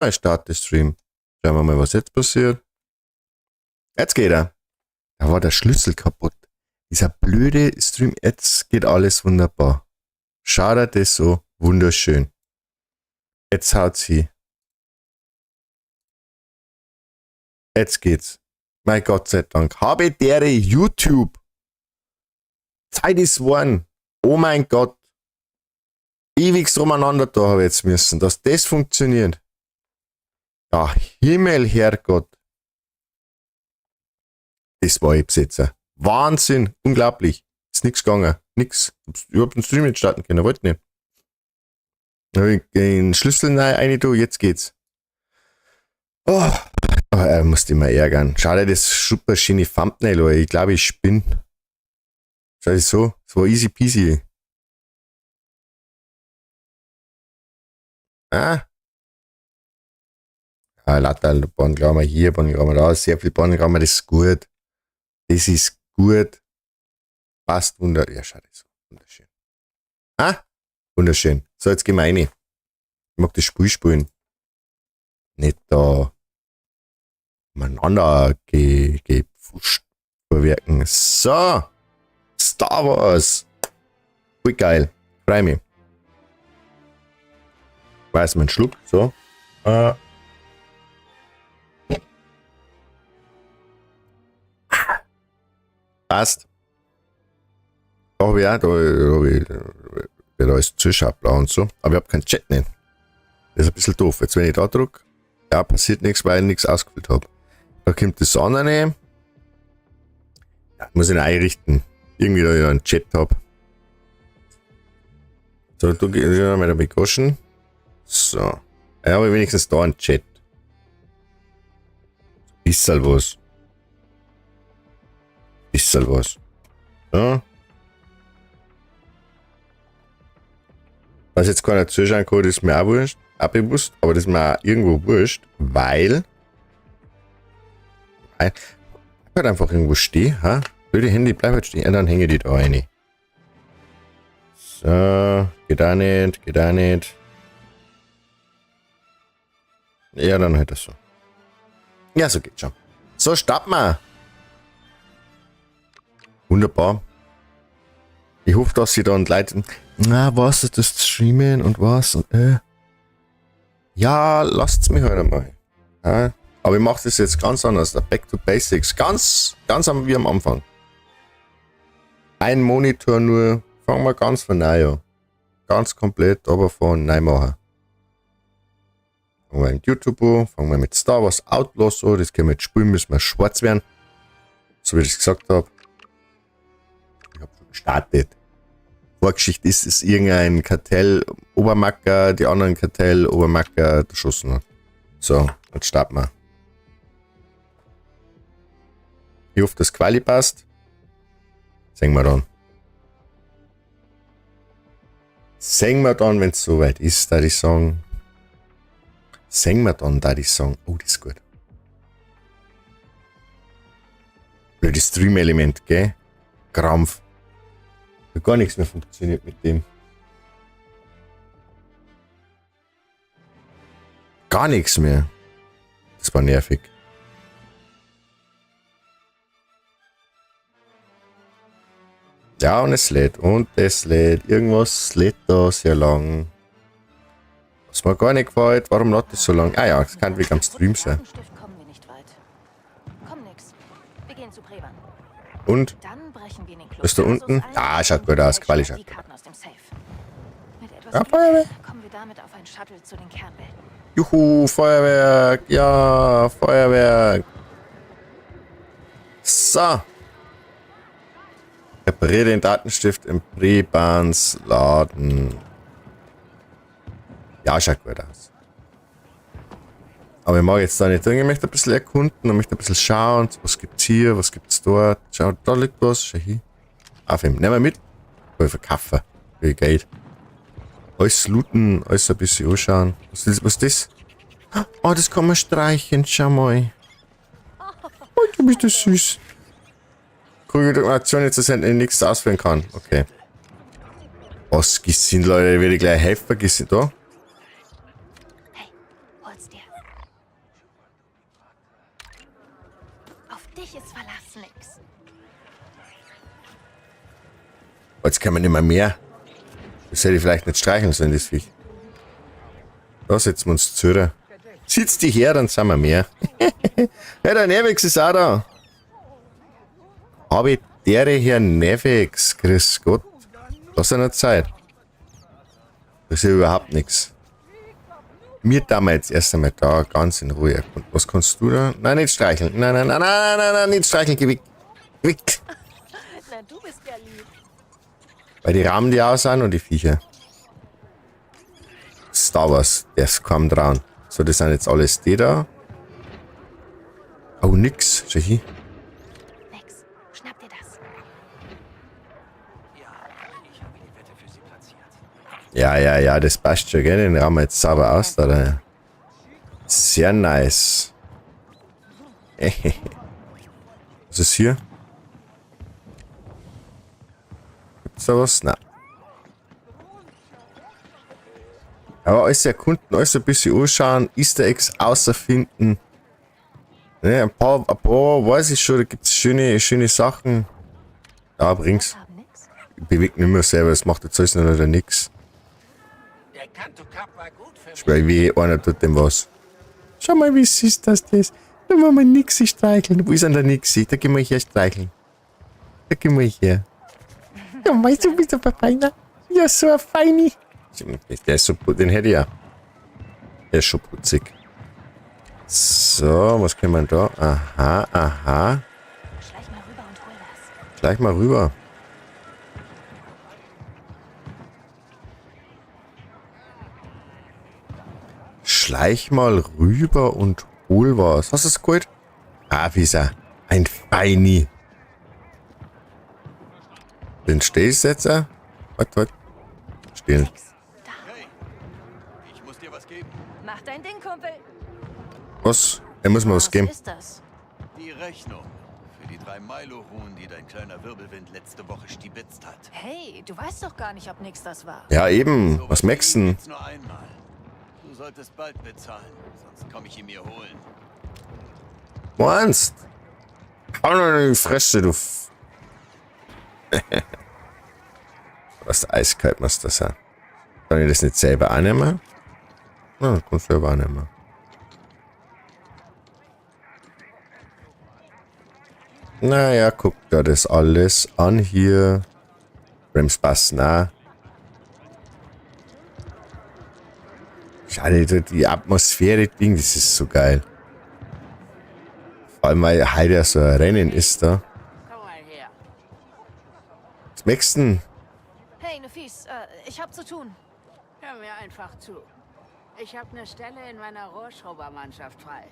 Ich starte Stream. Schauen wir mal, was jetzt passiert. Jetzt geht er. Da war der Schlüssel kaputt. Dieser blöde Stream. Jetzt geht alles wunderbar. Schade, das so wunderschön. Jetzt haut sie. Jetzt geht's. Mein Gott sei Dank. Habe dere YouTube. Zeit ist worden. Oh mein Gott. Ewig umeinander da habe ich jetzt müssen, dass das funktioniert. Ja, Himmel, Herrgott. Das war ich Besitzer. Wahnsinn, unglaublich. Ist nix gegangen. Nix. Ich hab den Stream nicht starten können, wollte nicht. Dann hab ich den Schlüssel rein, tu, jetzt geht's. Oh, er musste immer ärgern. Schade, das super schöne Thumbnail, aber ich glaube, ich spinne. Schau ich so, es war easy peasy. Ah. Ja, lauter Bandklammer hier, Bandklammer da, sehr viel Bandklammer, das ist gut. Das ist gut. Passt wunder. Ja, schau, das ist wunderschön. Ah, wunderschön. So, jetzt gehen wir rein. Ich mag das Spiel spielen. Nicht da umeinander gepfuscht vorwerken. So, Star Wars. Voll geil. Freu mich. Weiß man Schluck. So. Passt. Da hab ich auch, da hab ich, da ist Zuschauer und so. Aber ich hab keinen Chat nicht. Das ist ein bisschen doof. Jetzt, wenn ich da drück, ja, passiert nichts, weil ich nichts ausgefüllt hab. Da kommt das andere. Ja, muss ich noch einrichten. Irgendwie, da ich einen Chat hab. So, da geh ich mal damit waschen. So. Ja, aber wenigstens da einen Chat. Bissal was. Bissal was. Ja. Was jetzt keiner zuschauen kann, ist mir auch wurscht, auch bewusst, aber das ist mir auch irgendwo wurscht, weil ich halt einfach irgendwo stehen, ha? Blöde Handy, bleib halt stehen, ja, dann hänge die da rein. So, geht auch nicht, geht auch nicht. Ja, dann halt das so. Ja, so geht's schon. So, starten wir. Wunderbar. Ich hoffe, dass sie dann Leute, na, was ist das Streamen und was und. Ja, lasst's mich halt einmal. Ja, aber ich mach das jetzt ganz anders. Back to Basics. Ganz, ganz wie am Anfang. Ein Monitor nur. Fangen wir ganz von neu an. Ganz komplett, aber von neu machen. Fangen wir mit YouTube an, fangen wir mit Star Wars Outlaws an. Das können wir jetzt spielen, müssen wir schwarz werden. So wie ich es gesagt hab. Ich hab schon gestartet. Vorgeschichte ist, ist irgendein Kartell Obermacker, die anderen Kartell Obermacker erschossen hat. So, jetzt starten wir. Ich hoffe, dass Quali passt. Sehen wir dann. Sehen wir dann, wenn's soweit ist, da ich sagen. Sehen wir dann, da ich sagen. Oh, das ist gut. Blödes Stream-Element, gell? Krampf. Hat gar nichts mehr funktioniert mit dem. Gar nichts mehr. Das war nervig. Ja, und es lädt. Und es lädt. Irgendwas lädt da sehr lang. Was mir gar nicht gefällt. Warum lädt das so lang? Ah ja, das kann wirklich am Stream sein. Und? Ist da unten? Ah, schaut gut aus. Quali schaut gut aus. Ja, Feuerwerk. Juhu, Feuerwerk. Ja, Feuerwerk. So. Repariere den Datenstift im Prebans Laden. Ja, schaut gut aus. Aber ich mag jetzt da nicht drin. Ich möchte ein bisschen erkunden und möchte ein bisschen schauen. Was gibt's hier? Was gibt's dort? Schau, da liegt was. Schau hier. Auf ihm. Nehmen wir mit. Voll verkaufen. Viel Geld. Alles looten, alles ein bisschen anschauen. Was ist das? Was ist das? Oh, das kann man streichen. Schau mal. Oh, du bist das süß. Coole Aktion jetzt, dass ich nichts ausführen kann. Okay. Was sind Leute, ich werde gleich helfen. Vergessen da. Hey, hol's dir. Her. Auf dich ist Verlass, Nix. Jetzt kann man nicht mehr mehr. Das hätte ich vielleicht nicht streicheln sollen, das Viech. Da setzen wir uns zu. Sitz dich her, dann sind wir mehr. Ja, der Nevix ist auch da. Habe ich dere Herr Nevix. Grüß Gott. Das ist ja noch Zeit. Das ist ja überhaupt nichts. Mir da wir jetzt erst einmal da ganz in Ruhe erkunden. Was kannst du da? Nein, nicht streicheln. Nein, nein, nein, nein, nein, nein, nicht streicheln. Geh weg. Geh weg. Na, du bist ja lieb. Weil die Rahmen die auch sind und die Viecher. Star Wars, der ist kaum dran. So, das sind jetzt alles die da. Oh, nix. Schau hier. Nix, schnapp dir das. Ja, ich habe die Wette für Sie platziert. Ja, ja, ja, das passt schon, gell? Den rahmen wir jetzt sauber aus, da. Da. Sehr nice. Was ist hier? Gibt's da was? Nein. Aber alles erkunden, alles ein bisschen anschauen, Easter Eggs außerfinden. Ne, ein paar weiß ich schon, da gibt's schöne, schöne Sachen. Ja, bring's. Haben nix. Ich bewege nicht mehr selber, es macht jetzt alles noch oder nix. Der Kanto Cup war gut für mich. Schwör, wie einer tut dem was. Schau mal, wie süß das ist. Da wollen wir Nixi streicheln. Wo ist denn der Nixi? Da gehen wir hier streicheln. Da gehen wir her. Ja, weißt du, bist du ein Feiner? Ja, so ein Feini. Der ist so, den hätte ich ja. Der ist schon putzig. So, was können wir da? Aha, aha. Schleich mal rüber und hol was. Gleich mal rüber. Schleich mal rüber und hol was. Hast du es geholt? Ah, Visa. Ein Feini. Den stehst du jetzt auch? Warte, warte. Stehlen. Nix, da. Hey, ich muss dir was geben. Mach dein Ding, Kumpel. Was? Er muss mir was geben. ist das? Die Rechnung für die 3 Milo-Ruhen, die dein kleiner Wirbelwind letzte Woche stibitzt hat. Hey, du weißt doch gar nicht, ob Nix das war. Ja, eben. Sowas Was merkst du denn? gibt's nur einmal. Du solltest bald bezahlen, sonst komme ich ihn mir holen. Meinst? Hau noch in die Fresse, du. F Was eiskalt muss das sein. Kann ich das nicht selber annehmen? Na, das kannst du selber annehmen. Naja, guck da das alles an hier. Brems passen auch. Schade, die Atmosphäre, Ding, das ist so geil. Vor allem, weil heute ja so ein Rennen ist da. Komm mal her. Was möchtest du denn? Hey, Nefis, ich hab zu tun. Hör mir einfach zu. Ich habe eine Stelle in meiner Rohrschrubbermannschaft frei.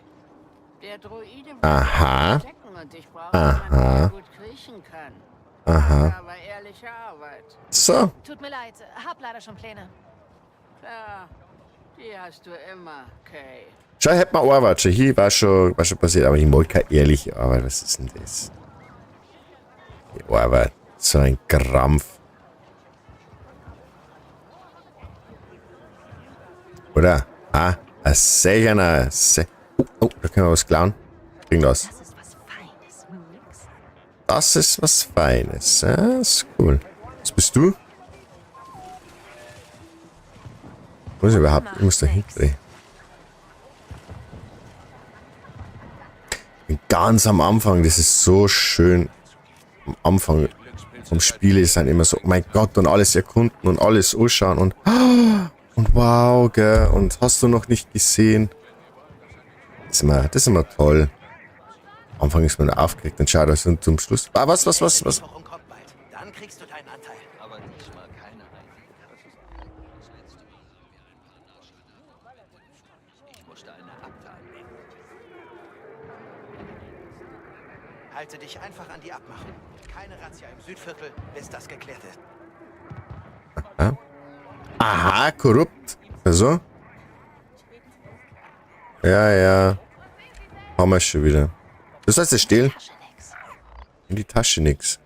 Der Droide will Aha. mich verstecken und ich brauche jemanden, der gut kriechen kann. Aha. Aber ehrliche Arbeit. So. Tut mir leid, hab leider schon Pläne. Klar, die hast du immer, Kay. Schau, hätte man Arbeit schon. Hier war schon passiert, aber ich mag keine ehrliche Arbeit. Was ist denn das? Die Arbeit. So ein Krampf. Oder? Ah, ein sicherer. Oh, oh, da können wir was klauen. Bring das. Das ist was Feines, Nix. Das ist was Feines. Ja, ist cool. Was bist du? Muss ich überhaupt? Ich muss da hinten. Ganz am Anfang, das ist so schön. Am Anfang vom Spiel ist dann immer so, oh mein Gott, und alles erkunden und alles anschauen und, und wow, gell, und hast du noch nicht gesehen. Das ist immer toll. Am Anfang ist man aufgeregt und schaut und zum Schluss. Ah, was? Lieferung kommt bald. Dann kriegst du deinen Anteil. Aber diesmal keine ID. Das ist das letzte Mal haben wir ein paar Nachschärfer. Ich musste eine Akte anlegen. Halte dich einfach an die Abmachung. Keine Razzia im Südviertel, bis das geklärt ist. Aha, korrupt. Also? Ja, ja. Haben wir schon wieder. Das heißt, es stehlen. Tasche nix. In die Tasche nix.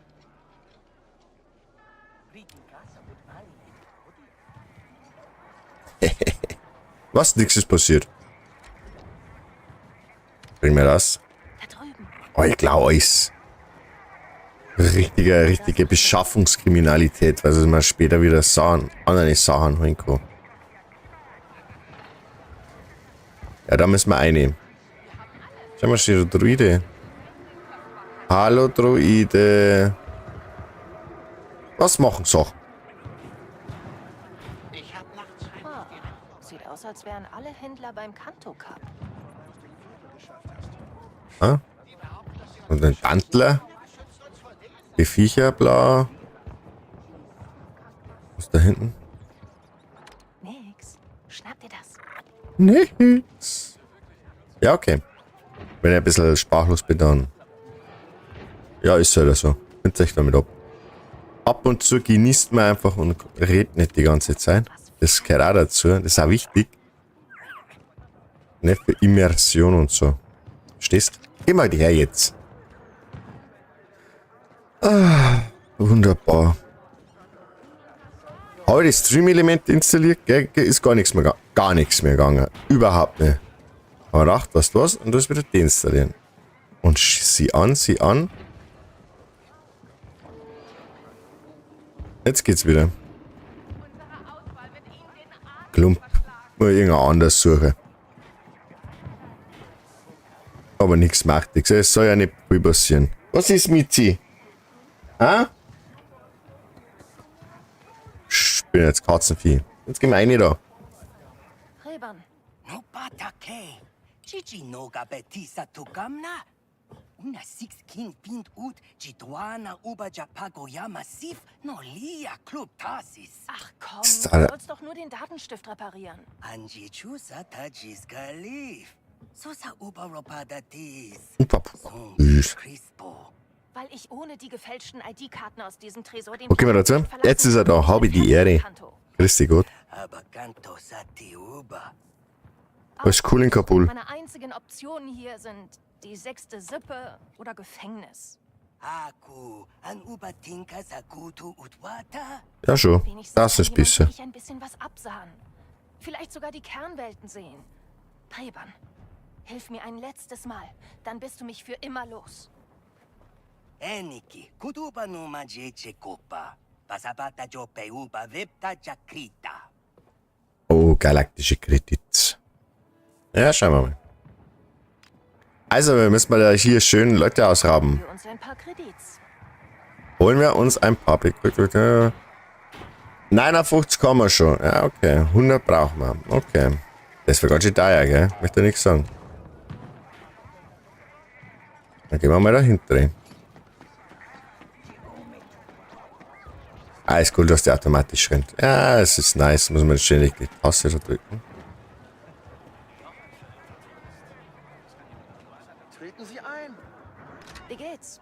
Was? Nix ist passiert. Bring mir das. Da drüben. Oh, ich glaube alles. Richtige, richtige Beschaffungskriminalität, weil man später wieder Sachen, andere Sachen holen kann. Ja, da müssen wir einnehmen. Schau mal, steht der Druide. Hallo Druide. Was machen Sachen? Ah, sieht aus, als wären alle Händler beim Kanto Cup. Ah? Und ein Tantler. Die Viecher, bla. Was ist da hinten? Nix. Schnapp dir das. Nix. Ja, okay. Wenn ich ein bisschen sprachlos bin, dann. Ja, ist halt so. Nimmt sich damit ab. Ab und zu genießt man einfach und redet nicht die ganze Zeit. Das gehört auch dazu. Das ist auch wichtig. Nicht für Immersion und so. Stehst? Geh mal her jetzt. Ah, wunderbar. Habe ich das Stream-Element installiert? Gell, ist gar nichts mehr, gar nichts mehr gegangen. Überhaupt nicht. Aber gedacht, was los? Und das wieder deinstallieren. Und sieh an, sieh an. Jetzt geht's wieder. Klump. Nur irgendein anderes suchen. Aber nichts macht nichts. Es soll ja nicht viel passieren. Was ist mit sie? Ha? Ich bin jetzt Katzenvieh. Jetzt gehen wir rein da. Reban. No patake. Chichi noga betisa tukamna. Una six king pind ut jituana uba japagoyama sif no lia club tasis. Ach komm, Ist du alle- sollst doch nur den Datenstift reparieren. Anji chusa tajis kalif. Sosa uba ropadatis. Upa- Sum crispo. Weil ich ohne die gefälschten ID-Karten aus diesem Tresor den Wo gehen wir dazu? nicht verlassen Jetzt ist er da. kann. Habe ich die Ehre. Kanto. Grüß dich Gott. Abacanto sati uba. Alles cool in Kabul. Meine einzigen Optionen hier sind die sechste Sippe oder Gefängnis. Aku an uba tinka sakutu utwata. Ja schon. Wenigstens Das kann ist jemand besser. wie ich ein bisschen was absahen. Vielleicht sogar die Kernwelten sehen. Preban, hilf mir ein letztes Mal, dann bist du mich für immer los. Eniki, kutuba numa jeche kopa. Pasabata jope uba vipta jakrita. Oh, galaktische Kredits. Ja, schauen wir mal. Also, wir müssen mal da hier schön Leute ausrauben. Für uns ein paar Kredits. Holen wir uns ein paar. 59 kommen wir schon. Ja, okay. 100 brauchen wir. Okay. Das wird ganz schön teuer, gell? Möchte nichts sagen. Dann gehen wir mal dahinter rein. Ah, ist cool, dass der automatisch rennt. Ja, es ist nice. Muss man ständig die Taste da drücken. Treten Sie ein. Wie geht's?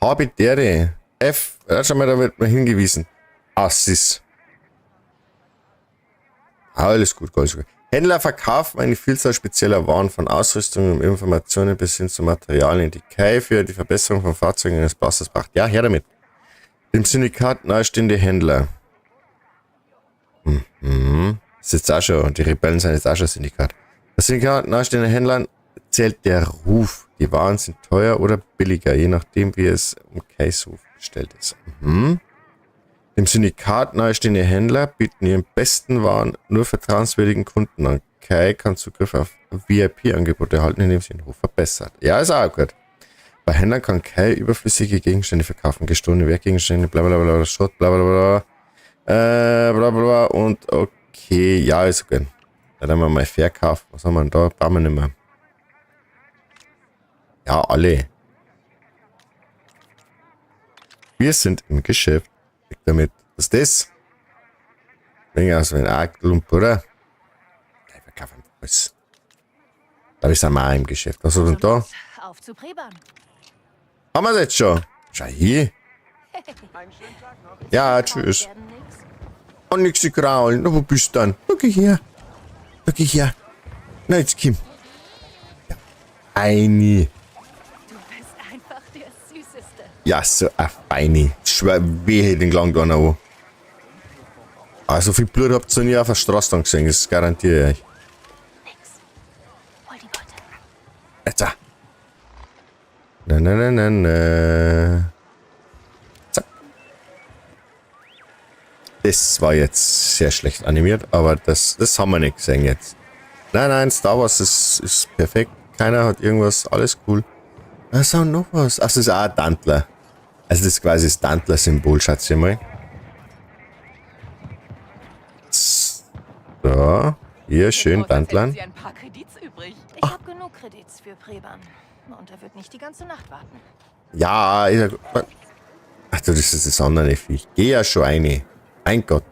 Habitäre. F. Ja, schau mal, da wird man hingewiesen. Assis. Alles gut, alles gut. Händler verkaufen eine Vielzahl spezieller Waren von Ausrüstung und Informationen bis hin zu Materialien, die Kai für die Verbesserung von Fahrzeugen eines Blasters braucht. Ja, her damit. Dem Syndikat nahestehende Händler. Mhm. Ist jetzt auch schon, die Rebellen sind jetzt auch schon Syndikat. Das Syndikat nahestehende Händlern zählt der Ruf. Die Waren sind teuer oder billiger, je nachdem, wie es um Kais Ruf bestellt ist. Mhm. Dem Syndikat nahestehende Händler bieten ihren besten Waren nur vertrauenswürdigen Kunden an. Kai kann Zugriff auf VIP-Angebote erhalten, indem sie den Ruf verbessert. Ja, ist auch gut. Bei Händlern kann Kai überflüssige Gegenstände verkaufen, gestohlene Werkgegenstände, bla bla bla, Schrott, bla bla bla, bla bla bla und okay, ja, ist okay. Dann haben wir mal Verkauf. Was haben wir denn da? Brauchen wir nicht mehr. Ja, alle. Wir sind im Geschäft. Weg damit. Was ist das? Bring aus wie ein Arglump, oder? Ja, ich verkaufe einfach alles. Da ist wir auch im Geschäft. Was ist denn da? Auf zu Preban. Haben wir das jetzt schon? Schau hier. Ja, tschüss. Oh, nix kraulen. Na, wo bist du denn? Na, geh her. Na, geh her. Na, jetzt komm. Ja, Feini. Du bist einfach der Süßeste. Ja, so ein Feini. Schwer, wehe, den klang da noch an. Ah, so viel Blut habt ihr nie auf der Straße dann gesehen, das garantiere ich euch. Nix. Hol die Beute. Jetzt. Na, na, na, na, na. Zack. Das war jetzt sehr schlecht animiert, aber das haben wir nicht gesehen jetzt. Nein, nein, Star Wars ist perfekt. Keiner hat irgendwas, alles cool. Da ist auch noch was. Ach, das ist auch ein Tantler. Also das ist quasi das Tantler-Symbol, schätze ich mal. So, hier schön Tantlern. Ich habe genug Kredits für Preban. Und er wird nicht die ganze Nacht warten. Ja, ist ja gut. Ach du, das ist das andere Viech. Geh ja schon eine. Mein Gott.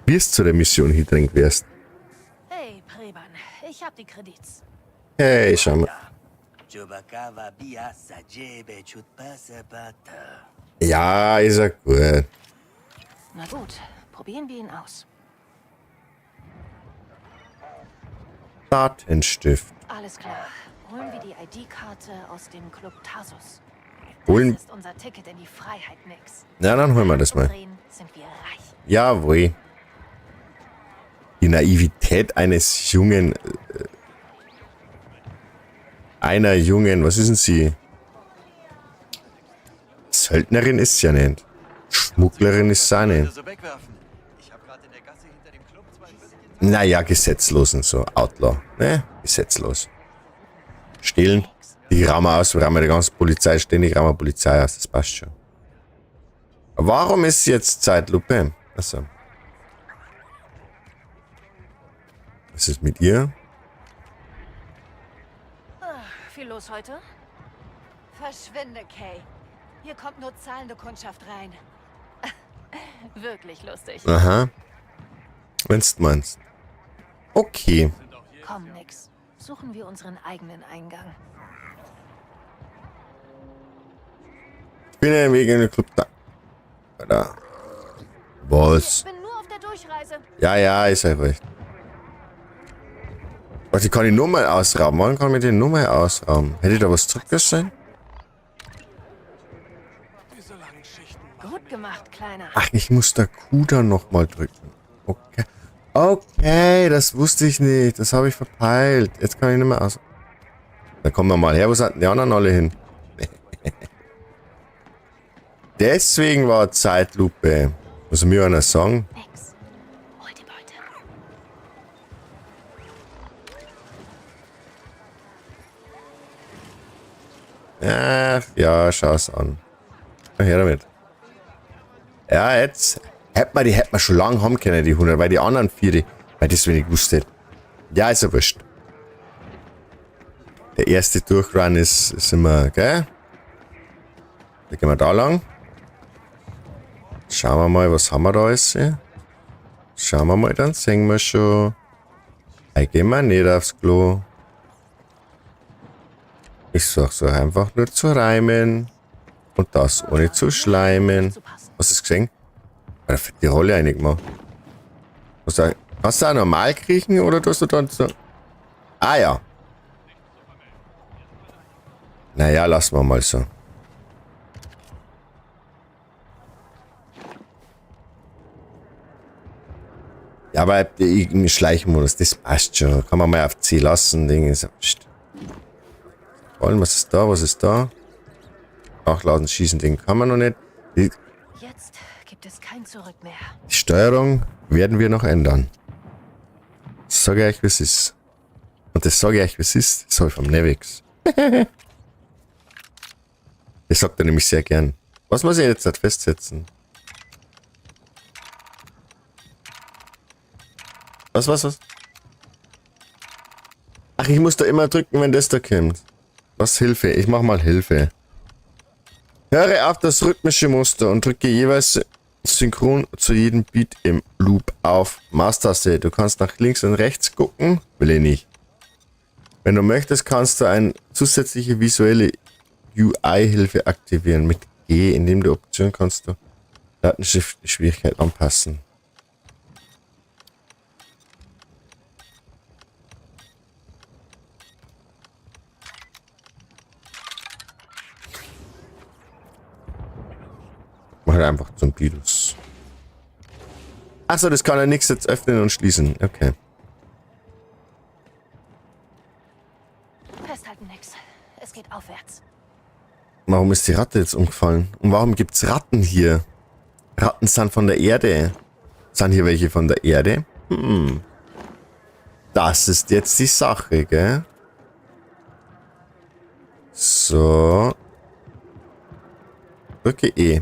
Wirst zu der Mission hindringt wirst. Hey, Preban, ich hab die Kredits. Hey, schau mal. Ja, ist ja gut. Na gut, probieren wir ihn aus. Datenstift. Alles klar. Holen wir die ID-Karte aus dem Club Tarsus. Holen. Das ist unser Ticket in die Freiheit, Nix. Na, dann holen wir das mal. Sind wir reich. Jawohl. Die Naivität eines jungen... einer jungen... Was ist denn sie? Söldnerin ist sie ja nicht. Schmugglerin ist sie auch nicht. Naja, gesetzlos und so. Outlaw. Ne? Gesetzlos. Stehlen. Die rammen aus. Wir rammen die ganze Polizei ständig. Rammen Polizei aus. Das passt schon. Warum ist jetzt Zeitlupe? Achso. Was ist mit ihr? Viel los heute? Verschwinde, Kay. Hier kommt nur zahlende Kundschaft rein. Wirklich lustig. Aha. Wenn's du meinst. Okay. Komm, Nix. Suchen wir unseren eigenen Eingang. Ich bin ja wegen dem Club da. Da. Was? Ich bin nur auf der Durchreise. Ja, ja, ist ja recht. Warte, ich kann die Nummer ausrauben. Wann kann ich die Nummer ausrauben? Hätte ich da was zurückgesehen? Gut gemacht, Kleiner. Ach, ich muss da Q dann nochmal drücken. Okay. Okay, das wusste ich nicht. Das habe ich verpeilt. Jetzt kann ich nicht mehr aus. Dann kommen wir mal her. Wo sind denn die anderen alle hin? Deswegen war Zeitlupe. Muss mir einer sagen? Nix. Hol die Beute. Ach, ja, schau's an. Na, her damit. Ja, jetzt hätte man die hätte man schon lange haben können, die 100, weil die anderen vier, die, weil das wenig gewusst hätte. Ja, ist ja wurscht. Der erste Durchrun ist immer, gell? Da gehen wir da lang. Schauen wir mal, was haben wir da alles hier? Schauen wir mal, dann sehen wir schon. Da gehen wir nicht aufs Klo. Ich sag so einfach nur zu reimen. Und das ohne zu schleimen. Hast du das gesehen? Da hat die Rolle reingemacht. Kannst du auch normal kriechen oder tust du dann so? Ah ja. Naja, lassen wir mal so. Ja, aber im Schleichmodus, das passt schon. Kann man mal auf C lassen, Ding ist. Wollen, was ist da? Was ist da? Nachladen, schießen, den kann man noch nicht. Die Jetzt gibt es kein Zurück mehr. Die Steuerung werden wir noch ändern. Das sage ich euch, wie es ist. Und das sage ich euch, wie es ist. Das habe ich vom Nevix. Das sagt er nämlich sehr gern. Was muss ich jetzt halt festsetzen? Was? Ach, ich muss da immer drücken, wenn das da kommt. Was, Hilfe? Ich mach mal Hilfe. Höre auf das rhythmische Muster und drücke jeweils synchron zu jedem Beat im Loop auf Maustaste. Du kannst nach links und rechts gucken. Will ich nicht. Wenn du möchtest, kannst du eine zusätzliche visuelle UI-Hilfe aktivieren mit G. Indem du Option kannst du Datenschriftgeschwindigkeit anpassen. Mach halt einfach zum Beatles. Achso, das kann ja nichts jetzt öffnen und schließen. Okay. Festhalten, nix. Es geht aufwärts. Warum ist die Ratte jetzt umgefallen? Und warum gibt's Ratten hier? Ratten sind von der Erde. Sind hier welche von der Erde? Hm. Das ist jetzt die Sache, gell? So. Drücke E.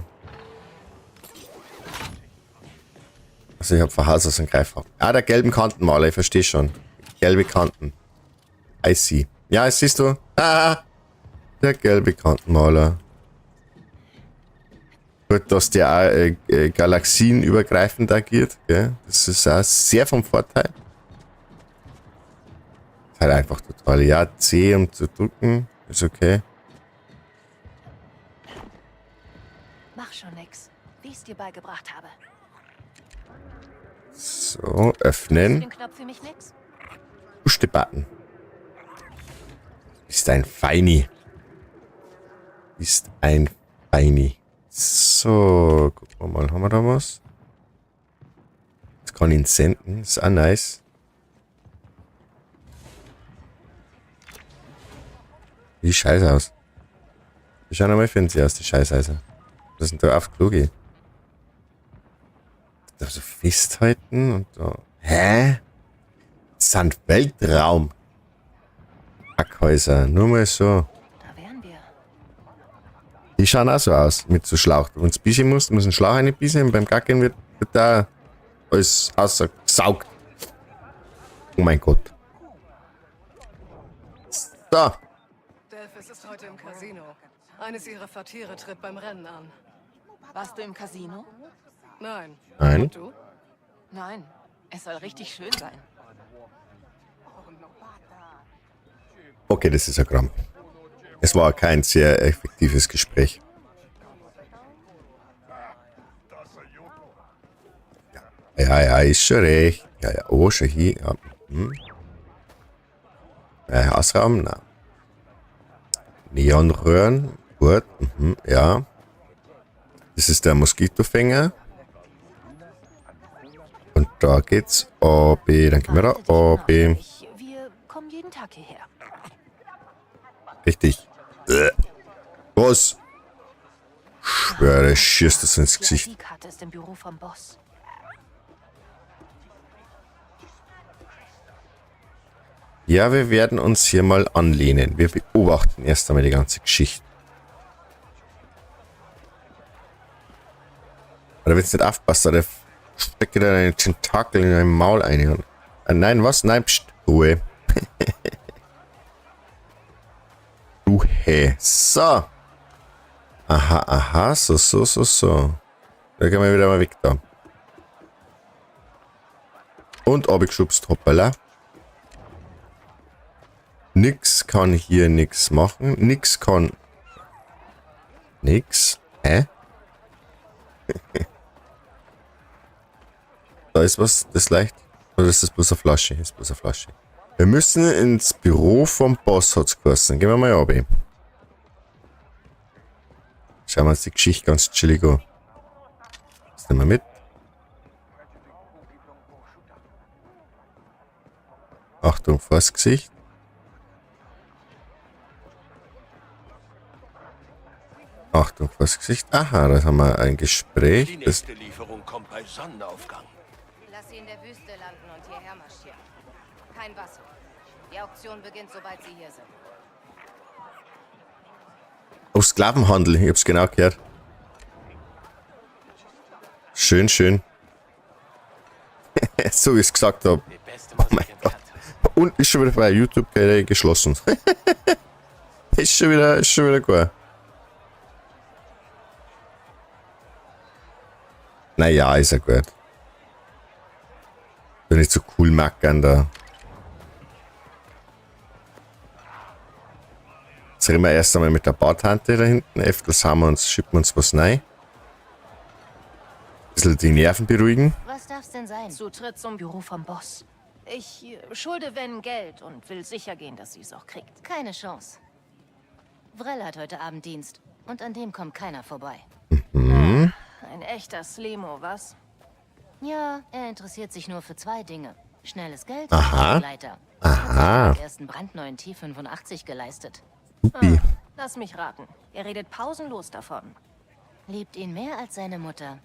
Also ich habe von Haus aus einen Greifhaken. Ah, der gelben Kantenmaler, ich verstehe schon. Gelbe Kanten. I see. Ja, siehst du. Ah, der gelbe Kantenmaler. Gut, dass der auch galaxienübergreifend agiert. Gell? Das ist auch sehr vom Vorteil. Ist halt einfach total. Ja, C, um zu drücken. Ist okay. Mach schon nix, wie ich's dir beigebracht habe. So, öffnen. Den Knopf für mich nix? Push the button. Ist ein Feini. Ist ein Feini. So, gucken wir mal, haben wir da was? Das kann ich ihn senden, ist auch nice. Wie scheiße aus. Die schauen einmal fancy aus, die Scheißhäuser. Was ist denn da auf Klo gehen? Da so festhalten und da. Hä? Das sind Weltraum. Packhäuser, nur mal so. Da wären wir. Die schauen auch so aus, mit so Schlauch. Wenn du bisschen musst, musst du einen Schlauch reinbissen und beim Gacken wird da alles ausgesaugt. Oh mein Gott. So. Delphis ist heute im Casino. Eines ihrer Vertiere tritt beim Rennen an. Warst du im Casino? Nein. Nein. Und du? Nein. Es soll richtig schön sein. Okay, das ist ein Gramm. Es war kein sehr effektives Gespräch. Ja, ja, ist schon recht. Ja, ja, oh, schon hier. Ja. Hm. Hausraum? Na. Neonröhren. Gut, mhm, ja. Das ist der Moskitofänger. Und da geht's AB. Dann gehen wir da AB. Wir kommen jeden Tag hierher. Richtig. Was? Schwöre, schießt das ins Gesicht. Die ID-Karte ist im Büro vom Boss. Ja, wir werden uns hier mal anlehnen. Wir beobachten erst einmal die ganze Geschichte. Oder wenn es nicht aufpasst, da steckt dir deine Tentakel in dein Maul ein. Nein, was? Nein, pst, Ruhe. Ruhe. So. Aha, aha, so, so, so, so. Da gehen wir wieder mal weg da. Und abgeschubst, hoppala. Nix kann hier nix machen. Nix kann... Nix. Hä? Da ist was, das leicht. Oder ist das bloß eine Flasche? Das ist bloß eine Flasche. Wir müssen ins Büro vom Boss, hat's geheißen. Gehen wir mal runter. Schauen wir uns die Geschichte ganz chillig an. Das nehmen wir mit. Achtung, vors Gesicht. Achtung, vors Gesicht. Aha, da haben wir ein Gespräch. Die Das nächste Lieferung kommt bei Sonnenaufgang. Lass sie in der Wüste landen und hierher marschieren. Kein Wasser. Die Auktion beginnt, sobald sie hier sind. Oh, Sklavenhandel, ich hab's genau gehört. Schön, schön. So wie ich's gesagt hab. Oh mein Gott. Und ist schon wieder bei YouTube geschlossen. Ist schon wieder gut. Naja, ist ja gut. Bin nicht so cool mackern da. Jetzt reden wir erst einmal mit der Bautante da hinten. Öfters haben wir uns, schippen uns was rein. Ein bisschen die Nerven beruhigen. Was darf's denn sein? Zutritt zum Büro vom Boss. Ich schulde Ven Geld und will sicher gehen, dass sie es auch kriegt. Keine Chance. Vrell hat heute Abend Dienst und an dem kommt keiner vorbei. Mhm. Ein echter Slemo, was? Ja, er interessiert sich nur für zwei Dinge. Schnelles Geld Aha. und Leiter. Aha. Hat sich den ersten brandneuen T85 geleistet. Supi. Ah, Lass mich raten. Er redet pausenlos davon. Liebt ihn mehr als seine Mutter.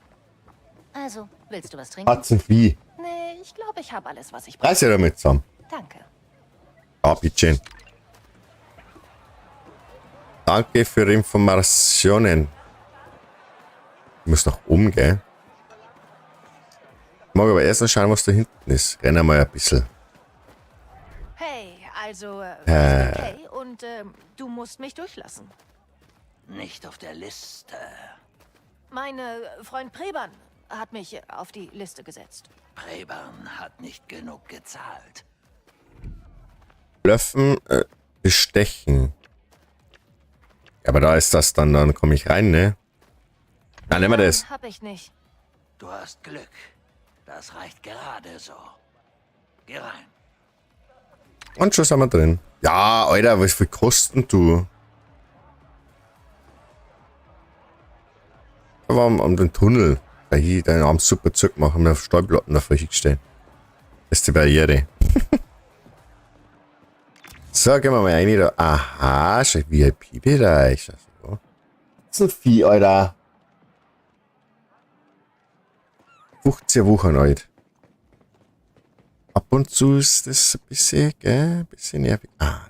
Also, willst du was trinken? Katzenvieh. Nee, ich glaube, ich habe alles, was ich brauche. Reiß ja damit zusammen. Danke. Ja, bitteschön. Danke für Informationen. Ich muss nach oben, gell? Ich mag aber erst noch schauen, was da hinten ist. Renn mal ein bisschen. Hey, also, okay, und du musst mich durchlassen. Nicht auf der Liste. Mein Freund Preban hat mich auf die Liste gesetzt. Preban hat nicht genug gezahlt. Bluffen, bestechen. Aber da ist das dann, dann komme ich rein, ne? Na, nehmen wir das. Hab ich nicht. Du hast Glück. Das reicht gerade so. Geh rein. Und schon sind wir drin. Ja, Alter, was für Kosten du? Da war am den Tunnel. Da hier, den haben super zugemacht, haben wir Stahlplatten davor hingestellt. Das ist die Barriere. So, gehen wir mal rein da. Aha, schon VIP-Bereich. So. Das ist ein Vieh, Alter. 15 Wochen alt. Ab und zu ist das ein bisschen, gell, ein bisschen nervig. Ah,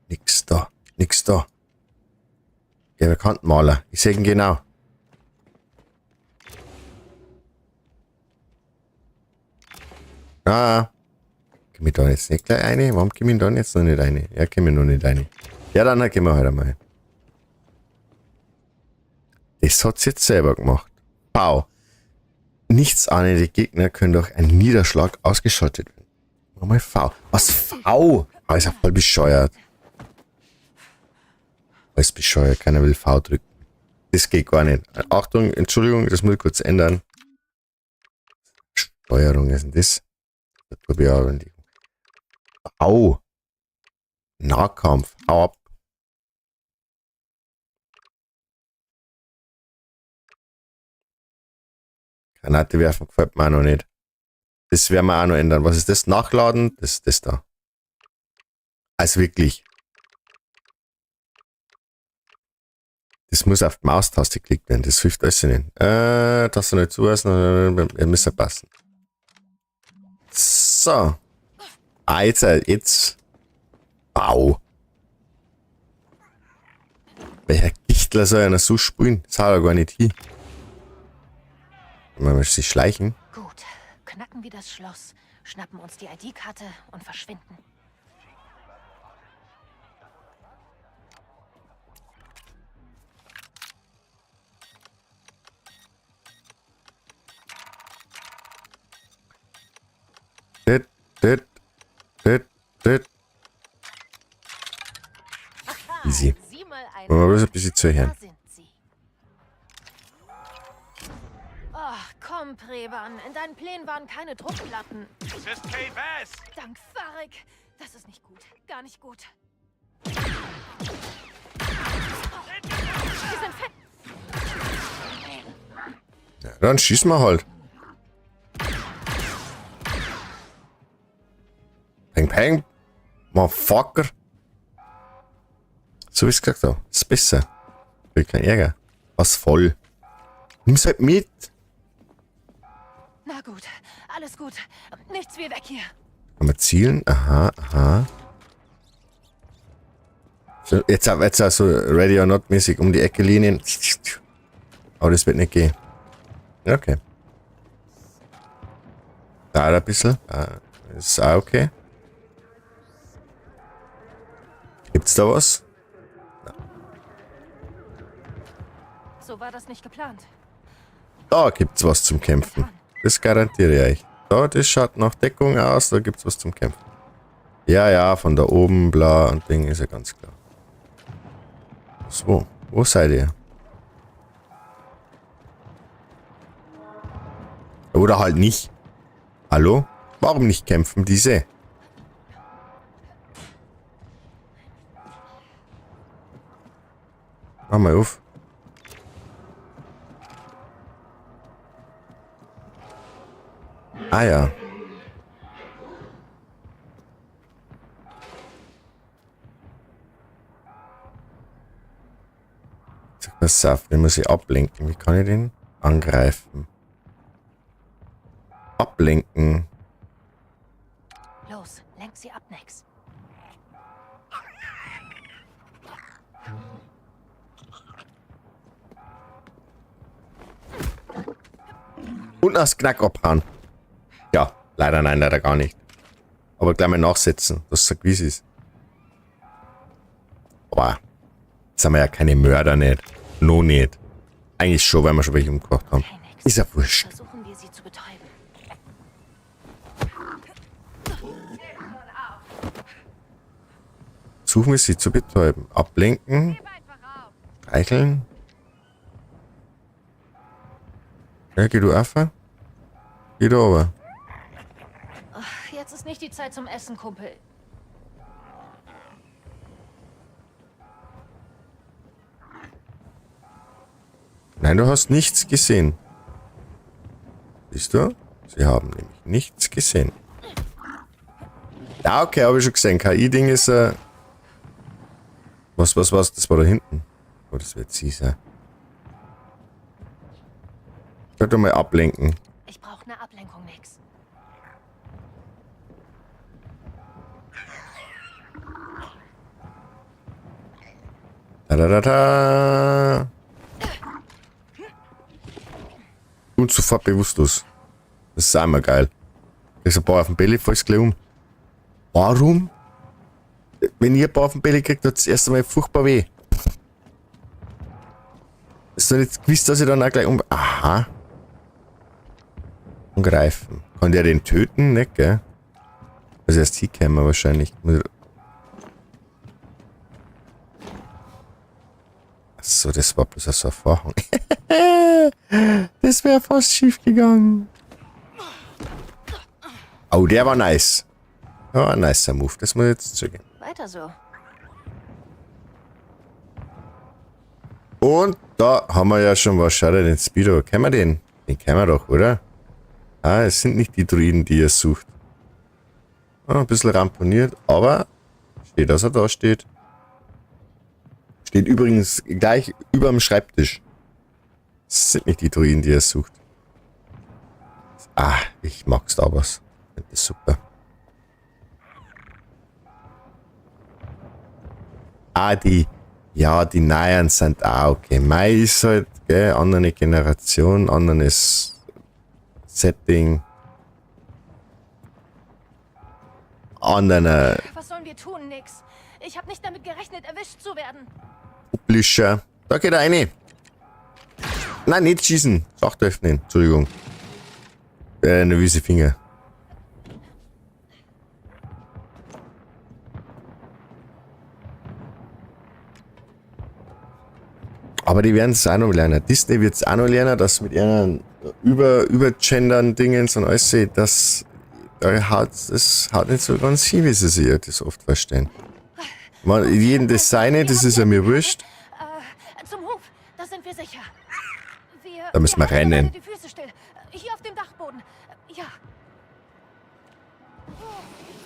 nix da, nix da. Gelber Kantenmaler. Ich seh ihn genau. Ah. Komm ich da jetzt nicht gleich rein? Warum komm ich da jetzt noch nicht rein? Ja, komm ich noch nicht rein. Ja, dann gehen wir halt einmal. Das hat's jetzt selber gemacht. Pau. Nichts ahnende Gegner können durch einen Niederschlag ausgeschaltet werden. Nochmal V. Was V? Ah, ist ja voll bescheuert. Alles bescheuert. Keiner will V drücken. Das geht gar nicht. Achtung, Entschuldigung, das muss ich kurz ändern. Steuerung ist denn das? Au. Nahkampf. Hau ab. Granate werfen gefällt mir auch noch nicht. Das werden wir auch noch ändern. Was ist das? Nachladen? Das ist das da. Also wirklich. Das muss auf die Maustaste geklickt werden. Das hilft alles nicht. Taste nicht zuweisen. Müsste passen. So. Ah, jetzt. Au. Welcher Gichtler soll einer so spielen? Das haut er gar nicht hin. Man möchte sich schleichen. Gut. Knacken wir das Schloss, schnappen uns die ID-Karte und verschwinden. Dit, dit, dit, dit. Easy. Wollen wir bloß ein bisschen zuhören. Ach, komm, Preban. In deinen Plänen waren keine Druckplatten. Das ist Kay Vess. Dank Varric. Das ist nicht gut. Gar nicht gut. Sie sind fett. Ja, dann schießen wir halt. Peng, peng. Motherfucker. So wie ich es gesagt habe. Ist besser. Ich will keinen Ärger. Was voll. Nimm's halt mit. Na gut, alles gut. Nichts wie weg hier. Kann man zielen? Aha, aha. So, jetzt auch so Ready or Not mäßig um die Ecke Linien. Aber das wird nicht gehen. Okay. Da ein bisschen. Ist auch okay. Gibt's da was? Nein. So war das nicht geplant. Da gibt's was zum Kämpfen. Das garantiere ich euch. Da, das schaut nach Deckung aus, da gibt's was zum Kämpfen. Ja, ja, von da oben, bla und Ding ist ja ganz klar. So, wo seid ihr? Oder halt nicht. Hallo? Warum nicht kämpfen diese? Mach mal auf. Ah ja. Sag, pass auf, den muss ich ablenken. Wie kann ich den angreifen? Ablenken. Los, lenk sie ab, Nix. Und das Knack abhauen. Ja, leider nein, leider gar nicht. Aber gleich mal nachsetzen, dass es so gewiss ist. Aber jetzt sind wir ja keine Mörder nicht. No nicht. Eigentlich schon, weil wir schon welche umgebracht haben. Okay, Nix. Ist ja wurscht. Versuchen wir sie zu betäuben. Suchen wir sie zu betäuben. Ablenken. Streicheln. Ja, geh du auf. Geh da runter. Ach, jetzt ist nicht die Zeit zum Essen, Kumpel. Nein, du hast nichts gesehen. Siehst du? Sie haben nämlich nichts gesehen. Ja, okay, habe ich schon gesehen. KI-Ding ist... Was? Das war da hinten. Oh, das wird sie sein. Ich sollte mal ablenken. Ich brauche eine Ablenkung, Nix. Da da da da. Und sofort bewusstlos. Das ist auch immer geil. Kriegst ein paar auf den Belly, fällst gleich um. Warum? Wenn ich ein paar auf den Belly krieg, tut's das erste Mal furchtbar weh. Ist doch nicht gewiss, dass ich dann auch gleich um... Aha. Angreifen. Kann der den töten? Nicht, gell? Also erst hinkommen wahrscheinlich. Achso, das war bloß so ein Vorhang. Das wäre fast schief gegangen. Oh, der war nice. Ja, ein nicer Move. Das muss ich jetzt zugeben. Weiter so. Und da haben wir ja schon was. Schau dir den Speedo. Kennen wir den? Den kennen wir doch, oder? Ah, es sind nicht die Druiden, die ihr sucht. Ah, ein bisschen ramponiert, aber steht, dass er da steht. Steht übrigens gleich über dem Schreibtisch. Es sind nicht die Druiden, die ihr sucht. Ah, ich mag Star Wars. Das ist super. Ah, die... Ja, die Neuen sind auch okay. Mai ist halt, gell, andere Generation, anderes Setting. Andere... Was sollen wir tun, Nix? Ich habe nicht damit gerechnet, erwischt zu werden. Publisher. Da geht er rein. Nein, nicht schießen. Sachte öffnen. Entschuldigung. Nervöse Finger. Aber die werden es auch noch lernen. Disney wird es auch noch lernen, dass mit ihren übergendern Dingens und alles, das haut nicht so ganz hin, wie sie sich das oft verstehen. Man, jeden Design, das ist ja mir wurscht. Zum Hof, da sind wir sicher. Da müssen wir rennen. Die Füße still. Hier auf dem Dachboden. Ja.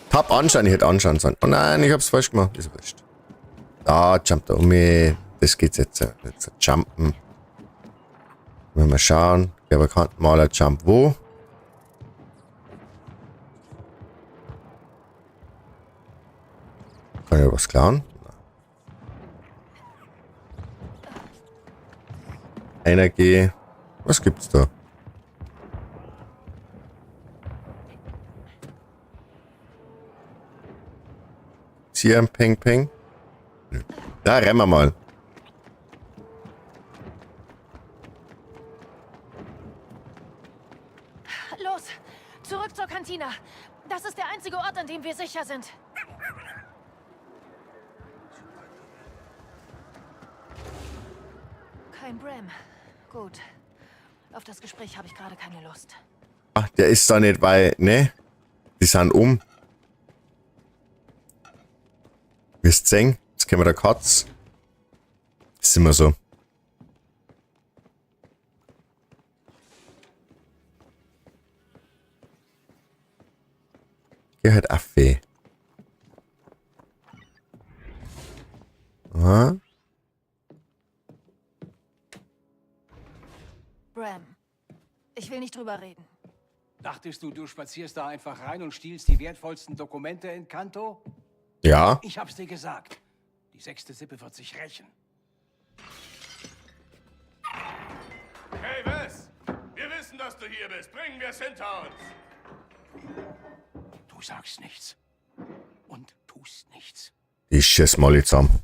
Tab anschauen, ich hätte anschauen sollen. Oh nein, ich hab's falsch gemacht. Ist wurscht. Da, jumpt er um mich. Das geht's jetzt. Jetzt jumpen. Wenn wir schauen. Der bekannte Maler Jump wo? Kann ich was klauen? Energie. Was gibt's da? Ist hier ein Peng Peng? Nö. Da rennen wir mal. Los, zurück zur Kantina. Das ist der einzige Ort, an dem wir sicher sind. Kein Bram. Gut. Auf das Gespräch habe ich gerade keine Lust. Ach, der ist da nicht, weil, ne? Die sind um. Wisst ihr, jetzt kennen wir der Katz. Das ist immer so. Geh halt Affe. Aha. Ich will nicht drüber reden. Dachtest du, du spazierst da einfach rein und stiehlst die wertvollsten Dokumente in Kanto? Ja. Ich hab's dir gesagt. Die sechste Sippe wird sich rächen. Hey, Wes! Wir wissen, dass du hier bist. Bringen wir es hinter uns. Du sagst nichts. Und tust nichts. Ich schieß mal jetzt zusammen.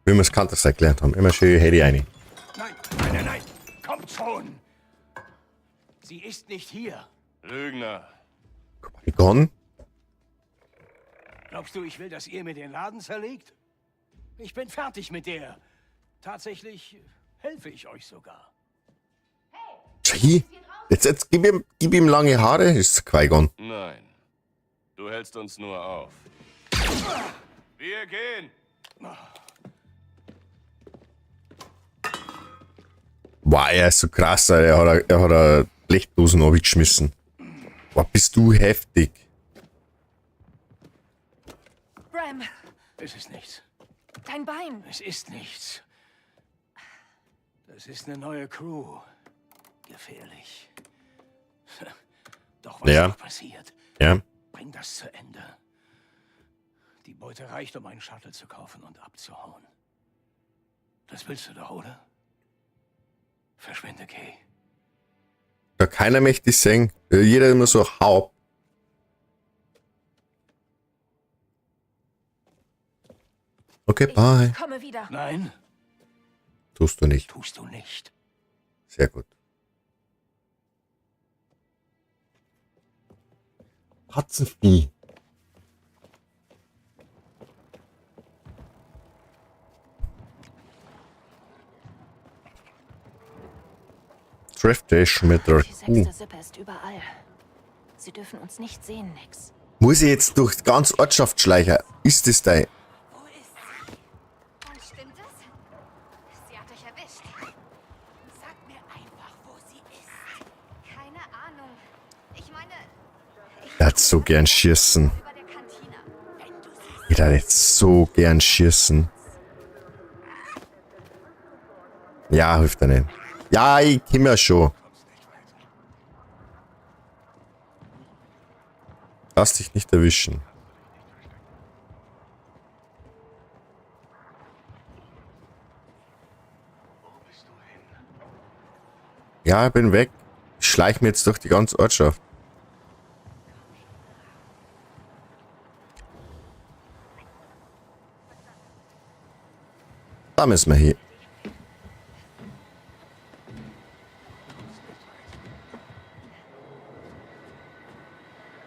Wie wir es Counter-Strike gelernt haben. Immer schön Hedy rein. Nein, nein, nein, nein! Kommt schon! Sie ist nicht hier. Lügner. Begonnen. Glaubst du, ich will, dass ihr mir den Laden zerlegt? Ich bin fertig mit der. Tatsächlich helfe ich euch sogar. Schau hier. Jetzt gib ihm lange Haare. Ist Qui-Gon. Nein. Du hältst uns nur auf. Wir gehen. Wow, er ist so krass, Alter. Er hat eine Blechdosen geschmissen. Wow, bist du heftig. Bram, Es ist nichts. dein Bein. Es ist nichts. Das ist eine neue Crew. Gefährlich. Doch was Ja. noch passiert, Ja. bring das zu Ende. Die Beute reicht, um einen Shuttle zu kaufen und abzuhauen. Das willst du doch, oder? Verschwinde, Kay. Da keiner möchte dich sehen. Jeder immer so, hau ab. Okay, bye. Ich komme wieder. Nein, Tust du nicht. tust du nicht. Sehr gut. Katzenvieh. Treff dich mit der Die Kuh. sechste Sippe ist überall. Sie dürfen uns nicht sehen, Nix. Muss ich jetzt durch die ganze Ortschaft schleichen? Ist das dein? Wo ist sie? Und stimmt es? Sie hat euch erwischt. Sag mir einfach, wo sie ist. Keine Ahnung. Ich meine, Ich würde so gern schießen. über der Kantina. Ich würde jetzt so gern schießen. Ja, hilft ja nicht. Ja, ich komm ja schon. Lass dich nicht erwischen. Ja, ich bin weg. Ich schleich mir jetzt durch die ganze Ortschaft. Da müssen wir hin.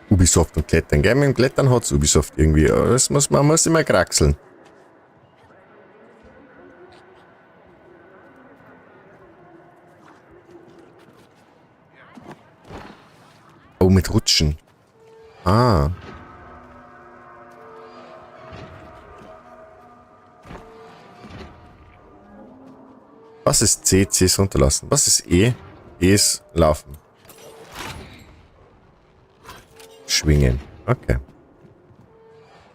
Ubisoft und Klettern. Gell, mit dem Klettern hat's Ubisoft irgendwie. Das muss, man muss immer kraxeln. Oh, mit Rutschen. Ah. Was ist C? C ist runterlassen. Was ist E? E ist laufen. Schwingen. Okay.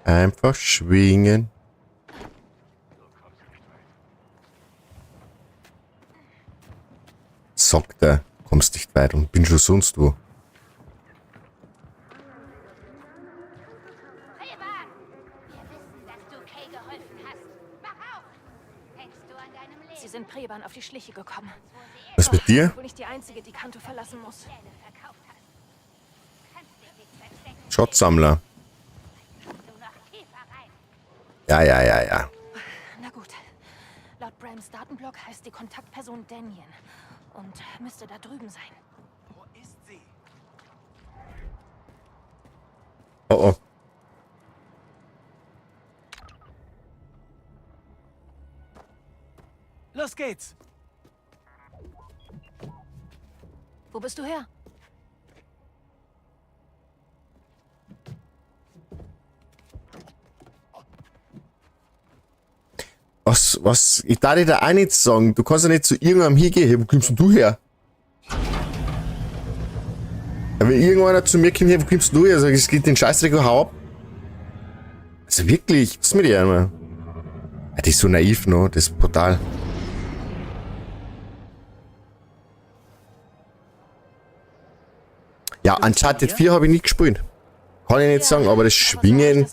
Einfach schwingen. Sagt er, kommst nicht weit und bin schon sonst wo. Revan! Wir wissen, dass du Kay geholfen hast. Wach auf! Hängst du an deinem Leben? Sie sind Preban auf die Schliche gekommen. Was mit dir? Wohl nicht die einzige, die Kanto verlassen muss. Pläne verkauft hast. Kannst dich nicht verstecken. Schottsammler. Nur noch tiefer rein. Ja, ja, ja, ja. Na gut. Laut Brams Datenblock heißt die Kontaktperson Danien und müsste da drüben sein. Wo ist sie? Oh, oh. Los geht's. Wo bist du her? Was? Ich darf dir da auch nichts sagen. Du kannst ja nicht zu irgendeinem hingehen. Hey, wo kommst denn du her? Ja, wenn irgendeiner zu mir kommt, hey, wo kommst denn du her? Sag ich, es geht den Scheißdreck, hau ab. Also wirklich, was ist mit dir einmal? Ja, die ist so naiv noch, das ist brutal. Ja, Uncharted 4 habe ich nicht gespielt. Kann ich nicht sagen, aber das Schwingen,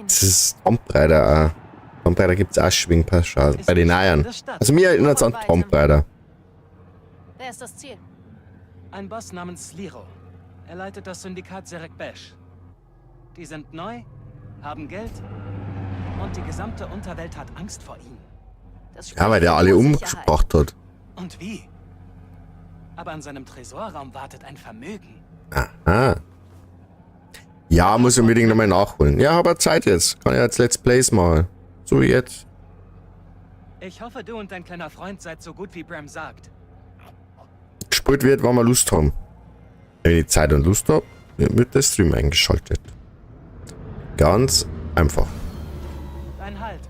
das ist Tomb Raider auch. Tomb Raider gibt es auch Schwingpassagen. Bei den Eiern. Also mir erinnert es an Tomb Raider. Wer ist das Ziel? Ein Boss namens Sliro. Er leitet das Syndikat Serek Besh. Die sind neu, haben Geld und die gesamte Unterwelt hat Angst vor ihnen. Ja, weil der alle umgebracht hat. Und wie? Aber an seinem Tresorraum wartet ein Vermögen. Aha. Ja, muss ich unbedingt nochmal nachholen. Ja, aber Zeit jetzt. Kann ich jetzt Let's Plays machen. So wie jetzt. Ich hoffe, du und dein kleiner Freund seid so gut, wie Bram sagt. Gespielt wird, wann wir Lust haben. Wenn ich Zeit und Lust habe, wird der Stream eingeschaltet. Ganz einfach. Ein Halt.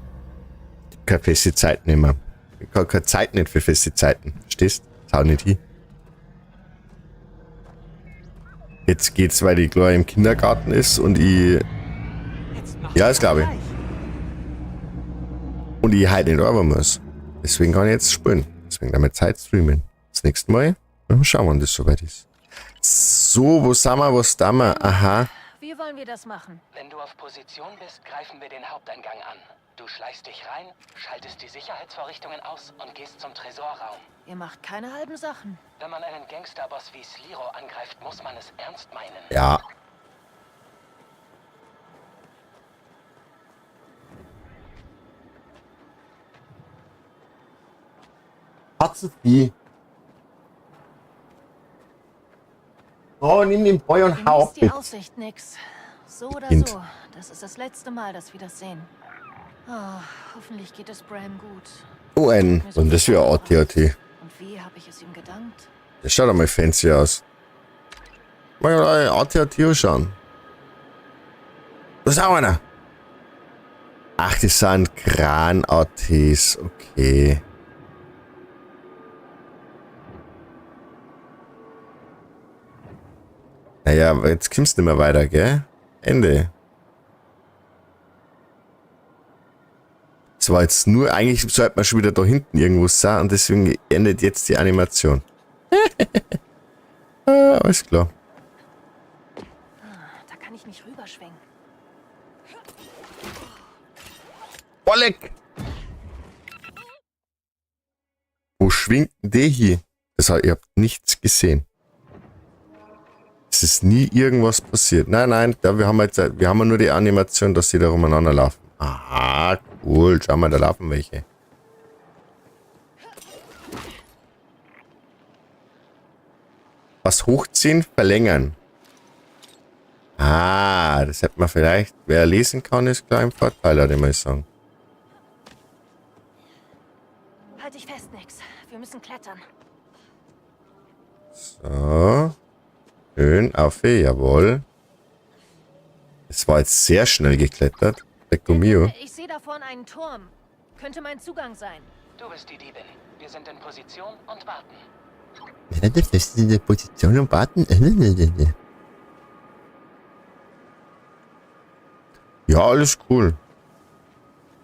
Keine feste Zeit nicht mehr. Ich habe keine Zeit nicht für feste Zeiten. Verstehst? Das haut nicht hin. Jetzt geht's, weil die Gloria im Kindergarten ist und ich... Ja, das glaube ich. Und ich halt nicht arbeiten muss. Deswegen kann ich jetzt spielen. Deswegen damit Zeit streamen. Das nächste Mal. Mal schauen, wann das soweit ist. So, wo sind wir, was da wir? Aha. Wie wollen wir das machen? Wenn du auf Position bist, greifen wir den Haupteingang an. Du schleichst dich rein, schaltest die Sicherheitsvorrichtungen aus und gehst zum Tresorraum. Ihr macht keine halben Sachen. Wenn man einen Gangsterboss wie Sliro angreift, muss man es ernst meinen. Ja. Katzenvieh. Oh, nimm den Boy und hau ab. Die Aussicht, nix. So oder Kind. so. Das ist das letzte Mal, dass wir das sehen. Oh, hoffentlich geht es Bram gut. Oh, ein. Und das wäre AT-AT. Und wie habe ich es ihm gedankt? Das schaut einmal fancy aus. Mal mal AT-AT anschauen. Da ist auch einer. Ach, das sind Kran-ATs. Okay. Naja, aber jetzt kommst du nicht mehr weiter, gell? Ende. Es war jetzt nur, eigentlich sollte man schon wieder da hinten irgendwo sein und deswegen endet jetzt die Animation. Ah, alles klar. Da kann ich mich rüberschwingen. Bolleck! Wo schwingt denn der hier? Das hat, ihr habt nichts gesehen. Es ist nie irgendwas passiert. Nein, nein, da, wir haben jetzt, wir haben ja nur die Animation, dass sie da rumeinander laufen. Aha, cool. Schau mal, da laufen welche. Was hochziehen, verlängern. Ah, das hätte man vielleicht, wer lesen kann, ist klar im Vorteil, würde ich mal sagen. Halt dich fest, Nix. Wir müssen klettern. So. Schön, auf, jawohl. Es war jetzt sehr schnell geklettert. Lecco mio. Ich sehe da vorne einen Turm. Könnte mein Zugang sein. Du bist die Diebin. Wir sind in Position und warten. Das ist in der Position und warten. Ja, alles cool.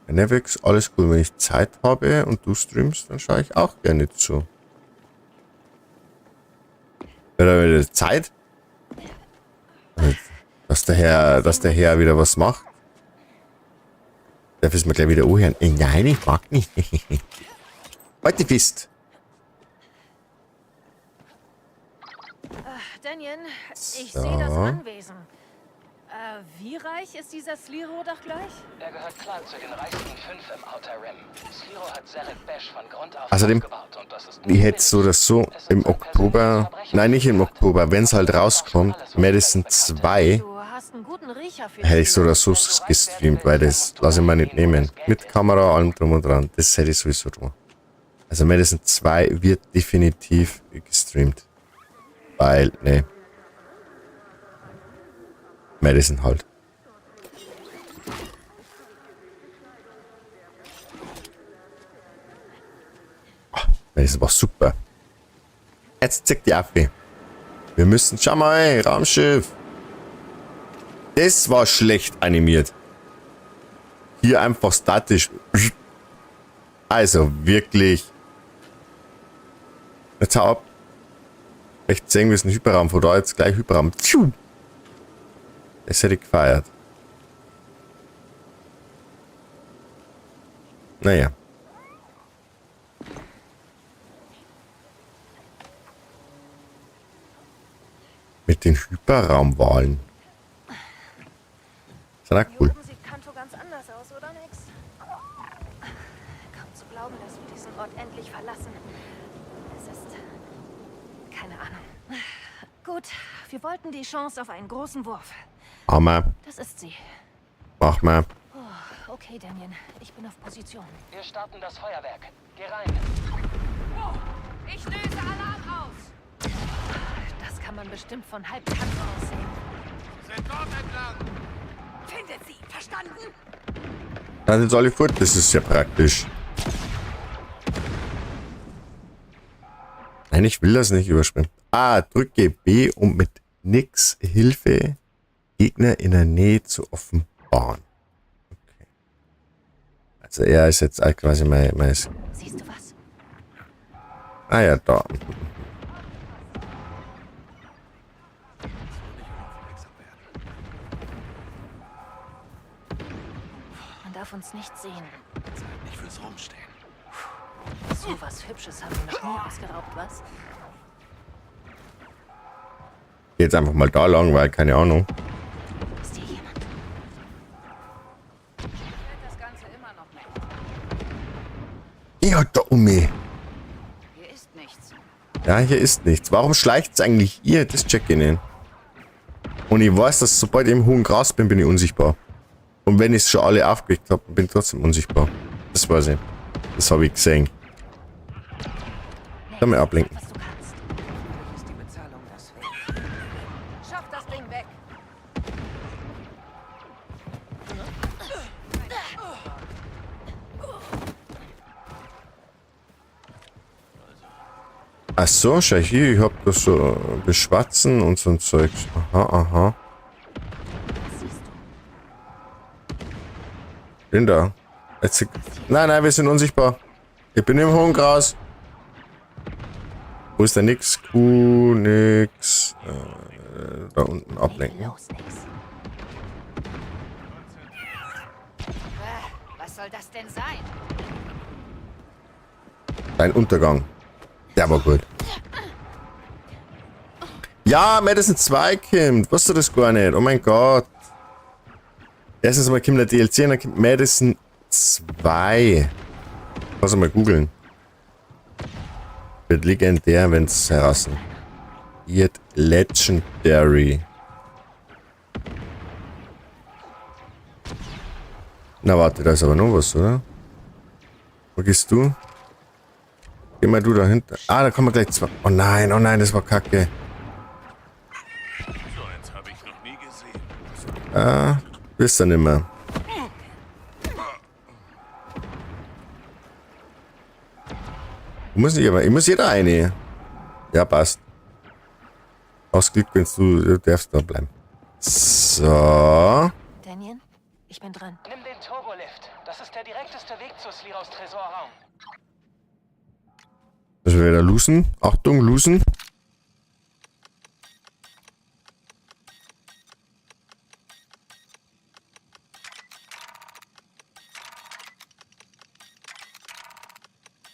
Nevix, alles cool. Wenn ich Zeit habe und du streamst, dann schaue ich auch gerne zu. Wenn wieder Zeit? Dass der Herr wieder was macht. Darf es mir gleich wieder anhören. Nein, ich mag nicht. Heute bist. Daniel, ich sehe das Anwesen. Wie reich ist dieser Sliro doch gleich? Er gehört klar zu den reichsten 5 im Outer Rim. Sliro hat Zerek Besh von Grund auf Außerdem, aufgebaut und das ist ich hätte so oder so im Oktober, nein, nicht im Oktober, wenn es halt rauskommt, Madison 2, Du hast einen guten Riecher für hätte ich so oder so gestreamt, weil das lasse ich mir nicht nehmen. Mit Kamera, allem drum und dran. Das hätte ich sowieso drum. Also Madison 2 wird definitiv gestreamt. Weil, ne. Madison halt. Oh, Madison war super. Jetzt zeigt die Affe. Wir müssen, schau mal, Raumschiff. Das war schlecht animiert. Hier einfach statisch. Also wirklich. Jetzt hau ab. Echt sehen, wir sind Hyperraum. Von da jetzt gleich Hyperraum. Tschu. Das hätte ich gefeiert. Naja. Mit den Hyperraumwahlen. Ist ja cool. Hier oben sieht Kanto ganz anders aus, oder nix? Kaum zu glauben, dass wir diesen Ort endlich verlassen. Es ist... keine Ahnung. Gut, wir wollten die Chance auf einen großen Wurf. Hammer. Das ist sie. Mach mal. Oh, okay, Damien. Ich bin auf Position. Wir starten das Feuerwerk. Geh rein. Oh, ich löse Alarm aus. Das kann man bestimmt von halb Kanto aus sehen. Sind dort entlang! Findet sie, verstanden? Dann sind alle fort. Das ist ja praktisch. Nein, ich will das nicht überspringen. Ah, drücke B, um mit Nix Hilfe Gegner in der Nähe zu offenbaren. Okay. Also er ist jetzt quasi mein... Siehst du was? Ah ja, da. Man darf uns nicht sehen. Zeit nicht fürs Rumstehen. So was Hübsches haben wir noch nie ausgeraubt, was? Jetzt einfach mal da lang, weil keine Ahnung. Ist hier jemand? Das Ganze immer noch nicht. Ja, da um mich. Hier ist nichts. Ja, hier ist nichts. Warum schleicht's eigentlich ihr? Das check ich nicht. Und ich weiß, dass sobald ich im hohen Gras bin, bin ich unsichtbar. Und wenn ich es schon alle aufgeregt habe, bin ich trotzdem unsichtbar. Das weiß ich. Das habe ich gesehen. Kann mich ablenken. Ist die Bezahlung das wert? Schaff das Ding weg. Ach so, schau hier, ich hab das so beschwatzen und so ein Zeugs. Aha, aha. Bin da. Jetzt, nein, nein, wir sind unsichtbar. Ich bin im hohen Gras. Wo ist der nix? Q, nix. Da unten ablenken. Was soll das denn sein? Dein Untergang. Der war gut. Ja, Madison 2 kommt. Wusstest du das gar nicht? Oh mein Gott. Erstens mal kommt der DLC und dann kommt Madison 2. Lass mal googeln. Wird legendär, wenn's heraus. Wird legendary. Na warte, da ist aber noch was, oder? Wo gehst du? Geh mal du dahinter. Ah, da kommen wir gleich zwei. Oh nein, das war kacke. So eins habe ich noch nie gesehen. Ah, bist du nicht mehr. Muss nicht, aber ich muss jeder eine. Ja, passt. Aus Glück, wenn du darfst da bleiben. So. Daniel, ich bin dran. Nimm den Turbolift. Das ist der direkteste Weg zu Sliros Tresorraum. Müssen wir wieder losen. Achtung, losen.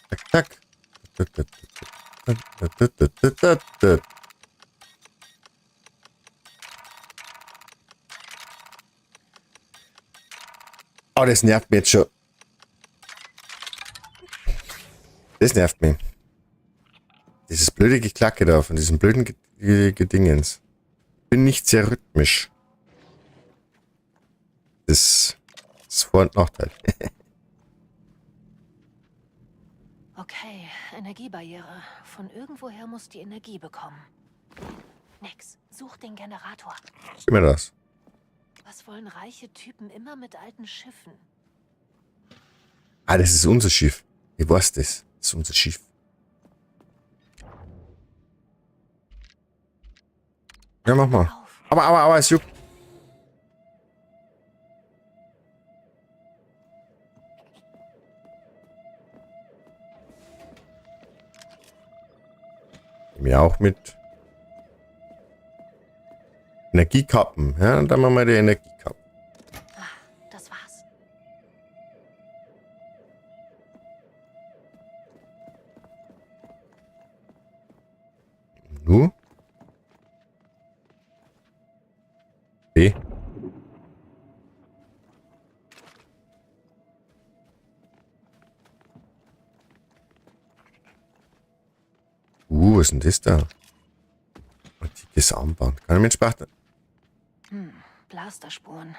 Zack, zack. Oh, das nervt mich jetzt schon. Das nervt mich. Dieses blöde Geklacke da von diesem blöden Gedingens. Bin nicht sehr rhythmisch. Das ist Vor- und Nachteil. Okay, Energiebarriere. Von irgendwoher muss die Energie bekommen. Nix, such den Generator. Gib mir das. Was wollen reiche Typen immer mit alten Schiffen? Ah, das ist unser Schiff. Ich weiß das. Das ist unser Schiff. Ja, mach mal. Aber, es juckt. Nehme ich auch mit. Energiekappen. Ja, dann machen wir die Energiekappen. Das war's. Nu? B. Was ist denn das da? Antikes Armband. Kann ich mit Spachtel? Blasterspuren.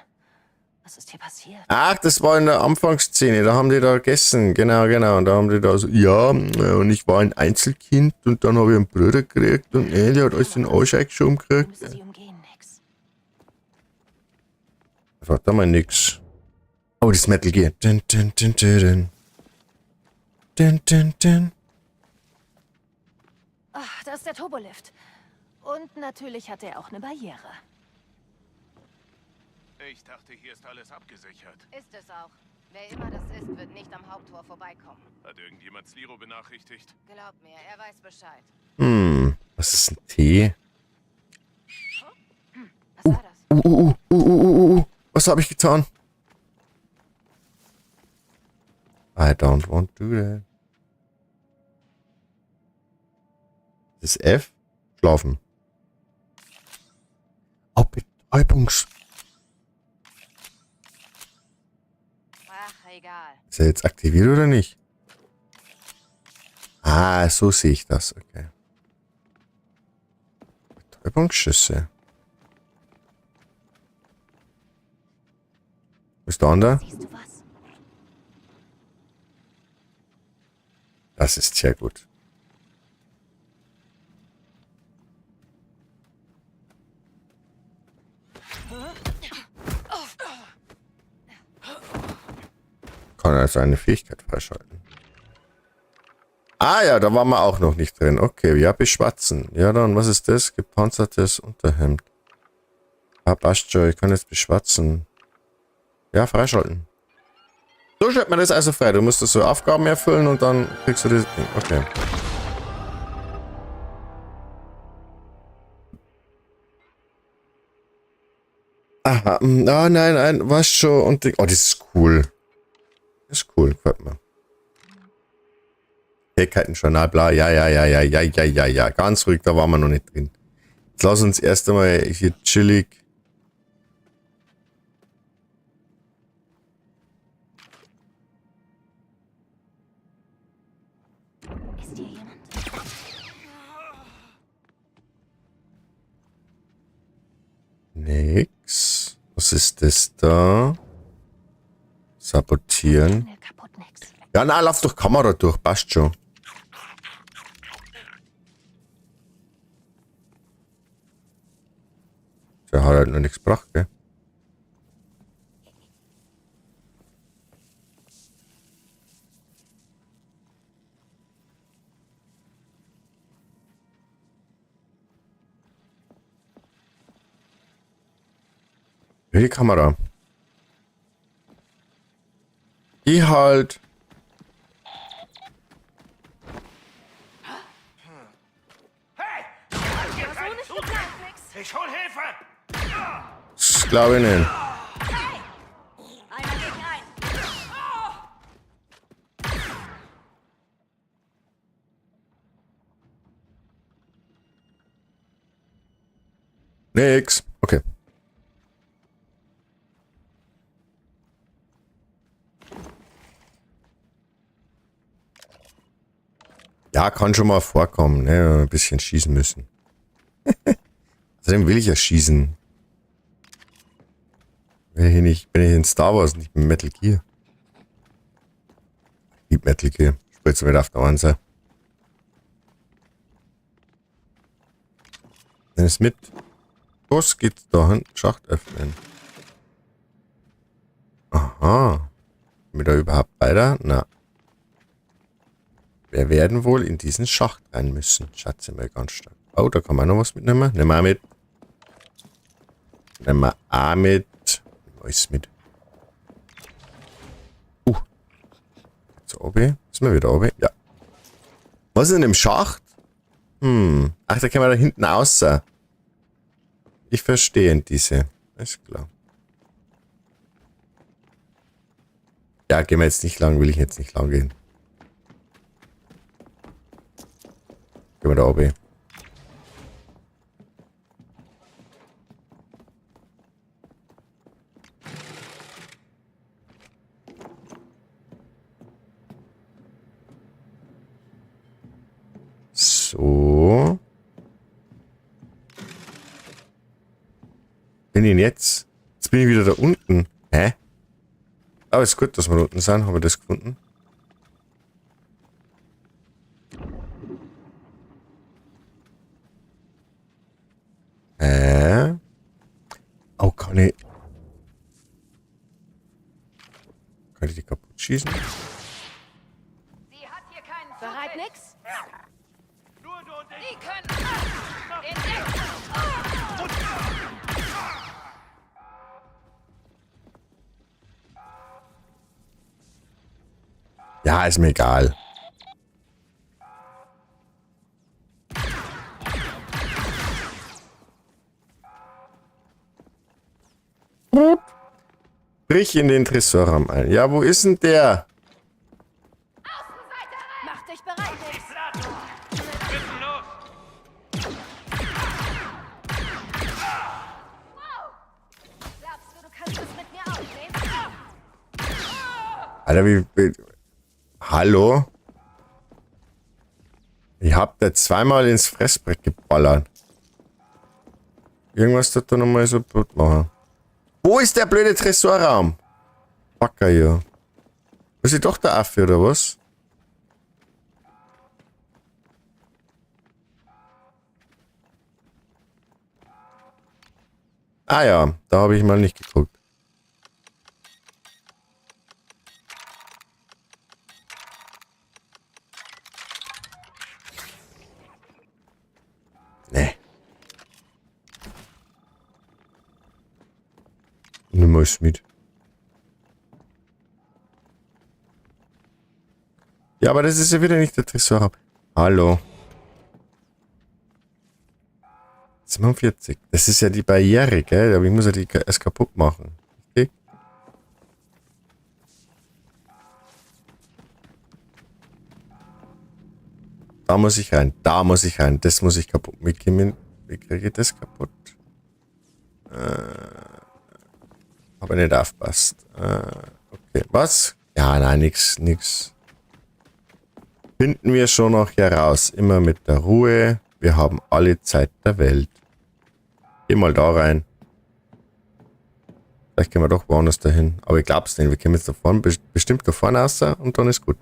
Was ist hier passiert? Ach, das war in der Anfangsszene. Da haben die da gegessen. Genau, genau. Und da haben die da so, ja, und ich war ein Einzelkind und dann habe ich einen Bruder gekriegt und der hat alles in den Arsch eingeschoben gekriegt. Sie umgehen, Nix. Fragt da mal nix. Oh, das Metal Gear. Dun, dun, dun, dun, dun. Dun, dun, dun. Ach, da ist der Turbolift. Und natürlich hat er auch eine Barriere. Ich dachte, hier ist alles abgesichert. Ist es auch. Wer immer das ist, wird nicht am Haupttor vorbeikommen. Hat irgendjemand Sliro benachrichtigt? Glaub mir, er weiß Bescheid. Was ist ein T? Was war das? Was habe ich getan? I don't want to do that. Das ist F. Schlafen. Oh, Betäubungs... Ach, egal. Ist er jetzt aktiviert oder nicht? Ah, so sehe ich das. Okay. Betäubungsschüsse. Wo ist der andere? Siehst du was? Das ist sehr gut. Kann also eine Fähigkeit freischalten. Ah ja, da waren wir auch noch nicht drin. Okay, ja, beschwatzen. Ja dann, was ist das? Gepanzertes Unterhemd. Ah, passt schon, ich kann jetzt beschwatzen. Ja, freischalten. So schaltet man das also frei. Du musst das so Aufgaben erfüllen und dann kriegst du das Ding. Okay. Aha, ah, nein, nein, was schon. Und die, oh, das ist cool. Das ist cool, gefällt mir. Fähigkeiten-Journal, bla, ja, ja, ja, ja, ja, ja, ja, ja. Ganz ruhig, da waren wir noch nicht drin. Jetzt lass uns erst einmal hier chillig. Ist hier jemand? Nix. Was ist das da? Sabotieren. Ja, na, lauf durch Kamera durch, passt schon. Der hat halt noch nichts gebracht, gell? Die Kamera. Die halt. Hey! Ich hol Hilfe! Das glaube ich nicht. Einer gegen einen. Nix. Okay. Ja, kann schon mal vorkommen, ne? Ein bisschen schießen müssen. Außerdem will ich ja schießen. Bin ich nicht, bin ich in Star Wars, nicht mit Metal Gear. Ich lieb Metal Gear. Spritze wieder auf der Ohren sein. Nimm es mit. Was geht da hin? Schacht öffnen. Aha. Sind wir da überhaupt weiter? Na. Wir werden wohl in diesen Schacht rein müssen. Schätze mal ganz stark. Oh, da kann man noch was mitnehmen. Nehmen wir auch mit. Nehmen wir auch mit. Nehmen wir alles mit. Jetzt oben. Sind wir wieder oben? Ja. Was ist in dem Schacht? Ach, da können wir da hinten raus. Ich verstehe diese. Ist klar. Ja, gehen wir jetzt nicht lang, will ich jetzt nicht lang gehen. Gehen wir da oben. So. Bin ich denn jetzt? Jetzt bin ich wieder da unten. Hä? Aber ist gut, dass wir da unten sind. Haben wir das gefunden? Oh, kann ich... Kann ich die kaputt schießen? Sie hat hier keinen Bereit, Nix? Die können in Deckung. Ja, ist mir egal. Brich in den Tresorraum ein. Ja, wo ist denn der? Mach dich bereit, Nix. Glaubst du, du kannst es mit mir aufnehmen? Alter, wie... Hallo? Ich hab da zweimal ins Fressbrett geballert. Irgendwas tut da nochmal so blöd machen. Wo ist der blöde Tresorraum? Fucker hier. Ist ich doch der Affe oder was? Ah ja, da habe ich mal nicht geguckt. Nee. Nimm mal mit. Ja, aber das ist ja wieder nicht der Tresorraum. Hallo. 47. Das ist ja die Barriere, gell? Aber ich muss ja die erst kaputt machen. Richtig? Da muss ich rein. Da muss ich rein. Das muss ich kaputt mitnehmen. Wie kriege ich das kaputt? Aber nicht aufpasst. Okay. Was? Ja, nein, nix, nix. Finden wir schon noch heraus. Immer mit der Ruhe. Wir haben alle Zeit der Welt. Geh mal da rein. Vielleicht gehen wir doch woanders dahin. Aber ich glaub's nicht. Wir kommen jetzt da vorne, bestimmt da vorne raus und dann ist gut.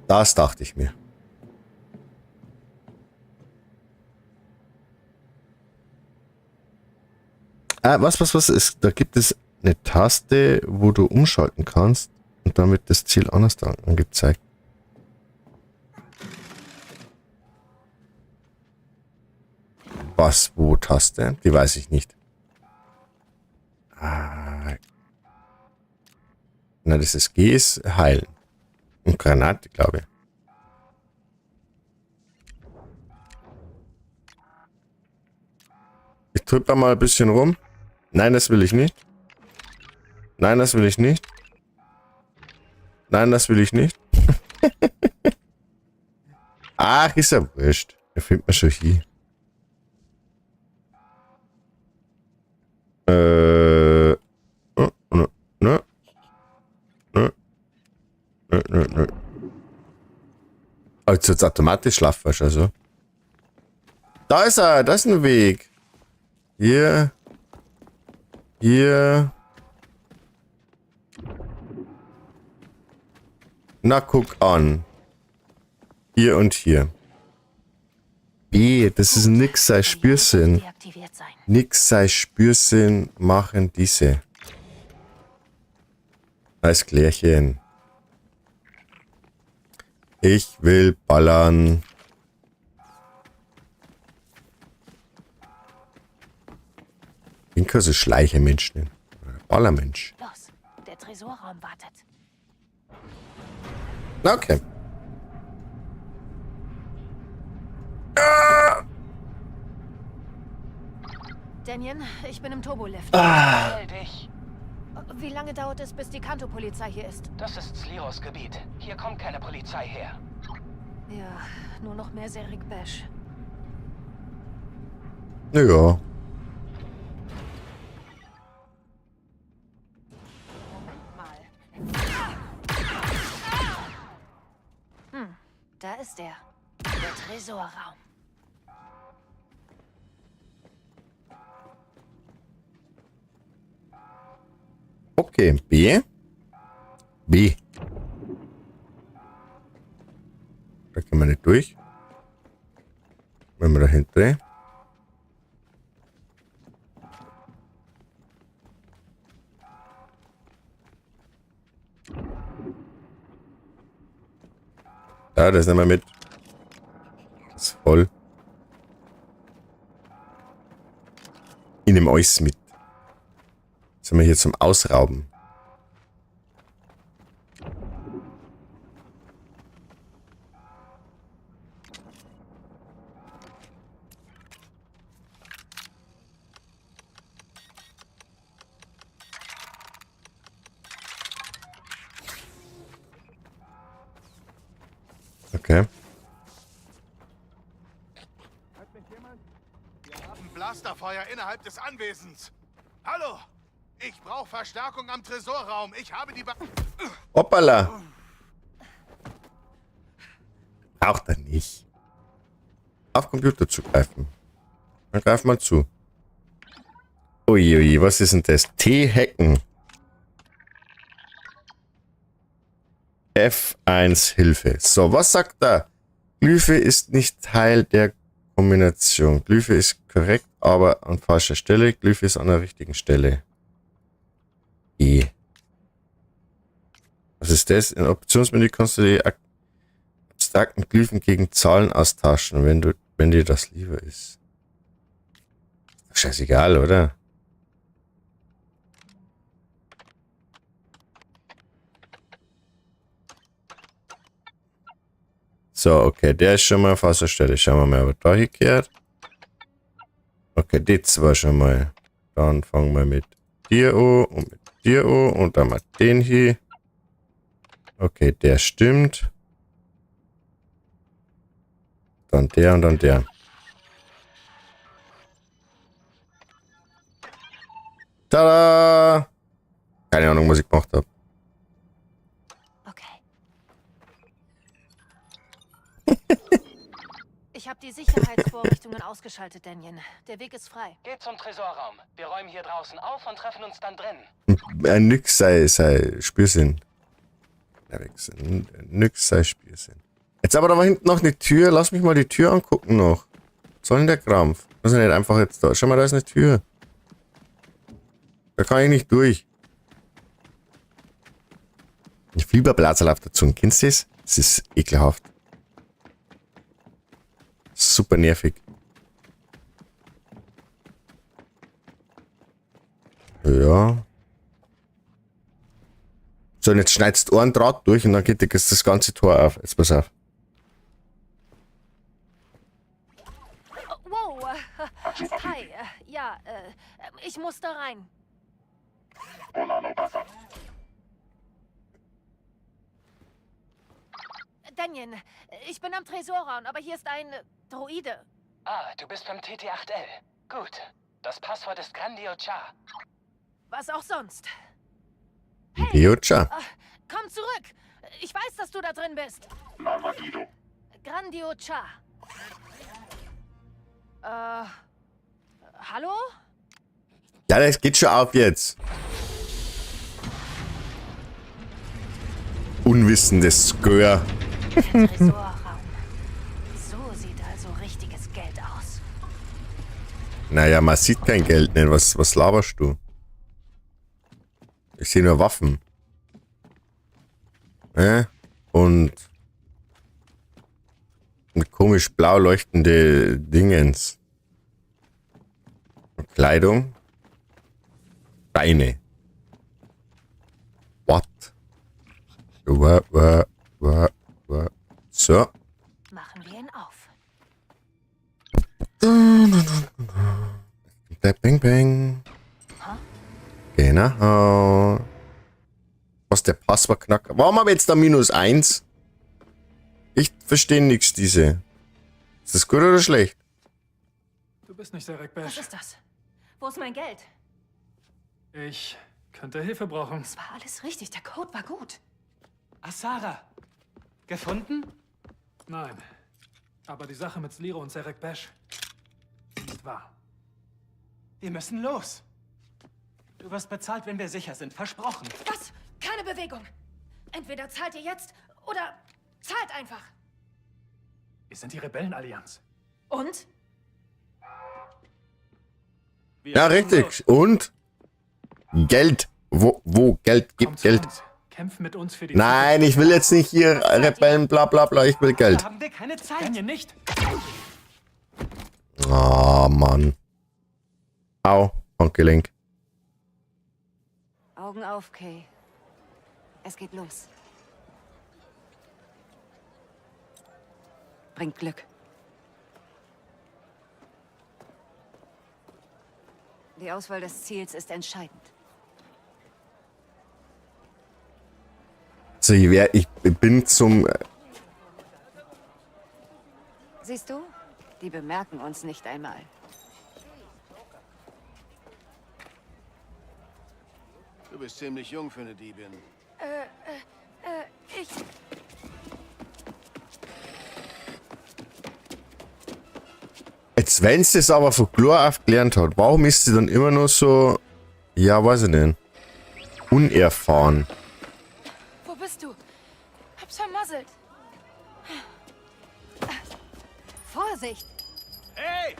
Das dachte ich mir. Ah, was ist? Da gibt es eine Taste, wo du umschalten kannst und dann wird das Ziel anders angezeigt. Was, wo Taste? Die weiß ich nicht. Ah. Na, das ist G ist heilen. Und Granate, glaube ich. Ich drück da mal ein bisschen rum. Nein, das will ich nicht. Nein, das will ich nicht. Nein, das will ich nicht. Ach, ist ja wurscht. Da findet man schon hier. Nö, nö. Nö. Nö, nö, nö. Oh, jetzt wird's automatisch schlafen, also. Da ist er, da ist ein Weg. Hier. Hier. Na, guck an. Hier und hier. B, das ist nix sei Spürsinn. Nix sei Spürsinn machen diese. Alles Klärchen. Ich will ballern. Ich bin kein so Schleichermensch, ne? Ballermensch. Los, der Tresorraum wartet. Okay. Ah! Danien, ich bin im Turbolift. Ah. Schnell dich. Wie lange dauert es, bis die Kanto-Polizei hier ist? Das ist Sliros Gebiet. Hier kommt keine Polizei her. Ja, nur noch mehr Serik Bash. Ja. Moment mal. Da ist er. Der Tresorraum. Okay, B. B. Da können wir nicht durch. Wenn wir da hinten. Ja, das nehmen wir mit. Das ist voll. Ich nehme alles mit. Jetzt sind wir hier zum Ausrauben. Okay. Hört mich jemand? Wir haben Blasterfeuer innerhalb des Anwesens. Hallo! Ich brauche Verstärkung am Tresorraum. Ich habe die... Hoppala! Braucht er nicht. Auf Computer zugreifen. Dann greif mal zu. Uiui, was ist denn das? T-Hacken. F1 Hilfe. So, was sagt er? Glyphe ist nicht Teil der Kombination. Glyphe ist korrekt, aber an falscher Stelle. Glyphe ist an der richtigen Stelle. E. Was ist das? In Optionsmenü kannst du die abstrakten Glyphen gegen Zahlen austauschen, wenn dir das lieber ist. Scheißegal, oder? So, okay, der ist schon mal auf falscher Stelle. Schauen wir mal, ob er da hingehört. Okay, die zwei schon mal. Dann fangen wir mit dir an und mit dir an und dann mal den hier. Okay, der stimmt. Dann der und dann der. Tada! Keine Ahnung, was ich gemacht hab. Okay. Ich habe die Sicherheitsvorrichtungen ausgeschaltet, Danien. Der Weg ist frei. Geht zum Tresorraum. Wir räumen hier draußen auf und treffen uns dann drin. Nix sei Spürsinn. Ja, nix sei Spürsinn. Jetzt aber da war hinten noch eine Tür. Lass mich mal die Tür angucken noch. Was soll denn der Krampf? Muss ja nicht einfach jetzt da. Schau mal, da ist eine Tür. Da kann ich nicht durch. Ich Fieberblaserl auf der Zunge. Kennst du das? Das ist ekelhaft. Super nervig. Ja. So, und jetzt schneidest du einen Draht durch und dann geht das ganze Tor auf. Jetzt pass auf. Wow. Hi. Ja, ich muss da rein. Danien, ich bin am Tresorraum, aber hier ist ein Droide. Ah, du bist beim TT8L. Gut. Das Passwort ist Grandio Cha. Was auch sonst. Grandio Cha. Komm zurück! Ich weiß, dass du da drin bist. Grandio Cha. Hallo? Ja, das geht schon auf jetzt. Unwissendes Skör. Der Tresorraum. So sieht also richtiges Geld aus. Naja, man sieht kein Geld nicht. Was laberst du? Ich sehe nur Waffen. Und komisch blau leuchtende Dingens. Und Kleidung. Beine. What? Wa, wa, wa, wa. So. Machen wir ihn auf. Clap, bang, bang. Genau. Was, der Passwortknacker? Warum haben wir jetzt da -1? Ich verstehe nichts, diese. Ist das gut oder schlecht? Du bist nicht Zerek Was Besh. ist das? Wo ist mein Geld? Ich könnte Hilfe brauchen. Es war alles richtig. Der Code war gut. Asara. Gefunden? Nein. Aber die Sache mit Sliro und Zerek Besh ist nicht wahr. Wir müssen los. Du wirst bezahlt, wenn wir sicher sind. Versprochen. Was? Keine Bewegung. Entweder zahlt ihr jetzt oder zahlt einfach. Wir sind die Rebellenallianz. Und? Ja, richtig. Und? Geld. Wo Geld gibt Geld. Kämpf mit uns für die Nein, ich will jetzt nicht hier Rebellen, bla bla bla. Ich will Geld. Haben wir keine Zeit. Kann ihr nicht. Oh, Mann. Au, Handgelenk. Augen auf, Kay. Es geht los. Bringt Glück. Die Auswahl des Ziels ist entscheidend. Also ich bin zum... Siehst du? Die bemerken uns nicht einmal. Du bist ziemlich jung für eine Diebin. Ich... Jetzt, wenn sie es aber von Chlor auf gelernt hat, warum ist sie dann immer nur so... Ja, weiß ich nicht. Unerfahren. Wo bist du? Hab's vermasselt. Vorsicht! Hey!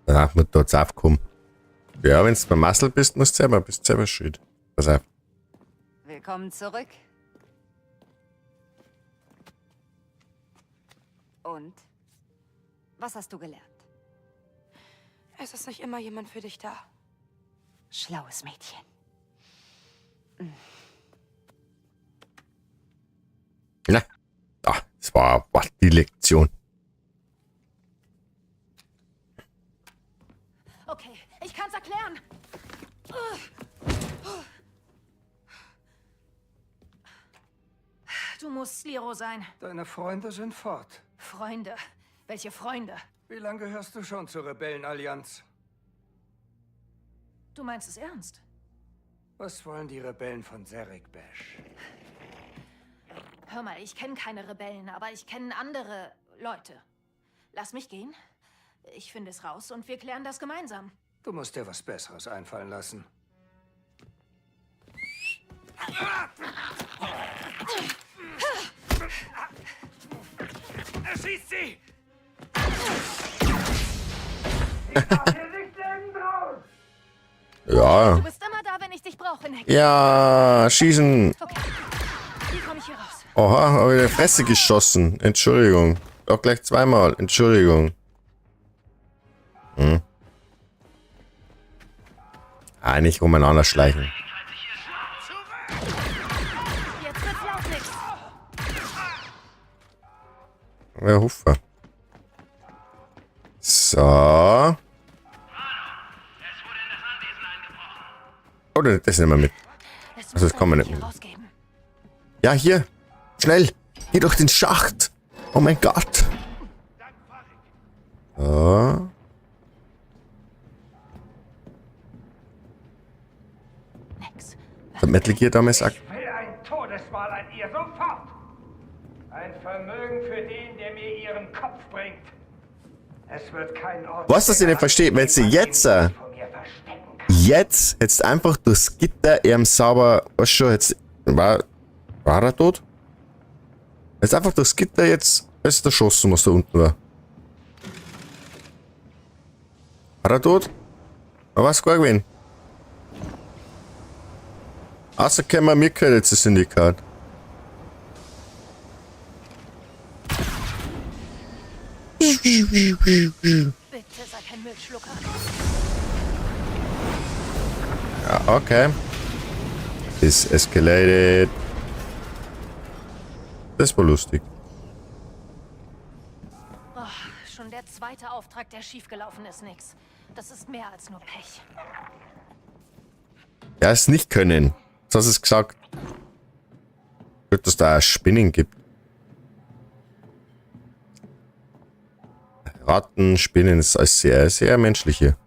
Danach wird dort aufkommen. Ja, wenn du vermasselt bist, musst du selber, bist selber schuld. Pass auf. Willkommen zurück. Und? Was hast du gelernt? Es ist nicht immer jemand für dich da. Schlaues Mädchen. Na, ah, das war die Lektion. Okay, ich kann's erklären. Du musst Sliro sein. Deine Freunde sind fort. Freunde? Welche Freunde? Wie lange gehörst du schon zur Rebellenallianz? Du meinst es ernst? Was wollen die Rebellen von Zerek Besh? Hör mal, ich kenne keine Rebellen, aber ich kenne andere Leute. Lass mich gehen. Ich finde es raus und wir klären das gemeinsam. Du musst dir was Besseres einfallen lassen. Erschießt sie! Ja. Du bist immer da, wenn ich dich brauche, Nick. Ja, schießen. Okay. Wie komme ich hier raus? Oha, hab ich in die Fresse geschossen. Entschuldigung. Auch gleich zweimal. Entschuldigung. Hm. Ah, nicht umeinander schleichen. Jetzt wird's laut, Nix. Ja, Huffer. So. Oder das nehmen wir mit. Also das kann man nicht mit. Ja, hier. Schnell. Geh durch den Schacht. Oh mein Gott. So. Hat Metal Gear damals auch. Ich will ein Todesmal an ihr, sofort! Ein Vermögen für den, der mir ihren Kopf bringt. Es wird kein Ort... Was, das ich nicht verstehe, wenn sie jetzt... Jetzt einfach durchs Gitter ihm sauber... Was schon, jetzt... War er tot? Jetzt einfach durchs Gitter jetzt... Ist erschossen, was da unten war. War er tot? Aber was gar gewesen? Außer können wir mir gehört jetzt das Syndikat. Bitte sei kein Müllschlucker. Ja, okay. Is escalated. Das war lustig. Oh, schon der zweite Auftrag, der schiefgelaufen ist, nix. Das ist mehr als nur Pech. Ja, es nicht können. Das hast du es gesagt. Gut, dass da Spinnen gibt. Ratten, Spinnen, ist alles sehr, sehr menschlich hier.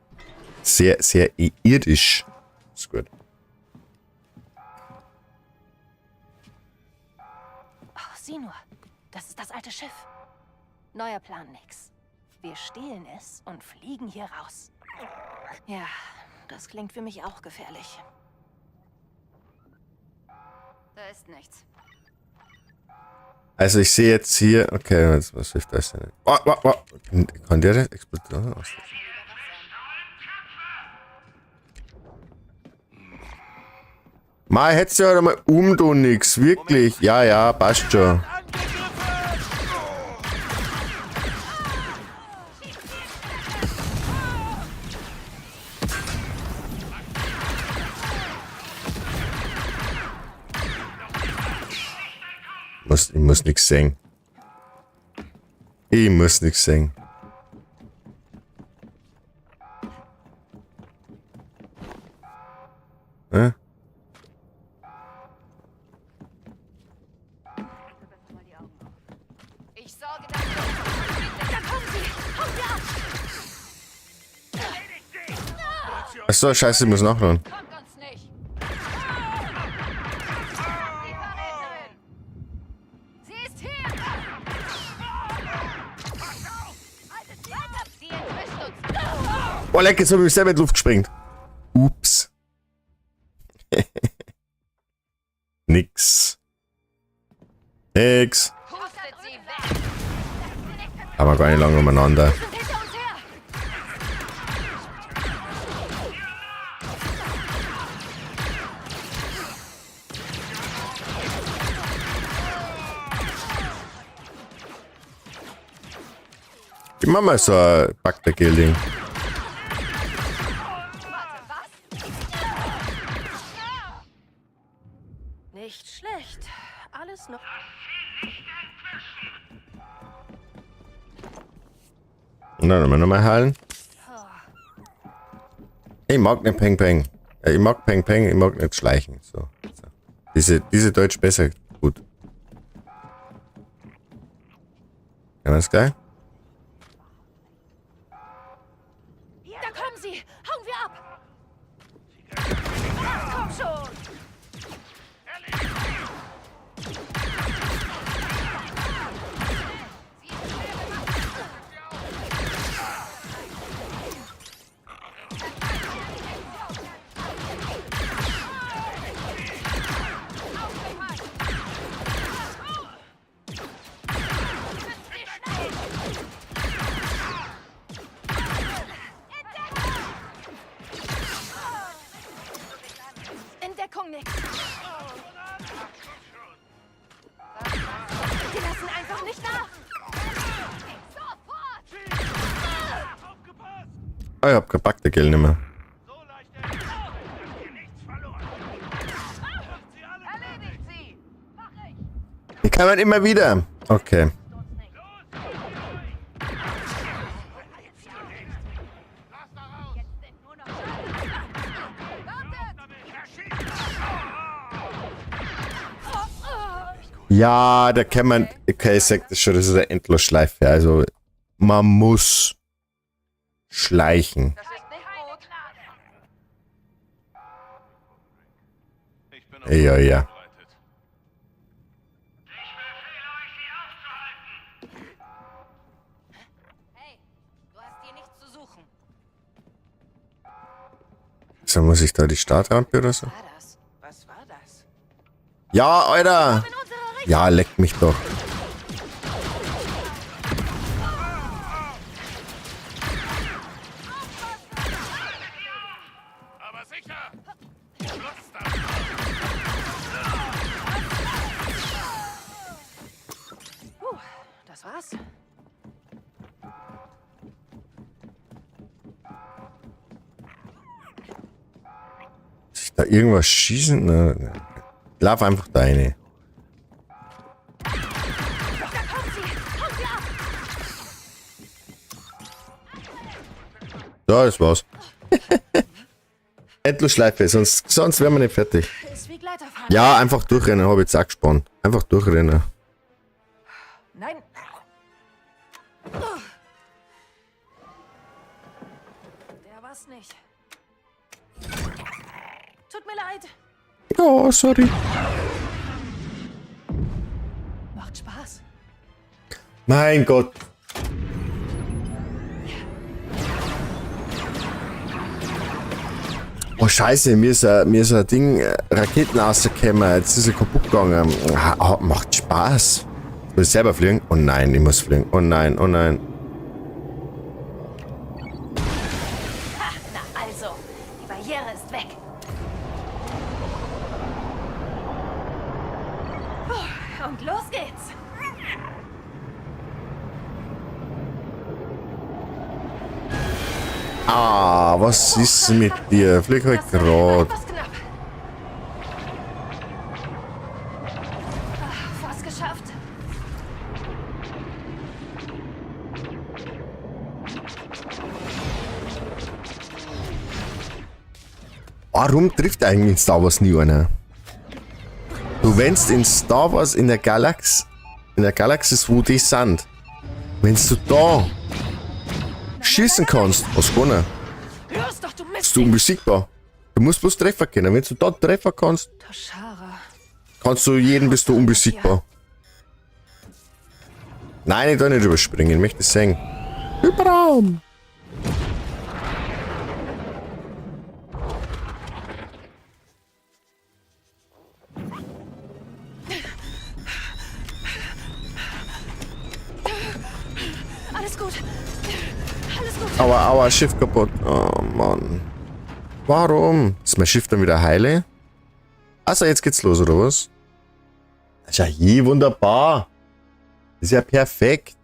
Sehr, sehr irdisch. Ist gut. Oh, sieh nur. Das ist das alte Schiff. Neuer Plan, nix. Wir stehlen es und fliegen hier raus. Ja, das klingt für mich auch gefährlich. Da ist nichts. Also ich sehe jetzt hier... Okay, was hilft das denn? Oh, oh, oh. Kann der das explodieren? Mal hättest du ja mal um, du nix. Wirklich. Ja, ja, passt schon. Ich muss nix sehen. Ich muss nix sehen. Hä? Ich sorge dafür. Da kommen sie! Hauen wir ab! Achso, scheiße, ich muss nachladen. Kommt uns nicht! Die Verräterin! Sie ist hier! Sie entwischt uns! Oh, leck, jetzt hab ich mich selber in die Luft gesprengt. Ups. Nix. Nix. Pustet sie weg! Aber gar nicht lange umeinander. Ich mach mal so ein Bagdagel-Ding. Nicht schlecht. Alles noch. Na, dann nochmal heilen. Ich mag nicht Peng Peng. Ich mag Peng Peng, ich mag nicht schleichen. So. So. Diese Deutsch besser. Gut. Kann das geil? Da kommen sie! Hauen wir ab! Ach, komm schon! In Deckung, Nick! Die lassen einfach nicht nach! Ah, ich hab kein Bagdagel nicht mehr. Die kann man immer wieder. Okay. Ja, da kann man... Okay, ich sag das schon, das ist eine Endlosschleife. Also, man muss schleichen. Ja, ja. Hey, du hast hier nichts zu suchen. So, muss ich da die Startrampe oder so? Was war das? Ja, Alter! Ja, leck mich doch. Aber sicher! Puh, das war's. Muss ich da irgendwas schießen? Na, na. Lauf einfach da rein. Da kommt sie! Haut sie ab! So, das war's. Endlosschleife, sonst wären wir nicht fertig. Ist wie Gleiterfahren. Ja, einfach durchrennen, habe ich jetzt auch gespannt. Einfach durchrennen. Nein. Der war's nicht. Tut mir leid. Oh, sorry. Macht Spaß. Mein Gott. Oh Scheiße, mir ist ein Ding, Raketen rausgekommen, jetzt ist er kaputt gegangen. Ah, macht Spaß. Soll ich selber fliegen? Oh nein, ich muss fliegen. Oh nein, oh nein. Ha, na also, die Barriere ist weg. Puh, und los geht's. Ah, was ist mit dir? Flieg halt grad. Fast geschafft. Warum trifft eigentlich in Star Wars nie einer? Du, wenn's in Star Wars in der Galaxis, wo die sind, wenn's du da schießen kannst, was gewonnen? Los doch, du Mist! Bist du unbesiegbar. Du musst bloß Treffer können. Wenn du da Treffer kannst, kannst du jeden, bist du unbesiegbar. Nein, ich darf nicht überspringen, ich möchte sehen. Hyperraum! Alles gut. Alles gut. Aua, aua, Schiff kaputt. Oh Mann. Warum? Ist mein Schiff dann wieder heile? Also, jetzt geht's los, oder was? Das ist ja hier wunderbar. Das ist ja perfekt.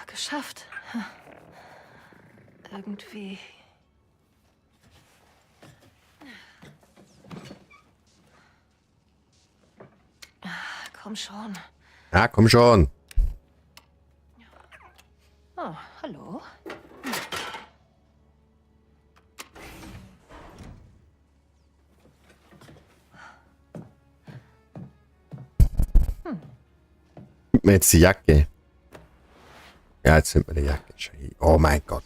Geschafft. Irgendwie. Komm schon. Ja, komm schon. Oh, hallo. Gib mir jetzt die Jacke. Ja, jetzt nimmt mir die Jacke. Oh mein Gott.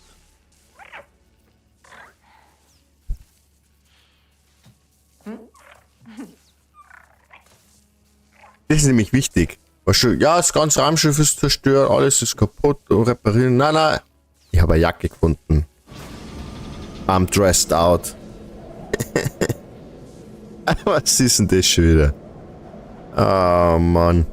Das ist nämlich wichtig. Weißt du, ja, das ganze Raumschiff ist zerstört, alles ist kaputt und reparieren. Nein, nein. Ich habe eine Jacke gefunden. I'm dressed out. Was ist denn das schon wieder? Oh Mann.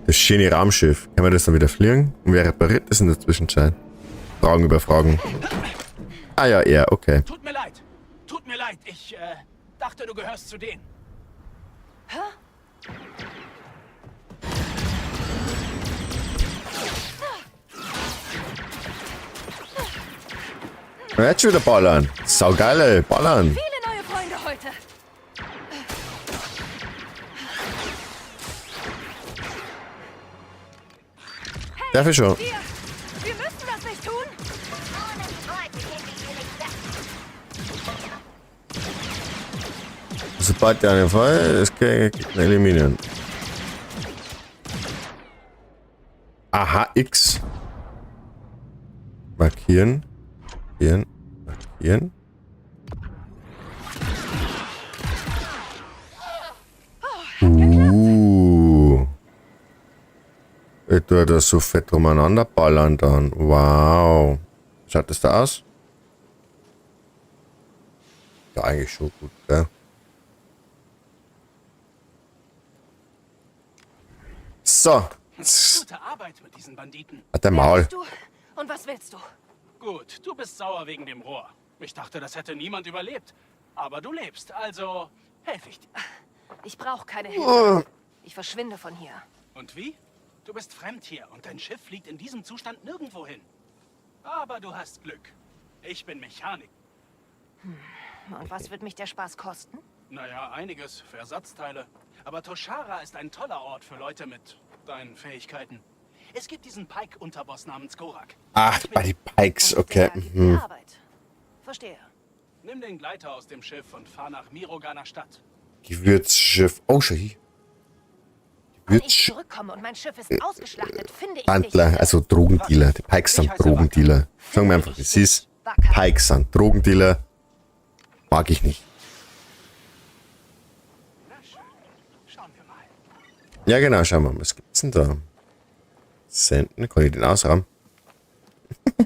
Das schöne Raumschiff. Können wir das dann wieder fliegen? Und wer repariert das in der Zwischenzeit? Fragen über Fragen. Ah ja, er, okay. Tut mir leid. Tut mir leid. Ich dachte, du gehörst zu denen. Hä? Jetzt schon wieder ballern. Saugeil, ey. Ballern. Viele neue Freunde heute. Hey, Darf ich schon? Wir müssen das nicht tun. Sobald der eine Fall ist, kann ich eliminieren. Aha, X. Markieren. Markieren. Markieren. Ich tue das so fett umeinander ballern dann. Wow. Schaut das da aus? Ja, eigentlich schon gut, gell? So. Gute Arbeit mit diesen Banditen. Hat der Maul. Bist du? Und was willst du? Gut, du bist sauer wegen dem Rohr. Ich dachte, das hätte niemand überlebt. Aber du lebst, also helfe ich dir. Ich brauche keine Hilfe. Ich verschwinde von hier. Und wie? Du bist fremd hier und dein Schiff fliegt in diesem Zustand nirgendwo hin. Aber du hast Glück. Ich bin Mechanik. Und was wird mich der Spaß kosten? Naja, einiges für Ersatzteile. Aber Toshara ist ein toller Ort für Leute mit deinen Fähigkeiten. Es gibt diesen Pike-Unterboss namens Gorak. Ach, bei die Pikes, okay. Mhm. Arbeit. Verstehe. Nimm den Gleiter aus dem Schiff und fahr nach Mirogana Stadt. Gewürzschiff. Oh, schau hier. Wenn ich Gewürz. zurückkomme und mein Schiff ist ausgeschlachtet, finde ich dich. Wandler, also Drogendealer. Die Pikes sind Drogendealer. Sagen wir einfach, wie es ist. Pikes sind Drogendealer. Mag ich nicht. Ja, genau, schauen wir mal. Was gibt's denn da? Senden? Kann ich den ausrahmen?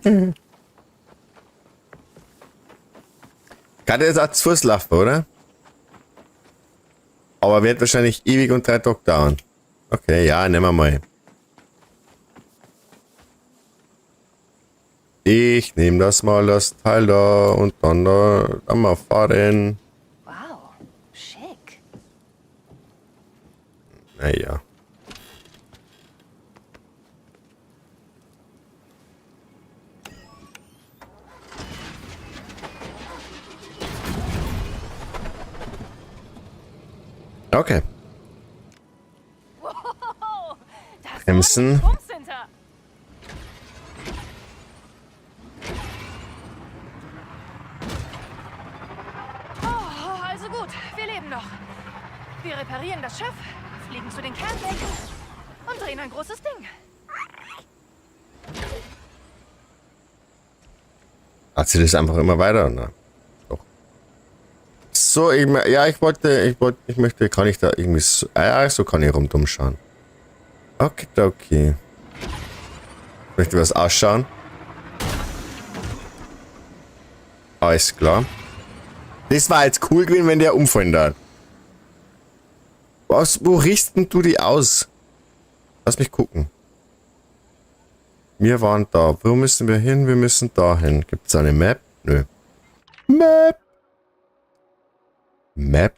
Kann der jetzt auch zu Fuß laufen, oder? Aber wird wahrscheinlich ewig und 3 Tage dauern. Okay, ja, nehmen wir mal. Ich nehme das mal, das Teil da und dann da, dann mal fahren. Wow, schick. Naja. Okay. Wow, da ist Bremsen. ordentlich Bums hinter. Oh, also gut, wir leben noch. Wir reparieren das Schiff, fliegen zu den Kernbecken und drehen ein großes Ding. Hat sie das einfach immer weiter? Na, doch. So, ich, ja, ich wollte, ich möchte, kann ich da irgendwie so, ja, so kann ich rundum schauen. Okay, okay. Ich möchte was ausschauen. Alles klar. Das war jetzt cool gewesen, wenn der umfallen da. Was, wo riechst denn du die aus? Lass mich gucken. Wir waren da. Wo müssen wir hin? Wir müssen da hin. Gibt's eine Map? Nö. Map. Map.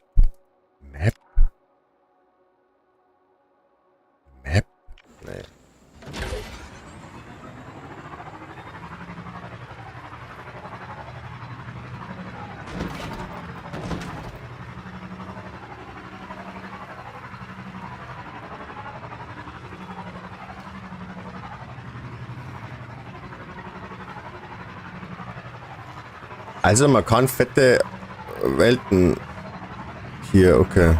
Map. Map. Nee. Also man kann fette Welten hier, okay.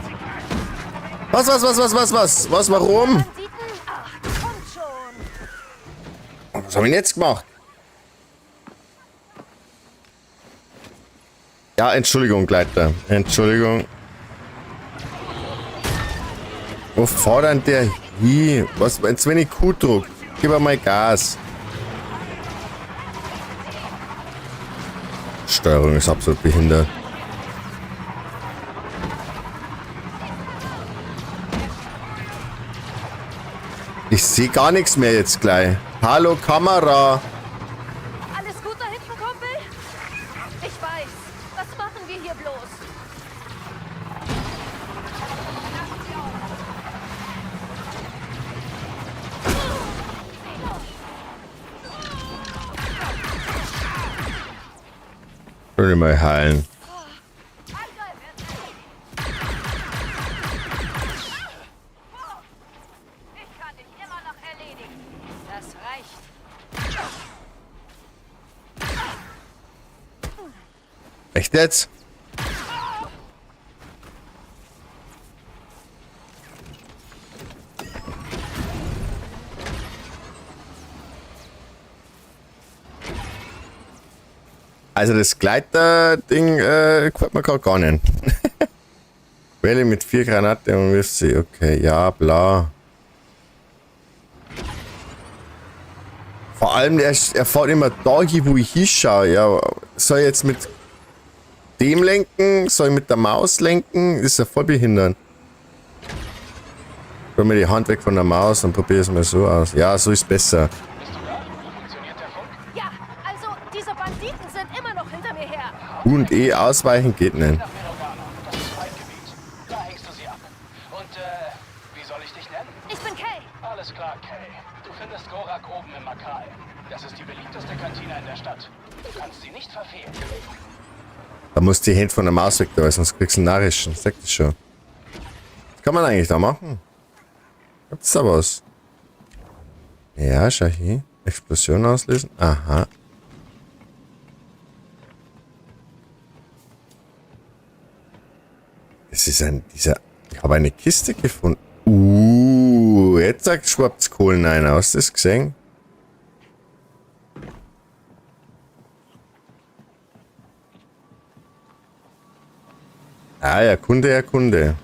Was, warum? Was hab ich denn jetzt gemacht? Ja, Entschuldigung, Gleiter. Entschuldigung. Wo fährt denn der hin? Was, jetzt wenn ich Q drück, gib einmal Gas. Steuerung ist absolut behindert. Ich sehe gar nichts mehr jetzt gleich. Hallo Kamera. Alles gut da hinten, Kumpel? Ich weiß. Was machen wir hier bloß? Würde mal heilen. Ich kann dich immer noch erledigen. Das reicht. Echt jetzt? Also das Gleiter-Ding gefällt mir grad gar nicht. Welle mit 4 Granaten und wirft sie. Okay, ja, bla. Vor allem, er fährt immer da hin, wo ich hinschaue. Ja, soll ich jetzt mit dem lenken? Soll ich mit der Maus lenken? Ist ja voll behindert. Tu mir die Hand weg von der Maus und probier es mal so aus. Ja, so ist besser. Ja, also diese Banditen sind immer noch hinter mir her. U und E ausweichen geht nicht. Das ist Feindgebiet. Da hängst du sie ab. Und, wie soll ich dich nennen? Ich bin Kay. Alles klar, Kay. Du findest Gorak oben im Makal. Das ist die beliebteste Kantine in der Stadt. Du kannst sie nicht verfehlen. Da musst du die Hände von der Maus weg, da, weil sonst kriegst du einen narischen. Sag das schon. Was kann man eigentlich da machen? Gibt's da was? Ja, schau hier. Explosion auslösen. Aha. Das ist ein, dieser, ich habe eine Kiste gefunden. Jetzt schwappt's Kohlen ein. Hast du das gesehen? Ah ja, Kunde, Erkunde.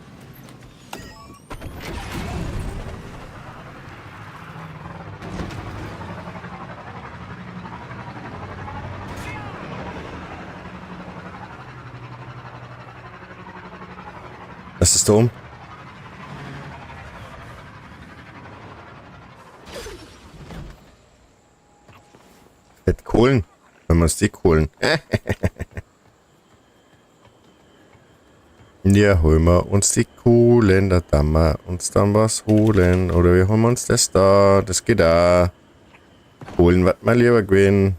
Was ist da oben? Fett Kohlen. Wenn wir uns die Kohlen. Ja, holen wir uns die Kohlen, da tun wir uns dann was holen. Oder wir holen uns das da, das geht auch. Holen wird mal lieber gewinnen.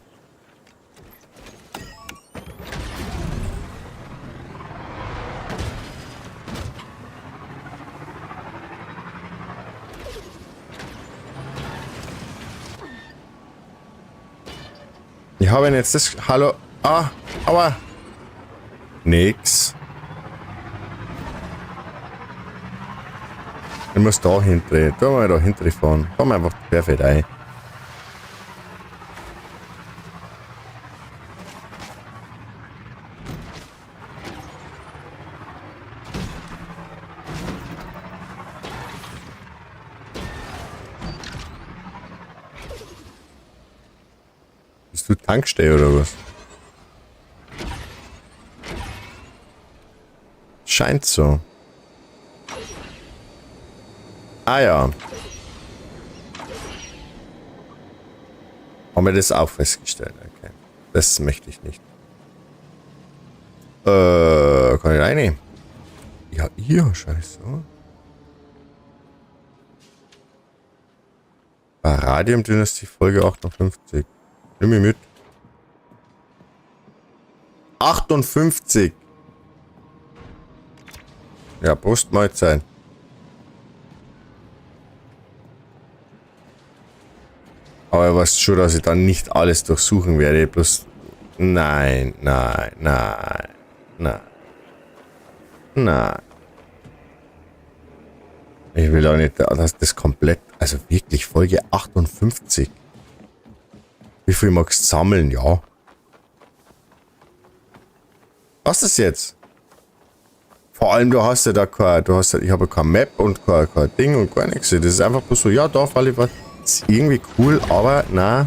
Ich habe jetzt das... Hallo. Ah, aua. Nix. Ich muss da hinten. Da mal da hinten fahren. Fahren wir einfach perfekt ein. Bist du Tankstelle oder was? Scheint so. Ah ja. Haben wir das auch festgestellt? Okay. Das möchte ich nicht. Kann ich reinnehmen? Ja, hier, scheiße. Radium-Dynastie Folge 58. Nimm mich mit. 58! Ja, Brustmahlzeit. Aber ich weiß schon, dass ich dann nicht alles durchsuchen werde. Bloß. Nein, nein, nein, nein. Nein. Ich will auch nicht, dass das komplett. Also wirklich, Folge 58. Wie viel magst du sammeln? Ja. Was ist jetzt? Vor allem, du hast ja da kein, du hast ja, ich habe kein Map und kein Ding und gar nichts. Das ist einfach bloß so, ja, da falle ich was. Ist irgendwie cool, aber na.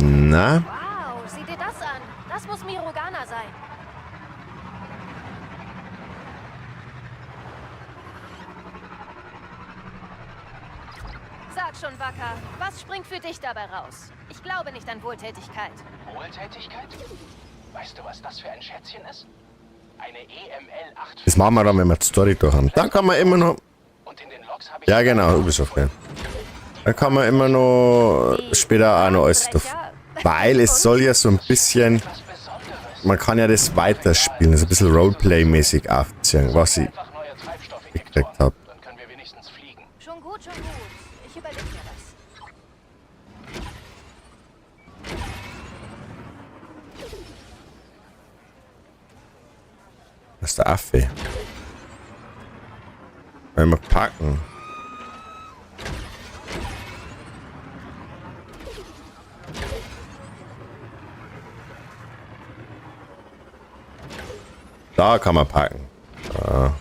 Na? Wow, sieh dir das an. Das muss Mirogana sein. Sag schon, Wacker, was springt für dich dabei raus? Ich glaube nicht an Wohltätigkeit. Wohltätigkeit? Weißt du, was das für ein Schätzchen ist? Eine EML 8. Das machen wir dann, wenn wir die Story durch haben. Dann kann man immer noch... Ja, genau, Ubisoft, ja. Dann kann man immer noch später auch noch alles durch. Weil es soll ja so ein bisschen... Man kann ja das weiterspielen, so ein bisschen Roleplay-mäßig aufziehen, was ich gekriegt habe. Schon gut, schon gut. Ich überleg mir was. Das ist der Affe. Wollen wir packen? Da kann man packen. Da.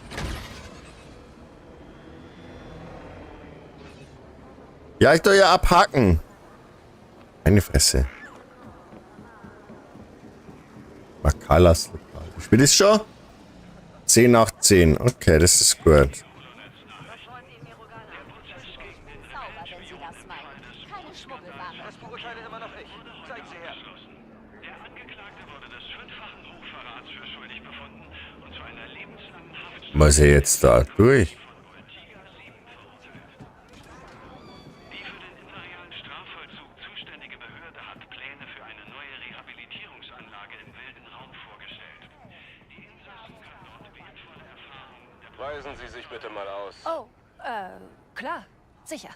Ja, ich soll ja abhaken. Meine Fresse. Makalas Lokal. Wie spät ist schon? 10 nach 10. Okay, das ist gut. Muss ich jetzt da durch? Weisen Sie sich bitte mal aus. Oh, klar, sicher.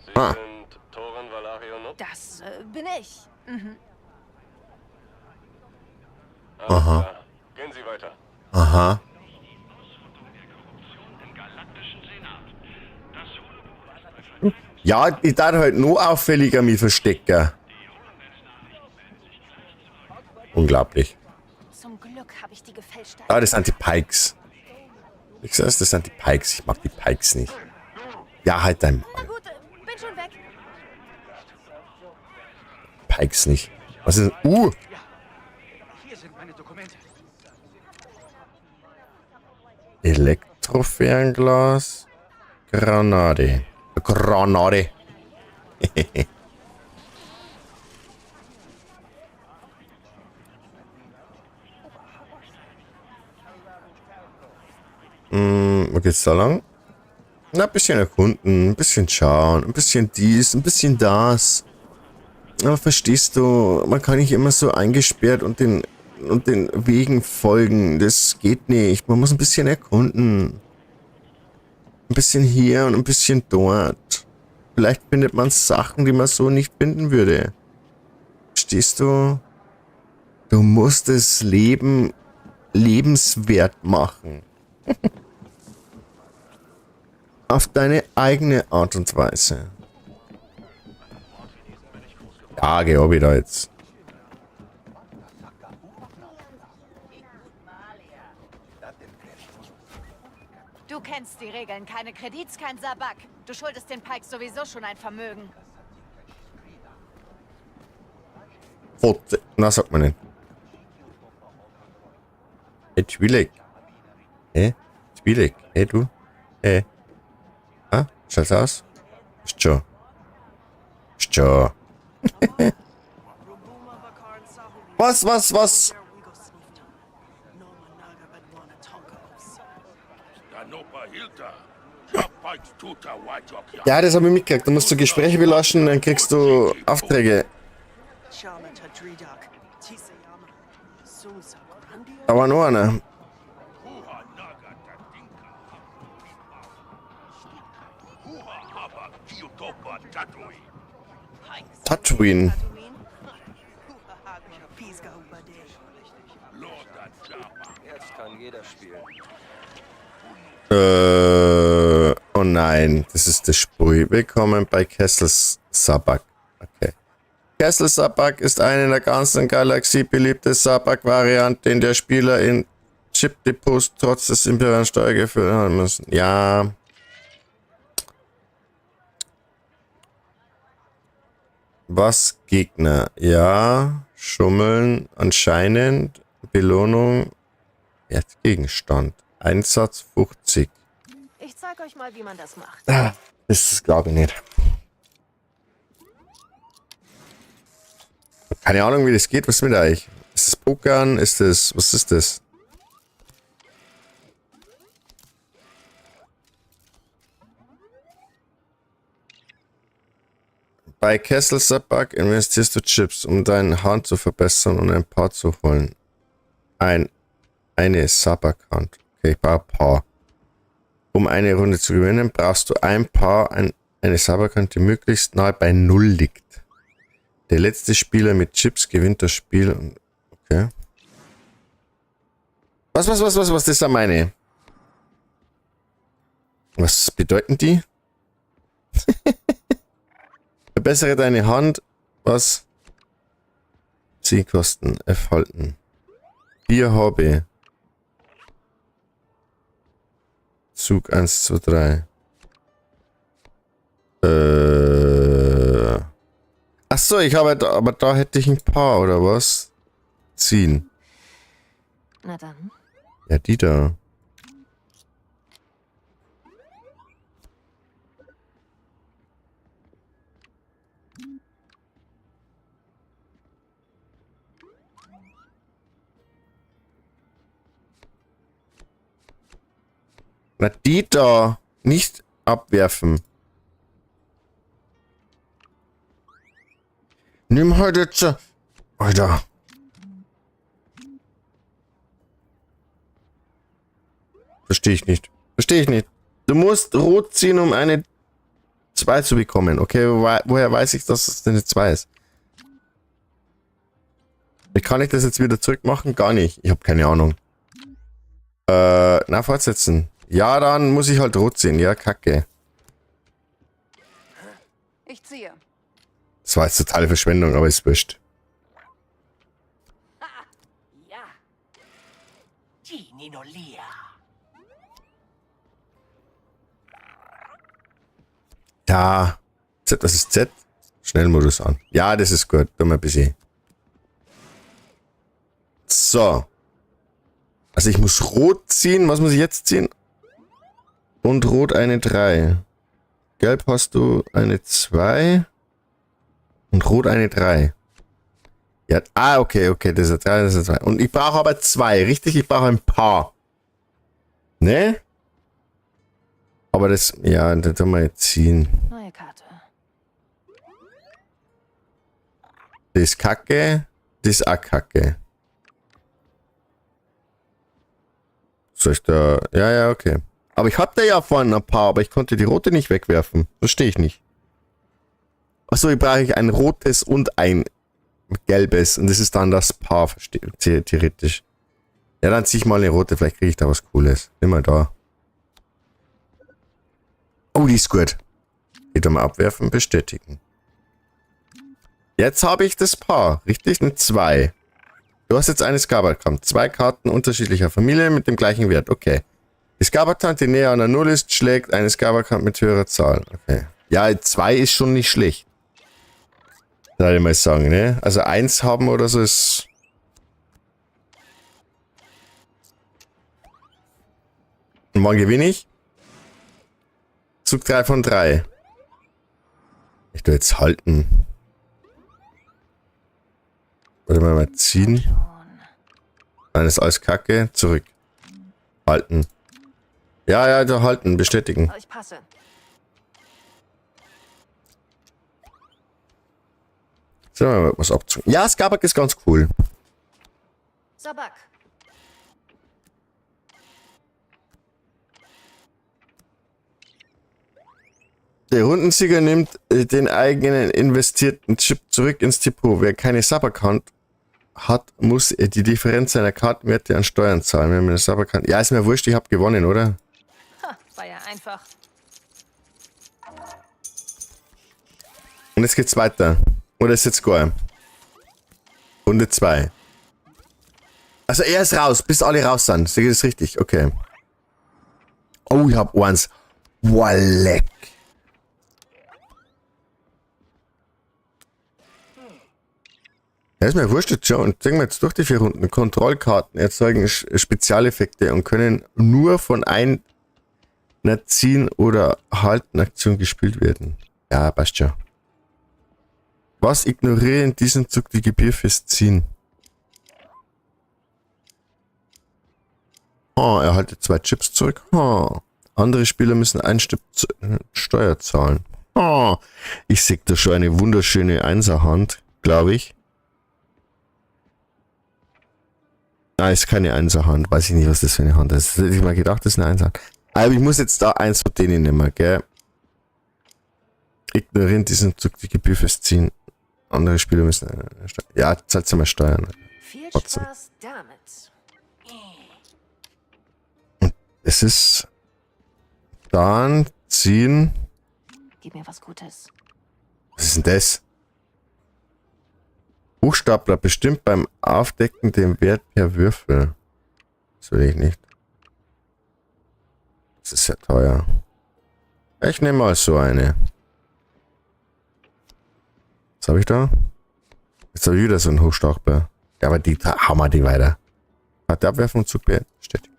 Sie Ah. sind Toren Valario Nupp? Das bin ich. Mhm. Alles Aha. klar. Gehen Sie weiter. Aha. Ja, ich darf halt noch auffälliger mich verstecken. Unglaublich. Zum Glück habe ich die gefälschte. Ah, das sind die Pikes. Ich sag's, das sind die Pikes. Ich mag die Pikes nicht. Ja, halt dein Na gut, bin schon weg. Pikes nicht. Was ist denn? Hier sind meine Dokumente. Elektrofernglas. Granate. Granate. Wo geht's da lang? Na, ein bisschen erkunden, ein bisschen schauen, ein bisschen dies, ein bisschen das. Aber verstehst du, man kann nicht immer so eingesperrt und den Wegen folgen. Das geht nicht. Man muss ein bisschen erkunden. Ein bisschen hier und ein bisschen dort. Vielleicht findet man Sachen, die man so nicht finden würde. Verstehst du? Du musst das Leben lebenswert machen. Auf deine eigene Art und Weise. Ja, geh auch wieder jetzt. Du kennst die Regeln. Keine Kredits, kein Sabak. Du schuldest den Pikes sowieso schon ein Vermögen. Fotze. Na, sagt man nicht. Hey, Twi'lek. Hey, Twi'lek. Hey, du. Hey. Ah, schaut's aus? Ist schon. Ist schon. Was, was, was? Ja, das habe ich mitgekriegt. Du musst du Gespräche belauschen, dann kriegst du Aufträge. Da war noch einer. Tatooine. Jetzt kann jeder spielen. Oh nein, das ist das Sprüh. Willkommen bei Kessel Sabacc. Okay. Kessel Sabacc ist eine in der ganzen Galaxie beliebte Sabacc-Variante, in der Spieler in Chip-Depots trotz des imperialen Steuergefühls haben müssen. Ja. Was? Gegner? Ja. Schummeln. Anscheinend. Belohnung. Wertgegenstand. Einsatz 50. Ich zeig euch mal, wie man das macht. Ah, das glaube ich nicht. Keine Ahnung, wie das geht. Was ist mit euch? Ist das Pokern? Ist das... Was ist das? Bei Kessel Sabacc investierst du Chips, um deine Hand zu verbessern und ein Paar zu holen. Eine Sabacc-Hand. Okay, ich brauche ein Paar. Um eine Runde zu gewinnen, brauchst du ein Paar, eine Sabacc-Hand, die möglichst nahe bei 0 liegt. Der letzte Spieler mit Chips gewinnt das Spiel. Und, okay. Was, das ist meine? Was bedeuten die? Verbessere deine Hand. Was? Zielkosten. F halten. 4 HB. Zug 1, 2, 3. Ach so, ich habe da, aber da hätte ich ein paar, oder was? Ziehen. Na dann. Ja, die da. Na, die da. Nicht abwerfen. Nimm halt jetzt. Alter. Verstehe ich nicht. Verstehe ich nicht. Du musst rot ziehen, um eine 2 zu bekommen. Okay, woher weiß ich, dass es eine 2 ist? Wie kann ich das jetzt wieder zurück machen? Gar nicht. Ich habe keine Ahnung. Na, fortsetzen. Ja, dann muss ich halt rot ziehen. Ja, kacke. Ich ziehe. Das war jetzt totale Verschwendung, aber ist wurscht. Ja. Ja. Z, das ist Z. Schnellmodus an. Ja, das ist gut. Tu mal ein bisschen. So. Also ich muss rot ziehen. Was muss ich jetzt ziehen? Und rot eine 3. Gelb hast du eine 2. Und rot eine 3. Ja, okay, okay. Das ist eine 3, das ist eine 2. Und ich brauche aber 2, richtig? Ich brauche ein paar. Ne? Aber das, ja, da tun wir jetzt ziehen. Neue Karte. Das ist Kacke. Das ist auch Kacke. Soll ich da... Ja, ja, okay. Aber ich hatte ja vorhin ein paar, aber ich konnte die rote nicht wegwerfen. Verstehe ich nicht. Achso, hier brauche ich ein rotes und ein gelbes. Und das ist dann das Paar, theoretisch. Ja, dann zieh ich mal eine rote. Vielleicht kriege ich da was Cooles. Nimm mal da. Oh, die ist gut. Geht da mal abwerfen, bestätigen. Jetzt habe ich das Paar. Richtig? Eine 2. Du hast jetzt eine Skabat-Karte. 2 Karten unterschiedlicher Familie mit dem gleichen Wert. Okay. Die Skabat-Karte, die näher an der 0 ist, schlägt eine Skabat-Karte mit höherer Zahl. Okay. Ja, 2 ist schon nicht schlecht. Soll ich mal sagen, ne? Also 1 haben oder so ist... Und wann gewinne ich? Zug 3 von 3. Ich will jetzt halten. Warte mal, mal ziehen. Nein, ist alles Kacke. Zurück. Halten. Ja, ja, da halten. Bestätigen. Ich passe. Sollen wir mal was abzocken? Ja, Skabak ist ganz cool. Sabak. Der Rundensieger nimmt den eigenen investierten Chip zurück ins Depot. Wer keine Sabak-Hand hat, muss die Differenz seiner Kartenwerte an Steuern zahlen. Wenn man eine Sabak-Hand... Ja, ist mir wurscht, ich hab gewonnen, oder? Ha, war ja einfach. Und jetzt geht's weiter. Oder ist jetzt gar? Runde 2. Also er ist raus, bis alle raus sind. Sehe ich das richtig? Okay. Oh, ich hab eins. Boah, leck. Ja, ist mir wurscht jetzt schon. Und denken wir jetzt durch die 4 Runden. Kontrollkarten erzeugen Spezialeffekte und können nur von einer Ziehen- oder Halten-Aktion gespielt werden. Ja, passt schon. Was ignoriere in diesem Zug die Gebühr fürs Ziehen? Oh, erhalte 2 Chips zurück. Oh. Andere Spieler müssen ein Stück Steuer zahlen. Oh. Ich sehe da schon eine wunderschöne Einserhand, glaube ich. Nein, ist keine Einserhand. Weiß ich nicht, was das für eine Hand ist. Das hätte ich mal gedacht, das ist eine Einserhand. Aber ich muss jetzt da eins von denen nehmen, gell? Ignorieren diesen Zug die Gebühr fürs Ziehen. Andere Spieler müssen ja, zahlt mal Steuern. Viel Trotzdem. Spaß damit. Und es ist dann ziehen. Gib mir was Gutes. Was ist denn das? Hochstapler bestimmt beim Aufdecken den Wert per Würfel. Das will ich nicht. Das ist ja teuer. Ich nehme mal so eine. Was hab ich da? Jetzt hab ich wieder so einen Hochstapler. Ja, aber die hauen wir die weiter. Hat der Abwerfung Zug beendet? Steht.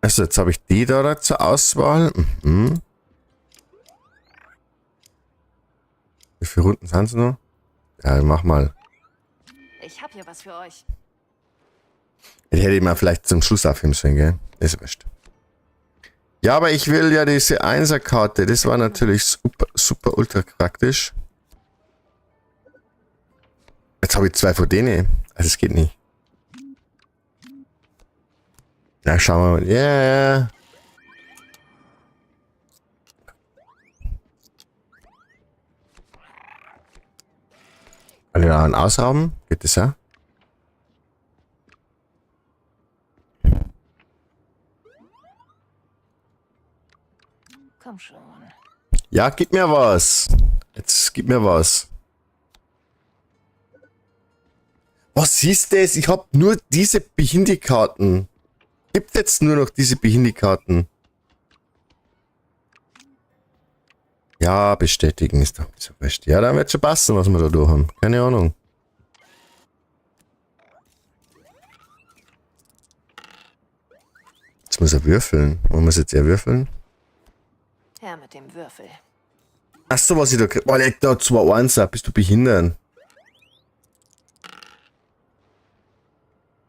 Also, jetzt habe ich die da zur Auswahl. Mhm. Wie viele Runden sind es noch? Ja, mach mal. Ich hab hier was für euch. Die hätte ich mal vielleicht zum Schluss aufheben sollen, gell? Ist wurscht. Ja, aber ich will ja diese 1er-Karte. Das war natürlich super, super ultra praktisch. Jetzt habe ich 2 von denen. Also es geht nicht. Na, schauen wir mal. Ja, yeah. Alle da ausrauben? Geht das ja? Komm schon. Ja, gib mir was. Jetzt gib mir was. Was ist das? Ich hab nur diese Behindi-Karten. Gibt jetzt nur noch diese Behindi-Karten. Ja, bestätigen ist doch nicht so wurscht. Ja, dann wird schon passen, was wir da durch haben. Keine Ahnung. Jetzt muss er würfeln. Wollen wir es jetzt eher würfeln? Her mit dem Würfel. Ach so, was ich da krieg. Boah, leg da 2 Einser. Bist du behindert?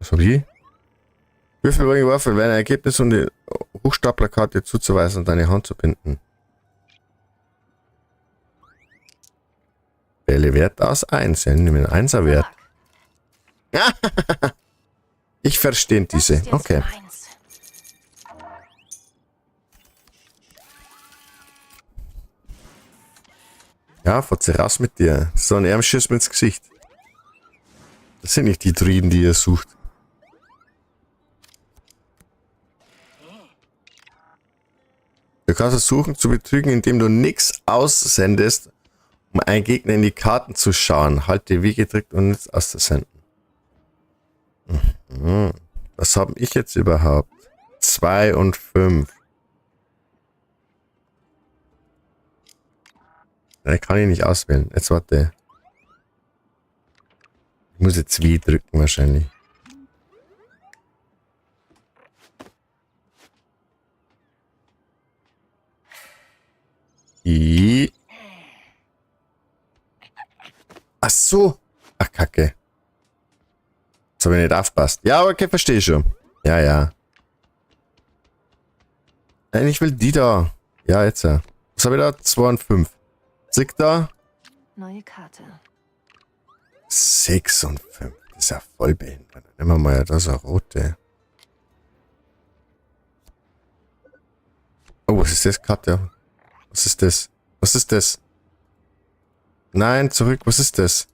Was hab ich? Würfel bringen Würfel, wenn ein Ergebnis und die Hochstaplerkarte zuzuweisen und deine Hand zu binden. Wähle Wert aus 1. Ja, nimm den 1er Wert. Ich verstehe diese. Okay. Ja, Fotze, raus mit dir. So ein Arm schießt mir ins Gesicht. Das sind nicht die Druiden, die ihr sucht. Du kannst versuchen zu betrügen, indem du nichts aussendest, um einen Gegner in die Karten zu schauen. Halte W gedrückt und nichts auszusenden. Mhm. Was habe ich jetzt überhaupt? 2 und 5. Da kann ich nicht auswählen. Jetzt warte. Ich muss jetzt W drücken wahrscheinlich. I. Ach so. Ach, Kacke. Jetzt habe ich nicht aufgepasst. Ja, okay, verstehe schon. Ja, ja. Nein, ich will die da. Ja, jetzt ja. Was habe ich da? 2 und 5. Sieg da. Neue Karte. 6 und 5. Das ist ja voll behindert. Nehmen wir mal ja das eine rote. Oh, was ist das? Karte. Was ist das? Was ist das? Nein, zurück. Was ist das?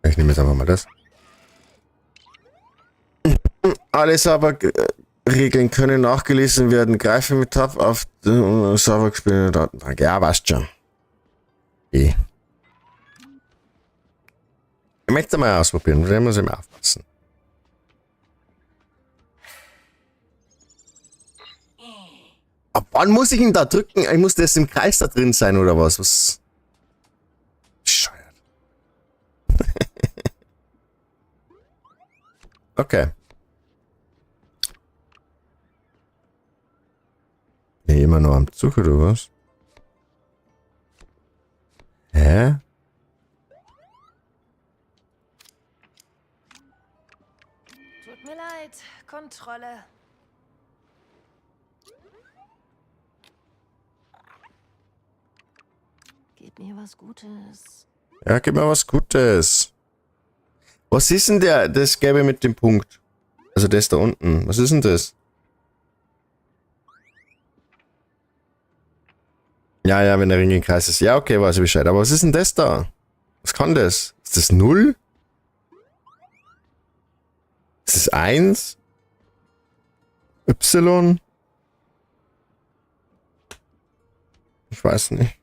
Ich nehme jetzt einfach mal das. Alle Server-Regeln können nachgelesen werden. Greife mit Tab auf den Server gespielten Datenbank. Ja, passt schon. Okay. Ich möchte es mal ausprobieren. Da muss ich mal aufpassen. Ab wann muss ich ihn da drücken? Ich muss das im Kreis da drin sein oder was? Was? Bescheuert. Okay. Nee, immer noch am Zug oder was? Hä? Tut mir leid. Kontrolle. Gib mir was Gutes. Ja, gib mir was Gutes. Was ist denn der, das Gelbe mit dem Punkt? Also das da unten. Was ist denn das? Ja, ja, wenn der Ring im Kreis ist. Ja, okay, weiß ich Bescheid. Aber was ist denn das da? Was kann das? Ist das 0? Ist das 1? Y? Ich weiß nicht.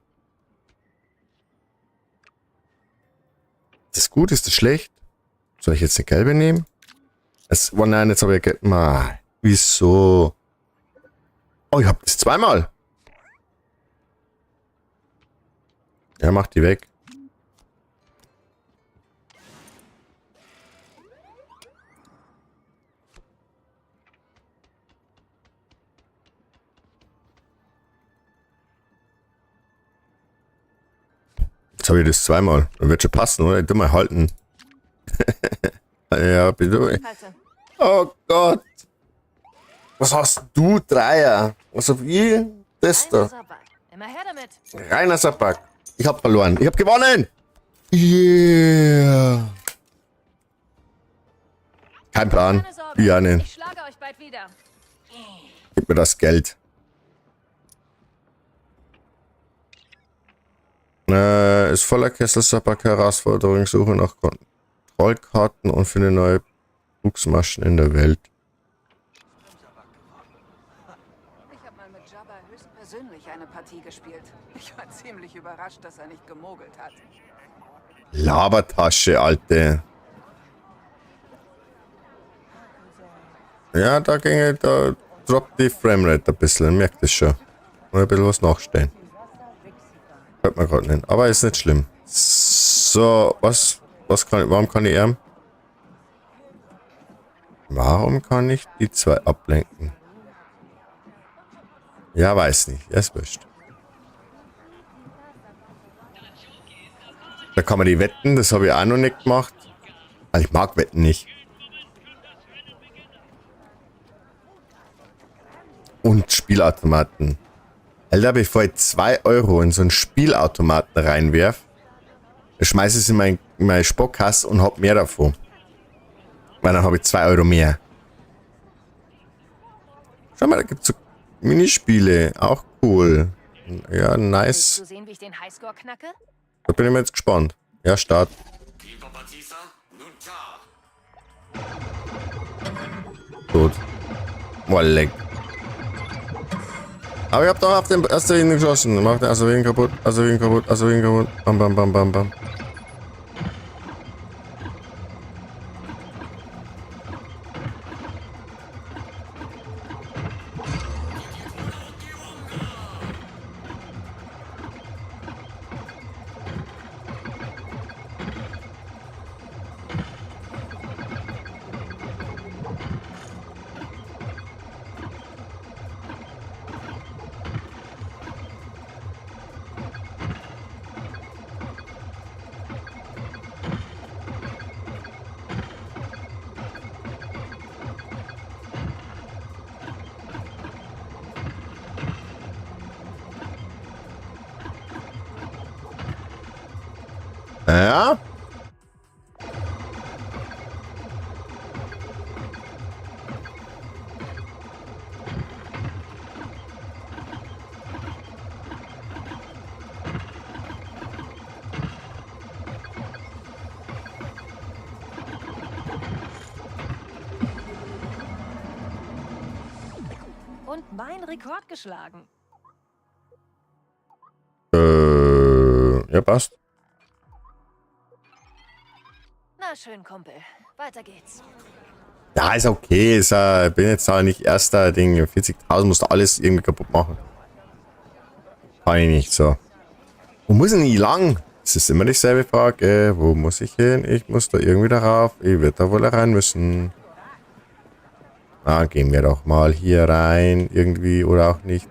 Ist das gut? Ist das schlecht? Soll ich jetzt eine gelbe nehmen? Es, oh nein, jetzt habe ich gelb. Mal. Wieso? Oh, ich hab das zweimal. Ja, mach die weg. Jetzt habe ich das zweimal. Dann wird schon passen, oder? Ich tu mal halten. Ja, bitte. Oh Gott. Was hast du, Dreier? Was hab ich? Das da. Immer her damit. Reiner Sabak. Ich hab verloren. Ich hab gewonnen. Yeah. Kein Plan. Ja, ne. Ich schlage euch bald wieder. Gib mir das Geld. Ist voller Kessel Sabak Herausforderung. Suche nach Kontrollkarten und finde neue Betrugsmaschen in der Welt. Ich habe mal mit Jabba höchstpersönlich eine Partie gespielt. Ich war ziemlich überrascht, dass er nicht gemogelt hat. Labertasche, Alte. Ja, da ging, da droppt die Framerate ein bisschen, merkt das schon. Mal ein bisschen was nachstellen. Hört man gerade nicht, aber ist nicht schlimm. So, was kann ich, warum kann ich erben? Warum kann ich die zwei ablenken? Ja, weiß nicht. Ja, ist wurscht. Da kann man die wetten, das habe ich auch noch nicht gemacht. Also ich mag Wetten nicht. Und Spielautomaten. Alter, bevor ich 2 Euro in so einen Spielautomaten reinwerf, schmeiße ich es in meine Sparkasse und hab mehr davon. Weil dann habe ich 2 Euro mehr. Schau mal, da gibt's so Minispiele. Auch cool. Ja, nice. Willst du sehen, wie ich den Highscore knacke? Da bin ich mir jetzt gespannt. Ja, Start. Gut. Boah, leck. Aber ich hab doch auf den Asteroiden geschossen. Mach den Asteroiden kaputt, Asteroiden kaputt, Asteroiden kaputt. Bam, bam, bam, bam, bam. Ja. Und mein Rekord geschlagen. Ja, passt. Na schön, Kumpel. Weiter geht's. Ja, ist okay. Ist, ich bin jetzt da nicht erster Ding. 40.000 musst du alles irgendwie kaputt machen. Kann ich nicht, so. Wo muss denn ich lang? Es ist immer dieselbe Frage. Wo muss ich hin? Ich muss da irgendwie darauf. Ich werde da wohl rein müssen. Na, gehen wir doch mal hier rein. Irgendwie oder auch nicht.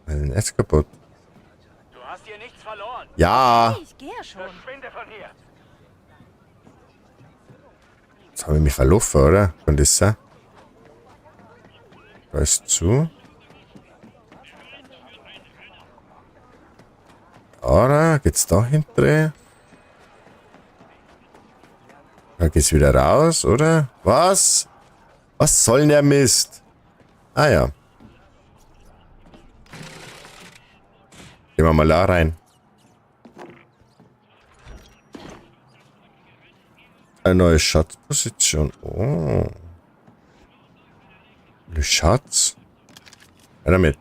Was ist denn jetzt kaputt? Du hast hier nichts verloren. Ja. Hey, ich gehe ja schon. Verschwinde von hier. Jetzt habe ich mich verlaufen, oder? Von das? Da ist zu. Da, geht's da hinten? Da geht's wieder raus, oder? Was? Was soll denn der Mist? Ah ja. Gehen wir mal da rein. Eine neue Schatzposition. Oh. Eine Schatz. Ja, damit.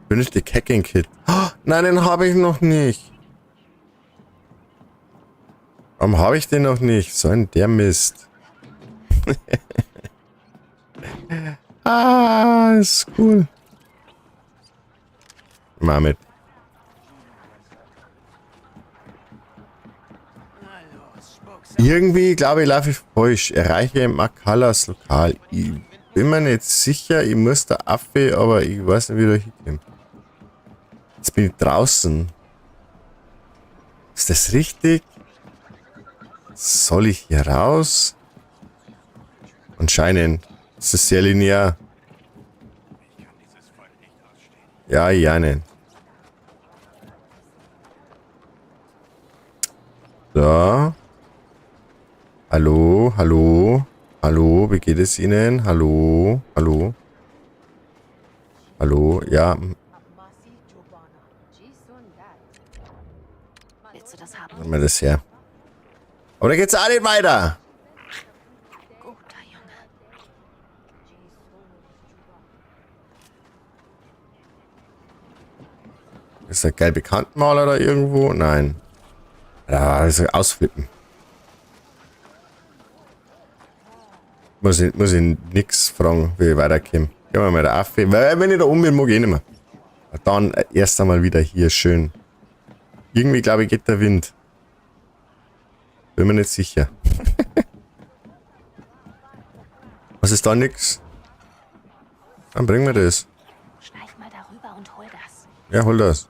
Benötigt Hacking Kit. Oh, nein, den habe ich noch nicht. Warum habe ich den noch nicht? So ein der Mist. Ah, ist cool. Mal mit. Irgendwie, glaube ich, laufe ich falsch. Erreiche Makalas Lokal. Ich Bin mir nicht sicher, ich muss da Affe, aber ich weiß nicht, wie ich da hinkomme. Jetzt bin ich draußen. Ist das richtig? Soll ich hier raus? Anscheinend. Das ist sehr linear. Ja, ja, nicht. So. Hallo, hallo. Hallo, wie geht es Ihnen? Hallo, hallo. Hallo, ja. Willst du das haben? Nehmen wir das her. Aber da geht's auch nicht weiter. Guter Junge. Ist der gelbe Kantenmaler da irgendwo? Nein. Ja, also ausflippen. Muss ich nix fragen, wie ich weiterkomme. Gehen wir mal da auf. Weil wenn ich da oben bin, mag ich eh nicht mehr. Dann erst einmal wieder hier schön. Irgendwie, glaube ich, geht der Wind. Bin mir nicht sicher. Was ist da nix? Dann bringen wir das. Schleich mal darüber und hol das. Ja, hol das.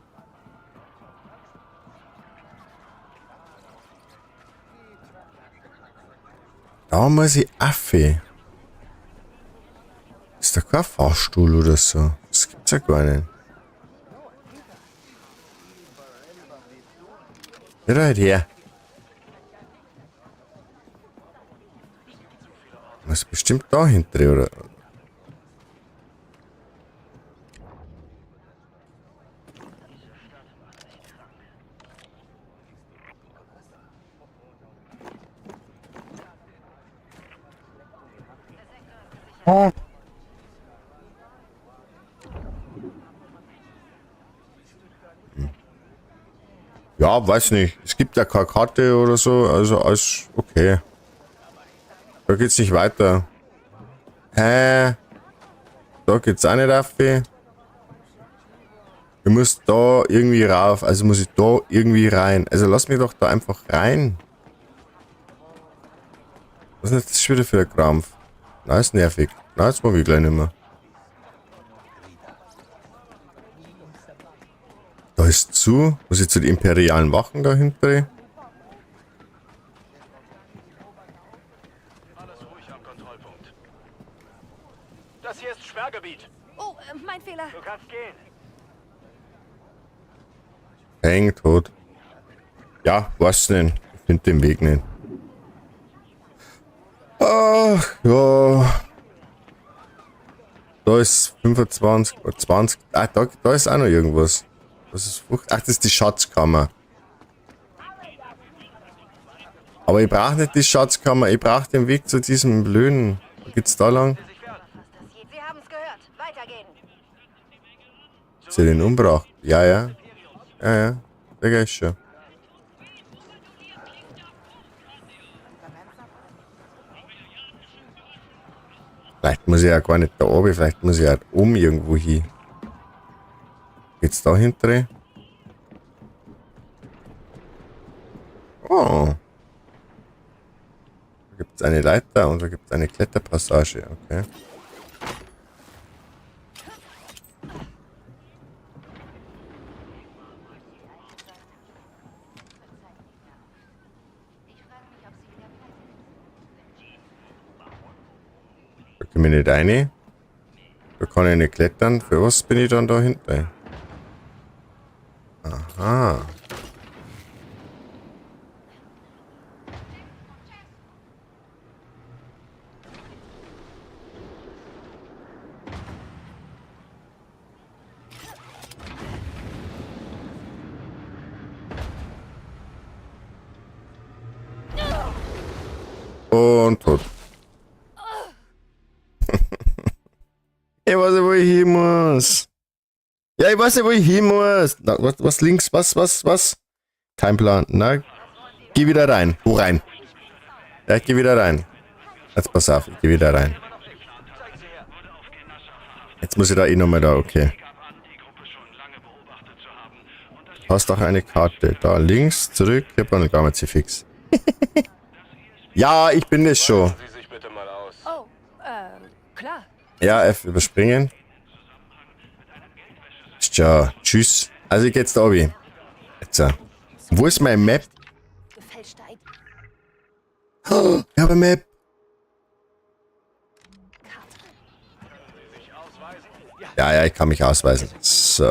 Da muss ich Affe. Ist da kein Fahrstuhl oder so? Das gibt's ja gar nicht. Geh da halt her. Was bestimmt da hinter, oder? Oh. Ja, weiß nicht. Es gibt ja keine Karte oder so, also alles okay. Da geht's nicht weiter. Hä? Da geht's auch nicht auf. Ich muss da irgendwie rauf, also muss ich da irgendwie rein. Also lass mich doch da einfach rein. Was ist denn das schon wieder für ein Krampf? Na, ist nervig. Na, jetzt mag ich gleich nicht mehr. Da ist zu. Muss ich zu den imperialen Wachen da hinten? Alles ruhig am Kontrollpunkt. Das hier ist Sperrgebiet. Oh, mein Fehler. Du kannst gehen. Häng tot. Ja, weiß nicht. Ich find den Weg nicht. Ach, ja. Da ist 25, 20. Ah, da ist auch noch irgendwas. Das ist Frucht. Ach, das ist die Schatzkammer. Aber ich brauch nicht die Schatzkammer. Ich brauch den Weg zu diesem blöden. Wo geht's da lang? Sie haben's gehört. Weitergehen. Ist ja den umgebracht? Ja, ja. Ja, ja. Der geht schon. Vielleicht muss ich ja gar nicht da oben, vielleicht muss ich ja oben irgendwo hin. Geht's da hinten? Oh. Da gibt's eine Leiter und da gibt's eine Kletterpassage. Okay. Da komme ich nicht rein. Da kann ich nicht klettern. Für was bin ich dann da hinten? Aha. Und tot. Ich weiß nicht, wo ich hin muss. Ja, ich weiß nicht, wo ich hin muss. Na, was links? Was? Kein Plan. Na, geh wieder rein. Wo rein? Ja, ich geh wieder rein. Jetzt pass auf, ich geh wieder rein. Jetzt muss ich da eh nochmal da, okay. Hast auch eine Karte. Da links, zurück. Ich hab eine Gamma fix. Ja, ich bin das schon. Sie sich bitte mal aus. Oh, klar. Ja, F überspringen. Tja, tschüss. Also ich geh jetzt da runter. Jetzt. Wo ist meine Map? Oh, ich habe eine Map. Ja, ja, ich kann mich ausweisen. So.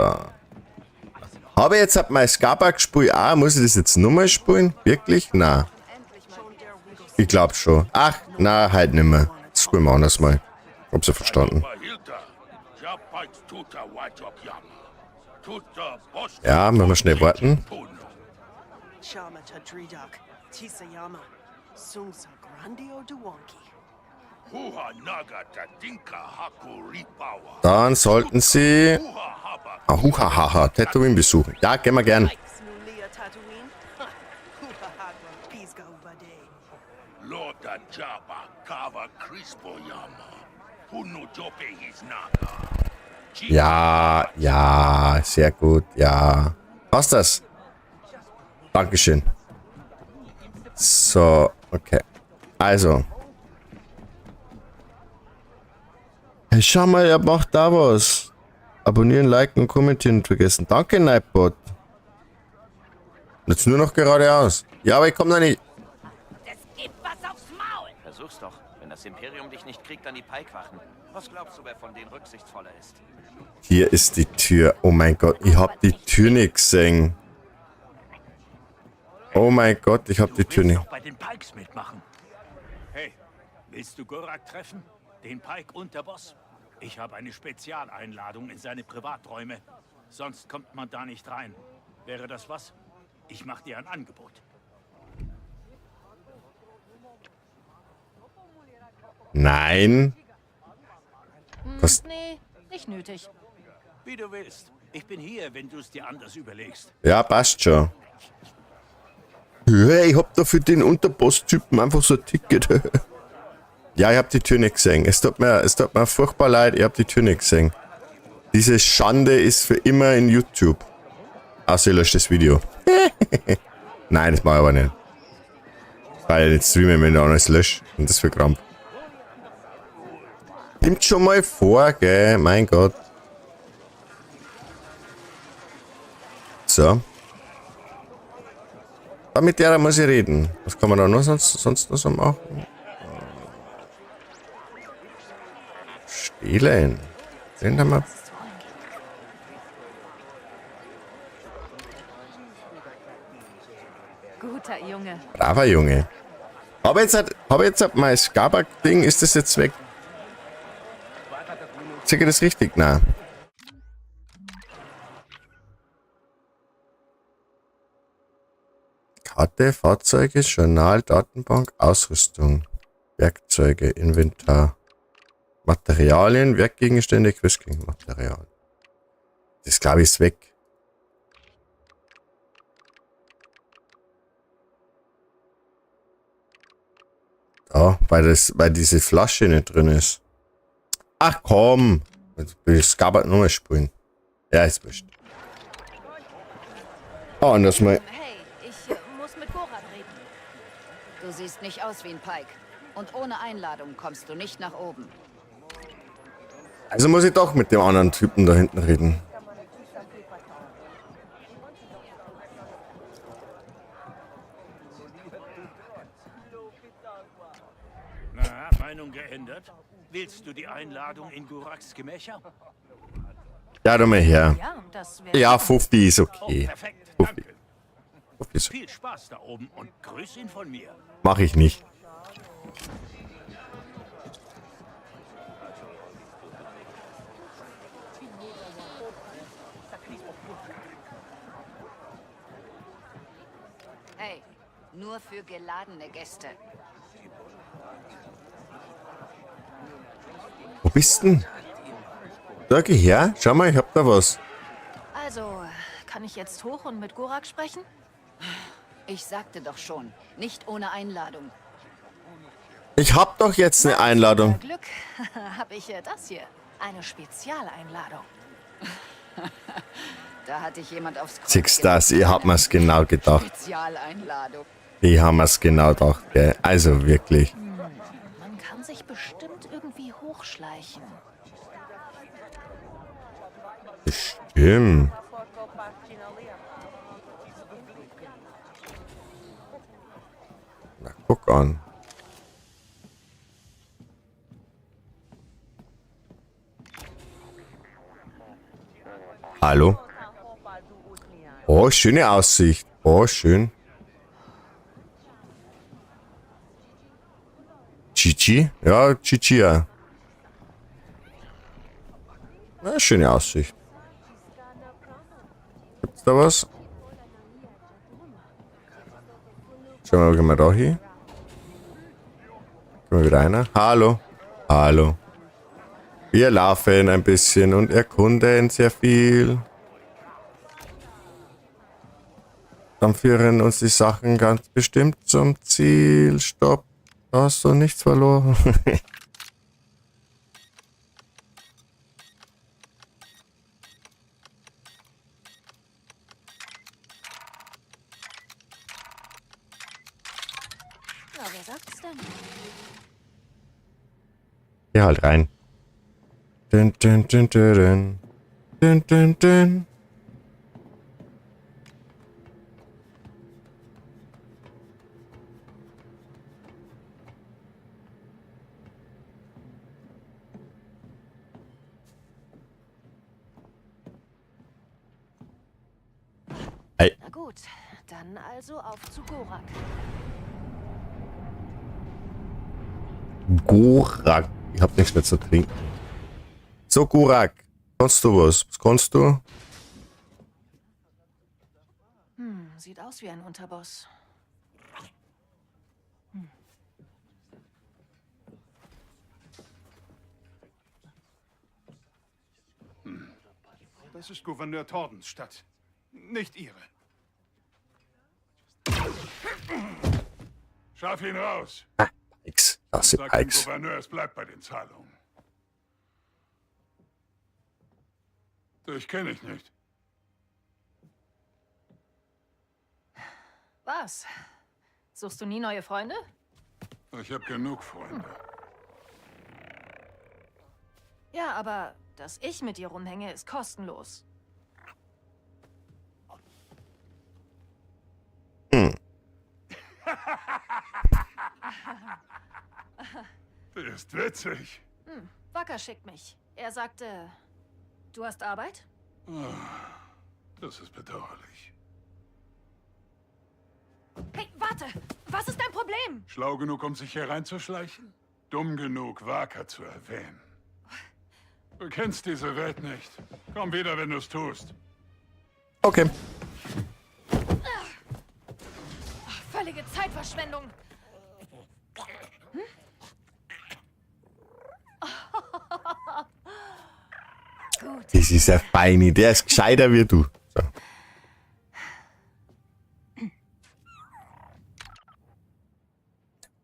Habe ich jetzt mein Skabak-Spiel auch? Muss ich das jetzt nochmal spielen? Wirklich? Na. Ich glaube schon. Ach, na, halt nimmer. Das spielen wir anders mal. Hab's ja verstanden. Ja, müssen wir schnell warten. Dann sollten sie Ahuhahaha, Tatooine besuchen. Ja, gehen wir gern. Ja, ja, sehr gut, ja. Passt das? Dankeschön. So, okay. Also. Hey, schau mal, er macht da was. Abonnieren, liken und kommentieren nicht vergessen. Danke, Nightbot. Jetzt nur noch geradeaus. Ja, aber ich komm da nicht. Es gibt was aufs Maul. Versuch's doch. Wenn das Imperium dich nicht kriegt, dann die Pike-Wachen. Was glaubst du, wer von denen rücksichtsvoller ist? Hier ist die Tür. Oh mein Gott, ich hab die Tür nicht gesehen. Oh mein Gott, ich hab die Tür nicht. Bei den Pikes mitmachen. Hey, willst du Gorak treffen? Den Pike und der Boss? Ich habe eine Spezialeinladung in seine Privaträume. Sonst kommt man da nicht rein. Wäre das was? Ich mache dir ein Angebot. Nein. Was? Nee, nicht nötig. Wie du willst. Ich bin hier, wenn du es dir anders überlegst. Ja, passt schon. Ja, ich hab da für den Unterboss-Typen einfach so ein Ticket. Ja, ich hab die Tür nicht gesehen. Es tut mir furchtbar leid, ich hab die Tür nicht gesehen. Diese Schande ist für immer in YouTube. Außer ich lösche das Video. Nein, das mach ich aber nicht. Weil jetzt streamen, wenn ich alles lösche. Und das für Krampf. Nimmt schon mal vor, gell? Mein Gott. So. Da mit der muss ich reden. Was kann man da noch sonst noch so machen? Stehlen. Den haben wir. Guter Junge. Braver Junge. Aber jetzt hat mein Skabak-Ding, ist das jetzt weg? Sehe ich das richtig? Nein. Karte, Fahrzeuge, Journal, Datenbank, Ausrüstung, Werkzeuge, Inventar, Materialien, Werkgegenstände, Questgegenmaterial. Das glaube ich ist weg. Da, weil diese Flasche nicht drin ist. Ach komm! Jetzt will ich Skabak nochmal spielen. Ja, ist wurscht. Oh, und das mal. Hey, ich muss mit Gorak reden. Du siehst nicht aus wie ein Pike. Und ohne Einladung kommst du nicht nach oben. Also muss ich doch mit dem anderen Typen da hinten reden. Na, Meinung geändert? Willst du die Einladung in Goraks Gemächer? Ja, doch mal her. Ja, das wär Ja, 50 ist okay. Oh, perfekt, 50. danke. 50 ist okay. Viel Spaß da oben und grüß ihn von mir. Mach ich nicht. Hey, nur für geladene Gäste. Wo bist denn? Da geh her. Schau mal, ich hab da was. Also, kann ich jetzt hoch und mit Gorak sprechen? Ich sagte doch schon, nicht ohne Einladung. Ich hab doch jetzt eine Einladung. Glück habe ich das hier. Eine Spezialeinladung. Da hatte ich jemand aufs Kreuz Siehst das, ihr habt mir's genau gedacht. Spezialeinladung. Die haben mir's genau gedacht, gell? Also wirklich. Man kann sich bestimmt irgendwie hochschleichen. Bestimmt. Na, guck an. Hallo? Oh, schöne Aussicht. Oh, schön. Chichi? Ja, Chichi, ja. Na, schöne Aussicht. Gibt's da was? Schauen wir mal, gehen wir da hin? Gehen wir wieder rein? Hallo. Hallo. Wir laufen ein bisschen und erkunden sehr viel. Dann führen uns die Sachen ganz bestimmt zum Ziel. Stopp. Da hast du nichts verloren. Na, wer sagt's denn? Geh halt rein. Dün, dün, dün, dün, dün. Dün, dün, dün. Hey. Na gut, dann also auf zu Gorak. Gorak. Ich hab nichts mehr zu trinken. So, Gorak. Kannst du was? Was kannst du? Sieht aus wie ein Unterboss. Das ist Gouverneur Tordens Stadt. Nicht Ihre. Schaff ihn raus. Pikes. Das sind Sag dem Pikes. Gouverneur, es bleibt bei den Zahlungen. Dich kenne ich nicht. Was? Suchst du nie neue Freunde? Ich habe genug Freunde. Ja, aber dass ich mit dir rumhänge, ist kostenlos. Hm. Der ist witzig. Wacker schickt mich. Er sagte, du hast Arbeit? Das ist bedauerlich. Hey, warte! Was ist dein Problem? Schlau genug, um sich hier reinzuschleichen? Dumm genug, Wacker zu erwähnen. Du kennst diese Welt nicht. Komm wieder, wenn du's tust. Okay. Völlige Zeitverschwendung. Hm? Gut. Das ist ja fein. Der ist gescheiter wie du. So.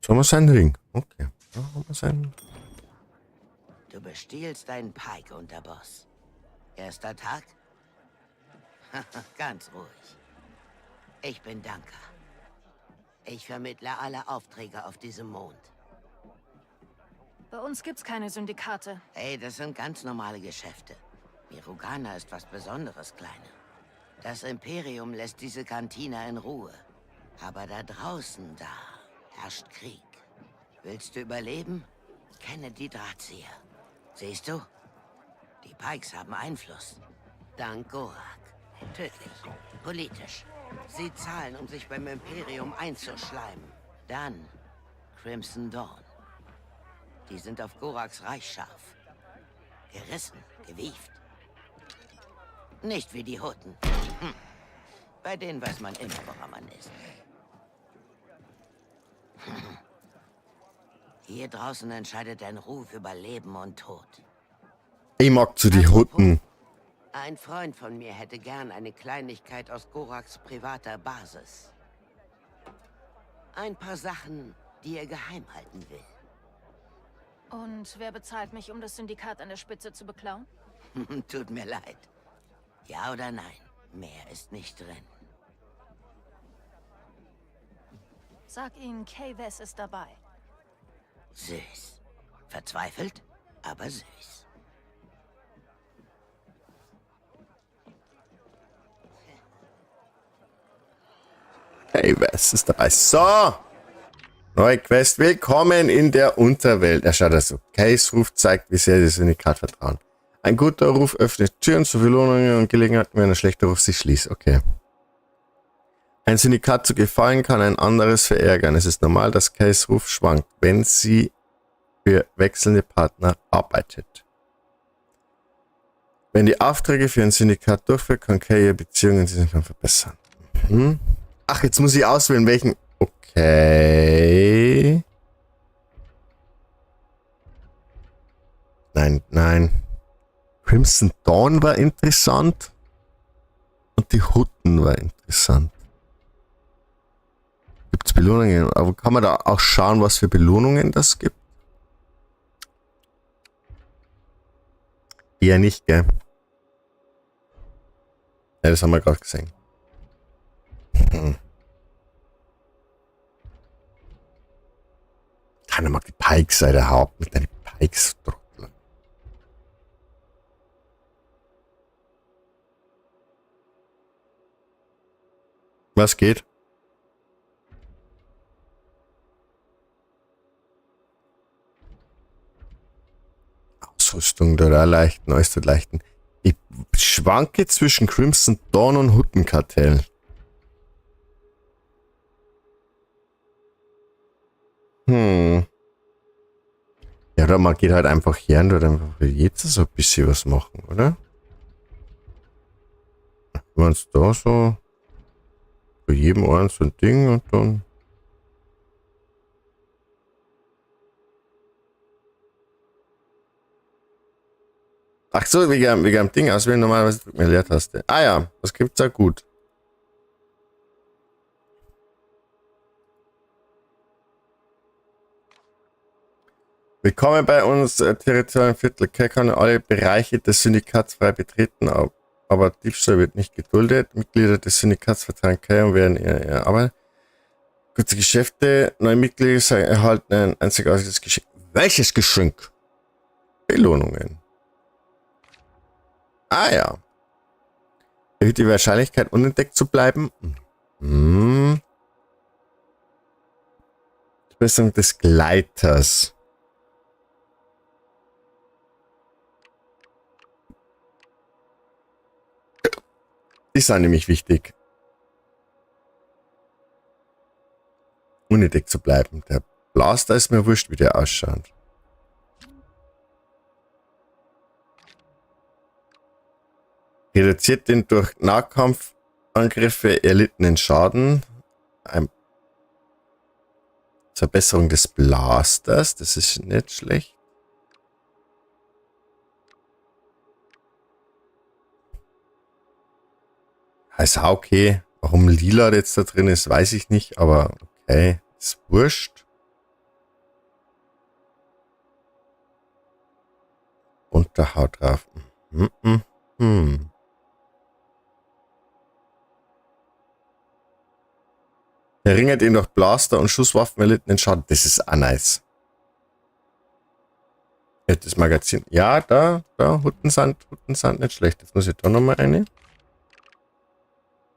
So haben wir seinen Ring. Okay. Da haben wir seinen. Du bestiehlst deinen Pike, Unterboss. Erster Tag? Ganz ruhig. Ich bin Danka. Ich vermittle alle Aufträge auf diesem Mond. Bei uns gibt's keine Syndikate. Hey, das sind ganz normale Geschäfte. Mirogana ist was Besonderes, Kleine. Das Imperium lässt diese Kantina in Ruhe. Aber da draußen, da herrscht Krieg. Willst du überleben? Kenne die Drahtzieher. Siehst du? Die Pikes haben Einfluss. Dank Gorak. Tödlich. Politisch. Sie zahlen, um sich beim Imperium einzuschleimen. Dann Crimson Dawn. Die sind auf Goraks Reich scharf. Gerissen, gewieft. Nicht wie die Hutten. Hm. Bei denen weiß man immer, woran man ist. Hier draußen entscheidet dein Ruf über Leben und Tod. Ich mag zu die Hutten. Ein Freund von mir hätte gern eine Kleinigkeit aus Goraks privater Basis. Ein paar Sachen, die er geheim halten will. Und wer bezahlt mich, um das Syndikat an der Spitze zu beklauen? Tut mir leid. Ja oder nein? Mehr ist nicht drin. Sag ihnen, Kay Vess ist dabei. Süß. Verzweifelt, aber süß. Hey, was ist dabei? So! Neue Quest. Willkommen in der Unterwelt. Er schaut also. Kays Ruf zeigt, wie sehr sie Syndikat vertrauen. Ein guter Ruf öffnet Türen zu Belohnungen und Gelegenheiten, wenn ein schlechter Ruf sich schließt. Okay. Ein Syndikat zu gefallen kann ein anderes verärgern. Es ist normal, dass Kays Ruf schwankt, wenn sie für wechselnde Partner arbeitet. Wenn die Aufträge für ein Syndikat durchführt, kann Kay ihre Beziehungen in diesem Kampf verbessern. Mhm. Ach, jetzt muss ich auswählen, welchen. Okay. Nein, nein. Crimson Dawn war interessant. Und die Hutten war interessant. Gibt's Belohnungen? Aber kann man da auch schauen, was für Belohnungen das gibt? Eher nicht, gell? Ja, das haben wir gerade gesehen. Keiner mag die Pikes, Alter, Haupt mit deinen Pikes, Trottel. Was geht? Ausrüstung da leichten, äußerst leichten. Ich schwanke zwischen Crimson Dawn und Huttenkartell. Ja, oder man geht halt einfach her und tut einfach für jetzt so ein bisschen was machen, oder? Wenn man es da so bei jedem einen so ein Ding und dann. Ach so, wegen dem Ding auswählen, normalerweise drückt man Leertaste. Ah ja, das gibt's ja gut. Willkommen bei uns, territorialen Viertel. Kay kann alle Bereiche des Syndikats frei betreten, aber Diebstahl wird nicht geduldet. Mitglieder des Syndikats vertrauen Kay und werden ihre Arbeit. Gute Geschäfte, neue Mitglieder erhalten ein einzigartiges Geschenk. Welches Geschenk? Belohnungen. Ah ja. Erhöht die Wahrscheinlichkeit, unentdeckt zu bleiben. Verbesserung des Gleiters. Die sind nämlich wichtig. Unentdeckt zu bleiben. Der Blaster ist mir wurscht, wie der ausschaut. Reduziert den durch Nahkampfangriffe erlittenen Schaden. Verbesserung des Blasters, das ist nicht schlecht. Ist auch okay. Warum lila jetzt da drin ist, weiß ich nicht, aber okay, ist wurscht. Und da haut drauf. Verringert ihn durch Blaster und Schusswaffen erlittenen Schaden. Das ist auch nice. Ja, das Magazin. Ja, da, Huttensand nicht schlecht. Jetzt muss ich da nochmal eine.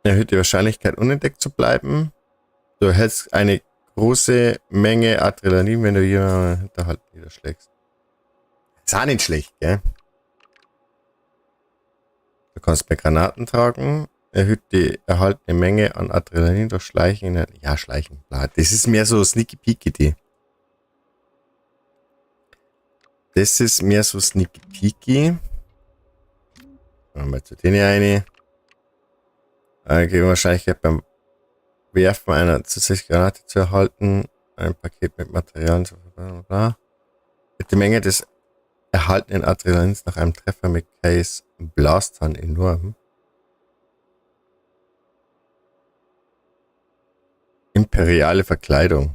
Erhöht die Wahrscheinlichkeit, unentdeckt zu bleiben. Du erhältst eine große Menge Adrenalin, wenn du jemanden Hinterhalt niederschlägst. Ist auch nicht schlecht, gell? Du kannst mehr Granaten tragen. Erhöht die erhaltene Menge an Adrenalin durch Schleichen. Ja, Schleichen. Bla. Das ist mehr so Sneaky Peeky, die. Das ist mehr so Sneaky Peeky. Machen wir zu denen eine. Geben Wahrscheinlichkeit beim Werfen einer zusätzlichen Granate zu erhalten. Ein Paket mit Materialien, bla bla bla. Mit der Menge des erhaltenen Adrenalins nach einem Treffer mit Kays Blastern enorm. Imperiale Verkleidung.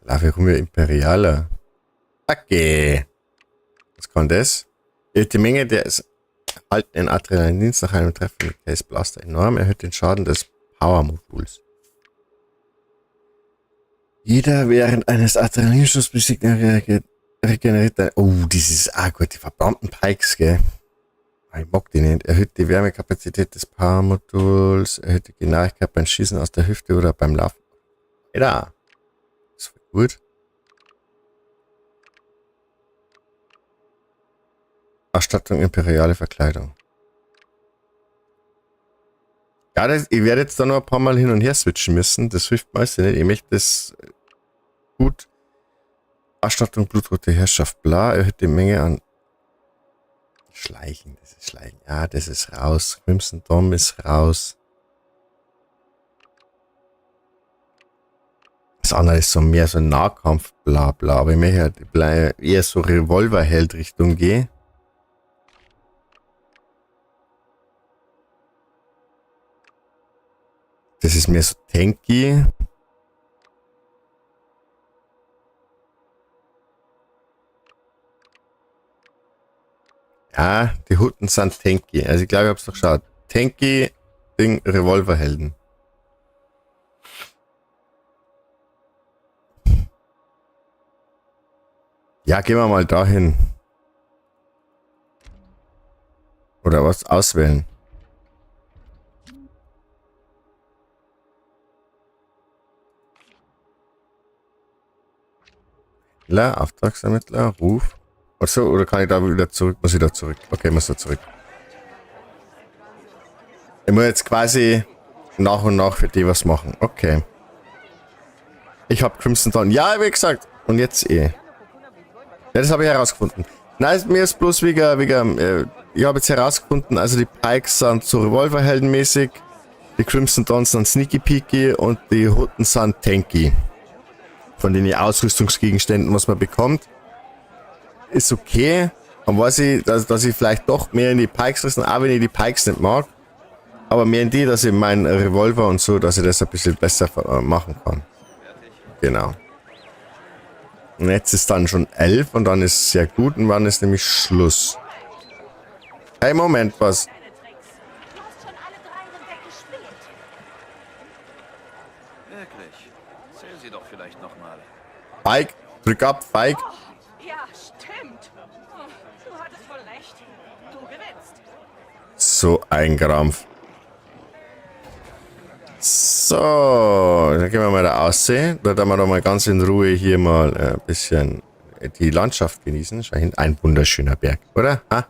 Warum wir Imperialer? Okay. Was kann das? Die Menge des erhaltenen Adrenalins nach einem Treffen mit Kays Blaster enorm erhöht den Schaden des Power-Moduls. Jeder während eines Adrenalinschuss besiegt regeneriert ein. Oh, dieses. Ah gut, die verbrannten Pikes, gell? Ah, ich mag die nicht. Erhöht die Wärmekapazität des Power-Moduls, erhöht die Genauigkeit beim Schießen aus der Hüfte oder beim Laufen. Ja. Das war gut. Ausstattung, imperiale Verkleidung. Ja, das, ich werde jetzt da noch ein paar Mal hin und her switchen müssen. Das hilft meistens nicht. Ich möchte das gut. Ausstattung, blutrote Herrschaft, bla. Erhöht die Menge an Schleichen. Das ist Schleichen. Ja, das ist raus. Crimson Dom ist raus. Das andere ist so mehr so Nahkampf, bla bla. Aber ich möchte halt eher so Revolverheld Richtung gehen. Das ist mehr so tanky. Ja, die Hutten sind tanky. Also ich glaube, ich hab's doch geschaut. Tanky, Ding, Revolverhelden. Ja, gehen wir mal dahin. Oder was? Auswählen. Auftragsermittler, Ruf. Achso, oder kann ich da wieder zurück? Muss ich da zurück? Okay, muss da zurück. Ich muss jetzt quasi nach und nach für die was machen. Okay. Ich hab Crimson Dawn. Ja, wie gesagt. Und jetzt eh. Ja, das habe ich herausgefunden. Nein, mir ist bloß wegen ich habe jetzt herausgefunden, also die Pikes sind so Revolverheldenmäßig, die Crimson Dawn sind sneaky peaky und die Hutten sind tanky. Von den Ausrüstungsgegenständen, was man bekommt. Ist okay. Dann weiß ich, dass ich vielleicht doch mehr in die Pikes rissen, auch wenn ich die Pikes nicht mag. Aber mehr in die, dass ich meinen Revolver und so, dass ich das ein bisschen besser machen kann. Genau. Und jetzt ist dann schon 11 und dann ist es sehr gut und dann ist nämlich Schluss. Hey, Moment, was? Wirklich? Zähl sie doch vielleicht nochmal. Feig, drück ab, Feig. Oh, ja, stimmt. Du hattest wohl recht. Du gewinnst. So ein Krampf. So, dann gehen wir mal da aussehen. Da werden wir doch mal ganz in Ruhe hier mal ein bisschen die Landschaft genießen. Schau hin, ein wunderschöner Berg, oder? Ha?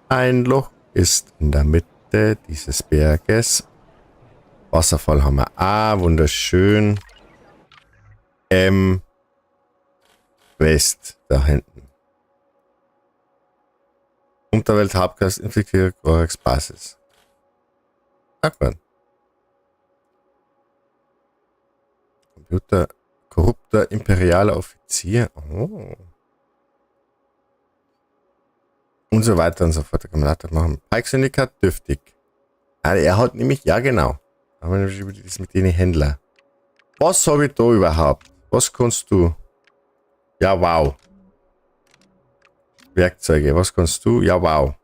Ein Loch ist in der Mitte dieses Berges. Wasserfall haben wir auch, wunderschön. West, da hinten. Unterwelt Hauptquest infiltriert Goraks Basis. Aquan. Computer, korrupter imperialer Offizier. Oh. Und so weiter und so fort. Da kann man das machen. Pike Syndikat dürftig. Ah, er hat nämlich, ja genau. Aber das mit den Händler. Was hab ich da überhaupt? Was kannst du? Ja, wow. Werkzeuge, was kannst du? Ja, wow.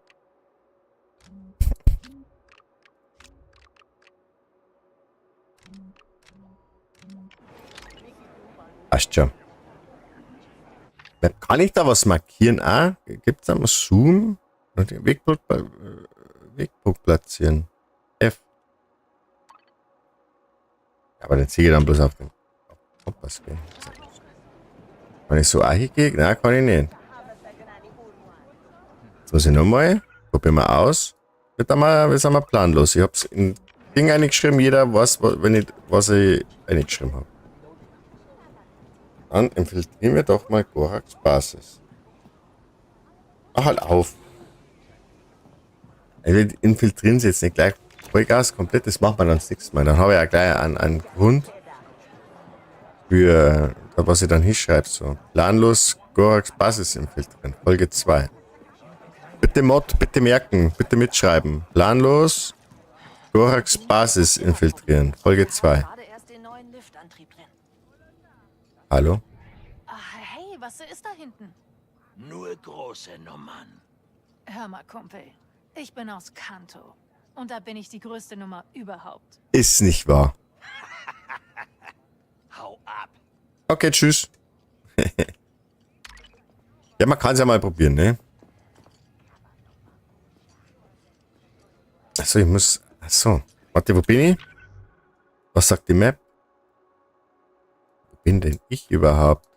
Passt schon. Kann ich da was markieren? Ah, gibt's da mal Zoom? Wegpunkt, Wegpunkt platzieren. F. Aber den ziehe ich dann bloß auf den Kompass gehen. Kann ich so auch hingehen? Nein, kann ich nicht. Jetzt muss ich nochmal. Probieren wir aus. Wird einmal, wir sind mal planlos. Ich hab's in Ding eingeschrieben, jeder weiß, wenn ich, was ich eingeschrieben hab. Dann infiltrieren wir doch mal Goraks Basis. Mach halt auf. Also infiltrieren sie jetzt nicht gleich Vollgas komplett, das macht man dann das nächste Mal. Dann habe ich ja gleich einen Grund für, was ich dann hinschreibe. So. Planlos Goraks Basis infiltrieren. Folge 2. Bitte Mod, bitte merken, bitte mitschreiben. Planlos Goraks Basis infiltrieren. Folge 2. Hallo? Ach, hey, was ist da hinten? Nur große Nummern. Hör mal, Kumpel. Ich bin aus Kanto. Und da bin ich die größte Nummer überhaupt. Ist nicht wahr. Hau ab. Okay, tschüss. Ja, man kann es ja mal probieren, ne? Achso, ich muss... Achso. Warte, wo bin ich? Was sagt die Map? Wo bin denn ich überhaupt?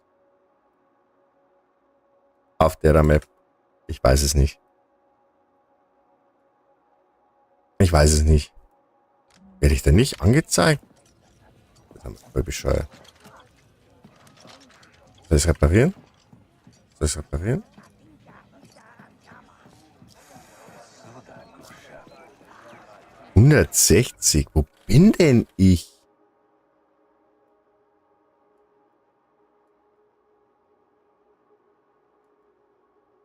Auf der Map. Ich weiß es nicht. Ich weiß es nicht. Werde ich da nicht angezeigt? Das ist voll bescheuert. Soll ich es reparieren? Soll ich es reparieren? 160. Wo bin denn ich?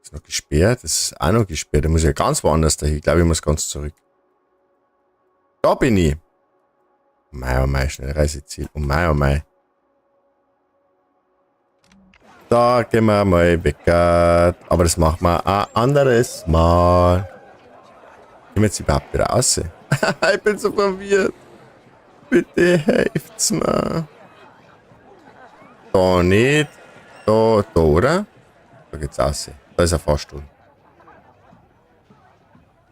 Ist noch gesperrt? Das ist auch noch gesperrt. Da muss ich ja ganz woanders dahin. Ich glaube, ich muss ganz zurück. Da bin ich. Oh mei, oh mei, schnell Reiseziel. Oh mei, oh mei. Da gehen wir mal weg. Aber das machen wir ein anderes Mal. Gehen wir jetzt überhaupt wieder raus? Ich bin so verwirrt. Bitte helft's mir. Da nicht. Da, da, oder? Da geht's raus. Da ist ein Fahrstuhl.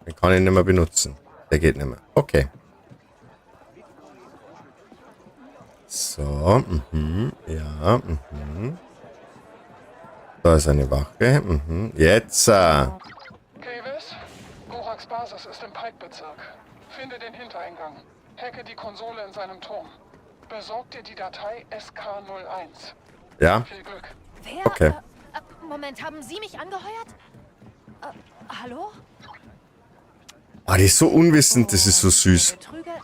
Den kann ich nicht mehr benutzen. Der geht nicht mehr. Okay. So, ja, Da ist eine Wache, Jetzt! Kavis, Goraks Basis ist im Pike-Bezirk. Finde den Hintereingang. Hacke die Konsole in seinem Turm. Besorg dir die Datei SK01. Ja. Viel Glück. Wer? Okay. Moment, haben Sie mich angeheuert? Hallo? Ah, die ist so unwissend, das ist so süß. Betrüger?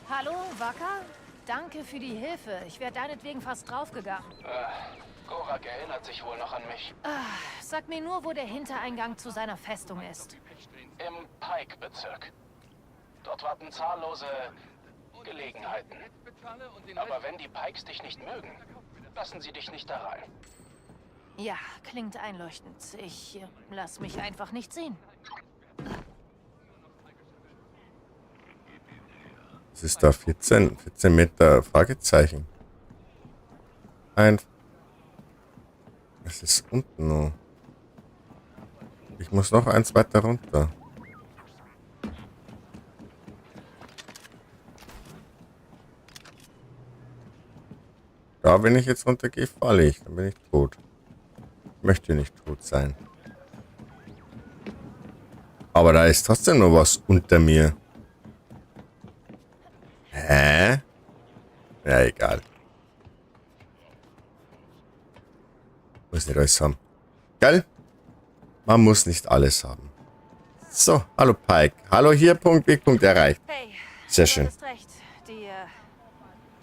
Hallo, Wacker? Danke für die Hilfe. Ich wäre deinetwegen fast draufgegangen. Gorak erinnert sich wohl noch an mich. Sag mir nur, wo der Hintereingang zu seiner Festung ist. Im Pike-Bezirk. Dort warten zahllose Gelegenheiten. Aber wenn die Pikes dich nicht mögen, lassen sie dich nicht da rein. Ja, klingt einleuchtend. Ich lass mich einfach nicht sehen. Was ist da? 14 Meter Fragezeichen. Ein. Es ist unten noch. Ich muss noch eins weiter runter. Da, wenn ich jetzt runtergehe, falle ich. Dann bin ich tot. Ich möchte nicht tot sein. Aber da ist trotzdem noch was unter mir. Hä? Ja, egal. Muss nicht alles haben. Geil? Man muss nicht alles haben. So, hallo Pike. Hallo hier, Punkt, Wegpunkt erreicht. Hey, Sehr schön. Du hattest recht. Die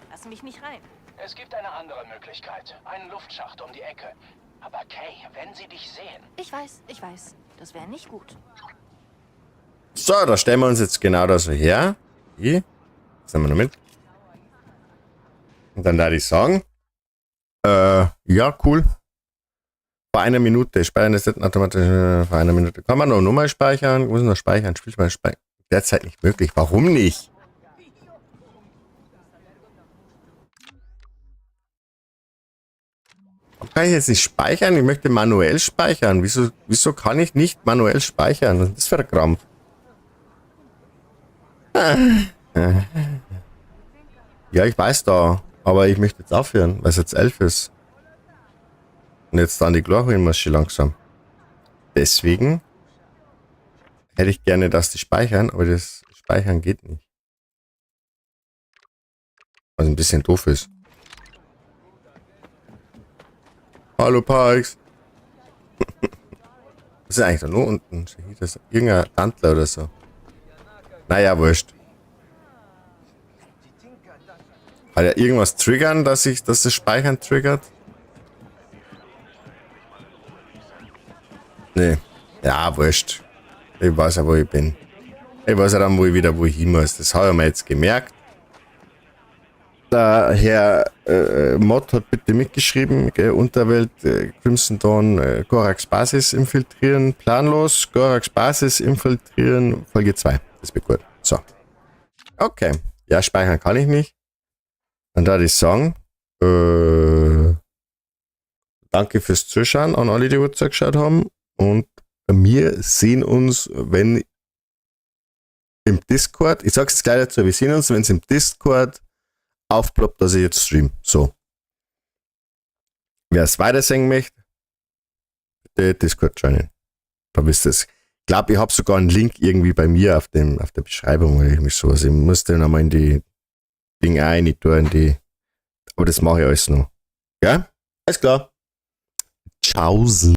lassen mich nicht rein. Es gibt eine andere Möglichkeit. Einen Luftschacht um die Ecke. Aber Kay, wenn sie dich sehen... Ich weiß, ich weiß. Das wäre nicht gut. So, da stellen wir uns jetzt genau da so her. Hier. Das nehmen wir noch mit. Und dann da die sagen. Ja, cool. Vor einer Minute. Speichern ist nicht automatisch. Vor einer Minute. Kann man noch Nummer speichern? Muss noch speichern? Spielspeichern, speichern. Derzeit nicht möglich. Warum nicht? Warum kann ich jetzt nicht speichern? Ich möchte manuell speichern. Wieso kann ich nicht manuell speichern? Was ist das für ein Krampf? Ja, ich weiß da. Aber ich möchte jetzt aufhören, weil es jetzt 11 ist. Und jetzt dann die Chlorholen-Maschine langsam. Deswegen hätte ich gerne, dass die speichern, aber das Speichern geht nicht. Was ein bisschen doof ist. Hallo Pikes. Was ist eigentlich da nur unten? Das ist irgendein Tantler oder so. Naja, wurscht. Kann ja irgendwas triggern, dass das Speichern triggert? Nee. Ja, wurscht. Ich weiß ja, wo ich bin. Ich weiß ja dann, wo ich wieder wo ich hin muss. Das habe ich mir jetzt gemerkt. Der Herr Mod hat bitte mitgeschrieben, gell, Unterwelt, Crimson Dawn, Goraks Basis infiltrieren, planlos, Goraks Basis infiltrieren, Folge 2. Das wird gut. So. Okay. Ja, speichern kann ich nicht. Dann da die Song. Danke fürs Zuschauen an alle, die zugeschaut haben. Und wir sehen uns, wenn im Discord, ich sag's jetzt gleich dazu, wir sehen uns, wenn es im Discord aufploppt, dass ich jetzt stream. So. Wer es weiter sehen möchte, bitte Discord joinen. Da wisst ihr es. Ich glaube, ich habe sogar einen Link irgendwie bei mir auf der Beschreibung oder irgendwie sowas. Ich muss den nochmal in die Ding ein, ich tue in die. Aber das mache ich alles noch. Ja? Alles klar. Tschaußen.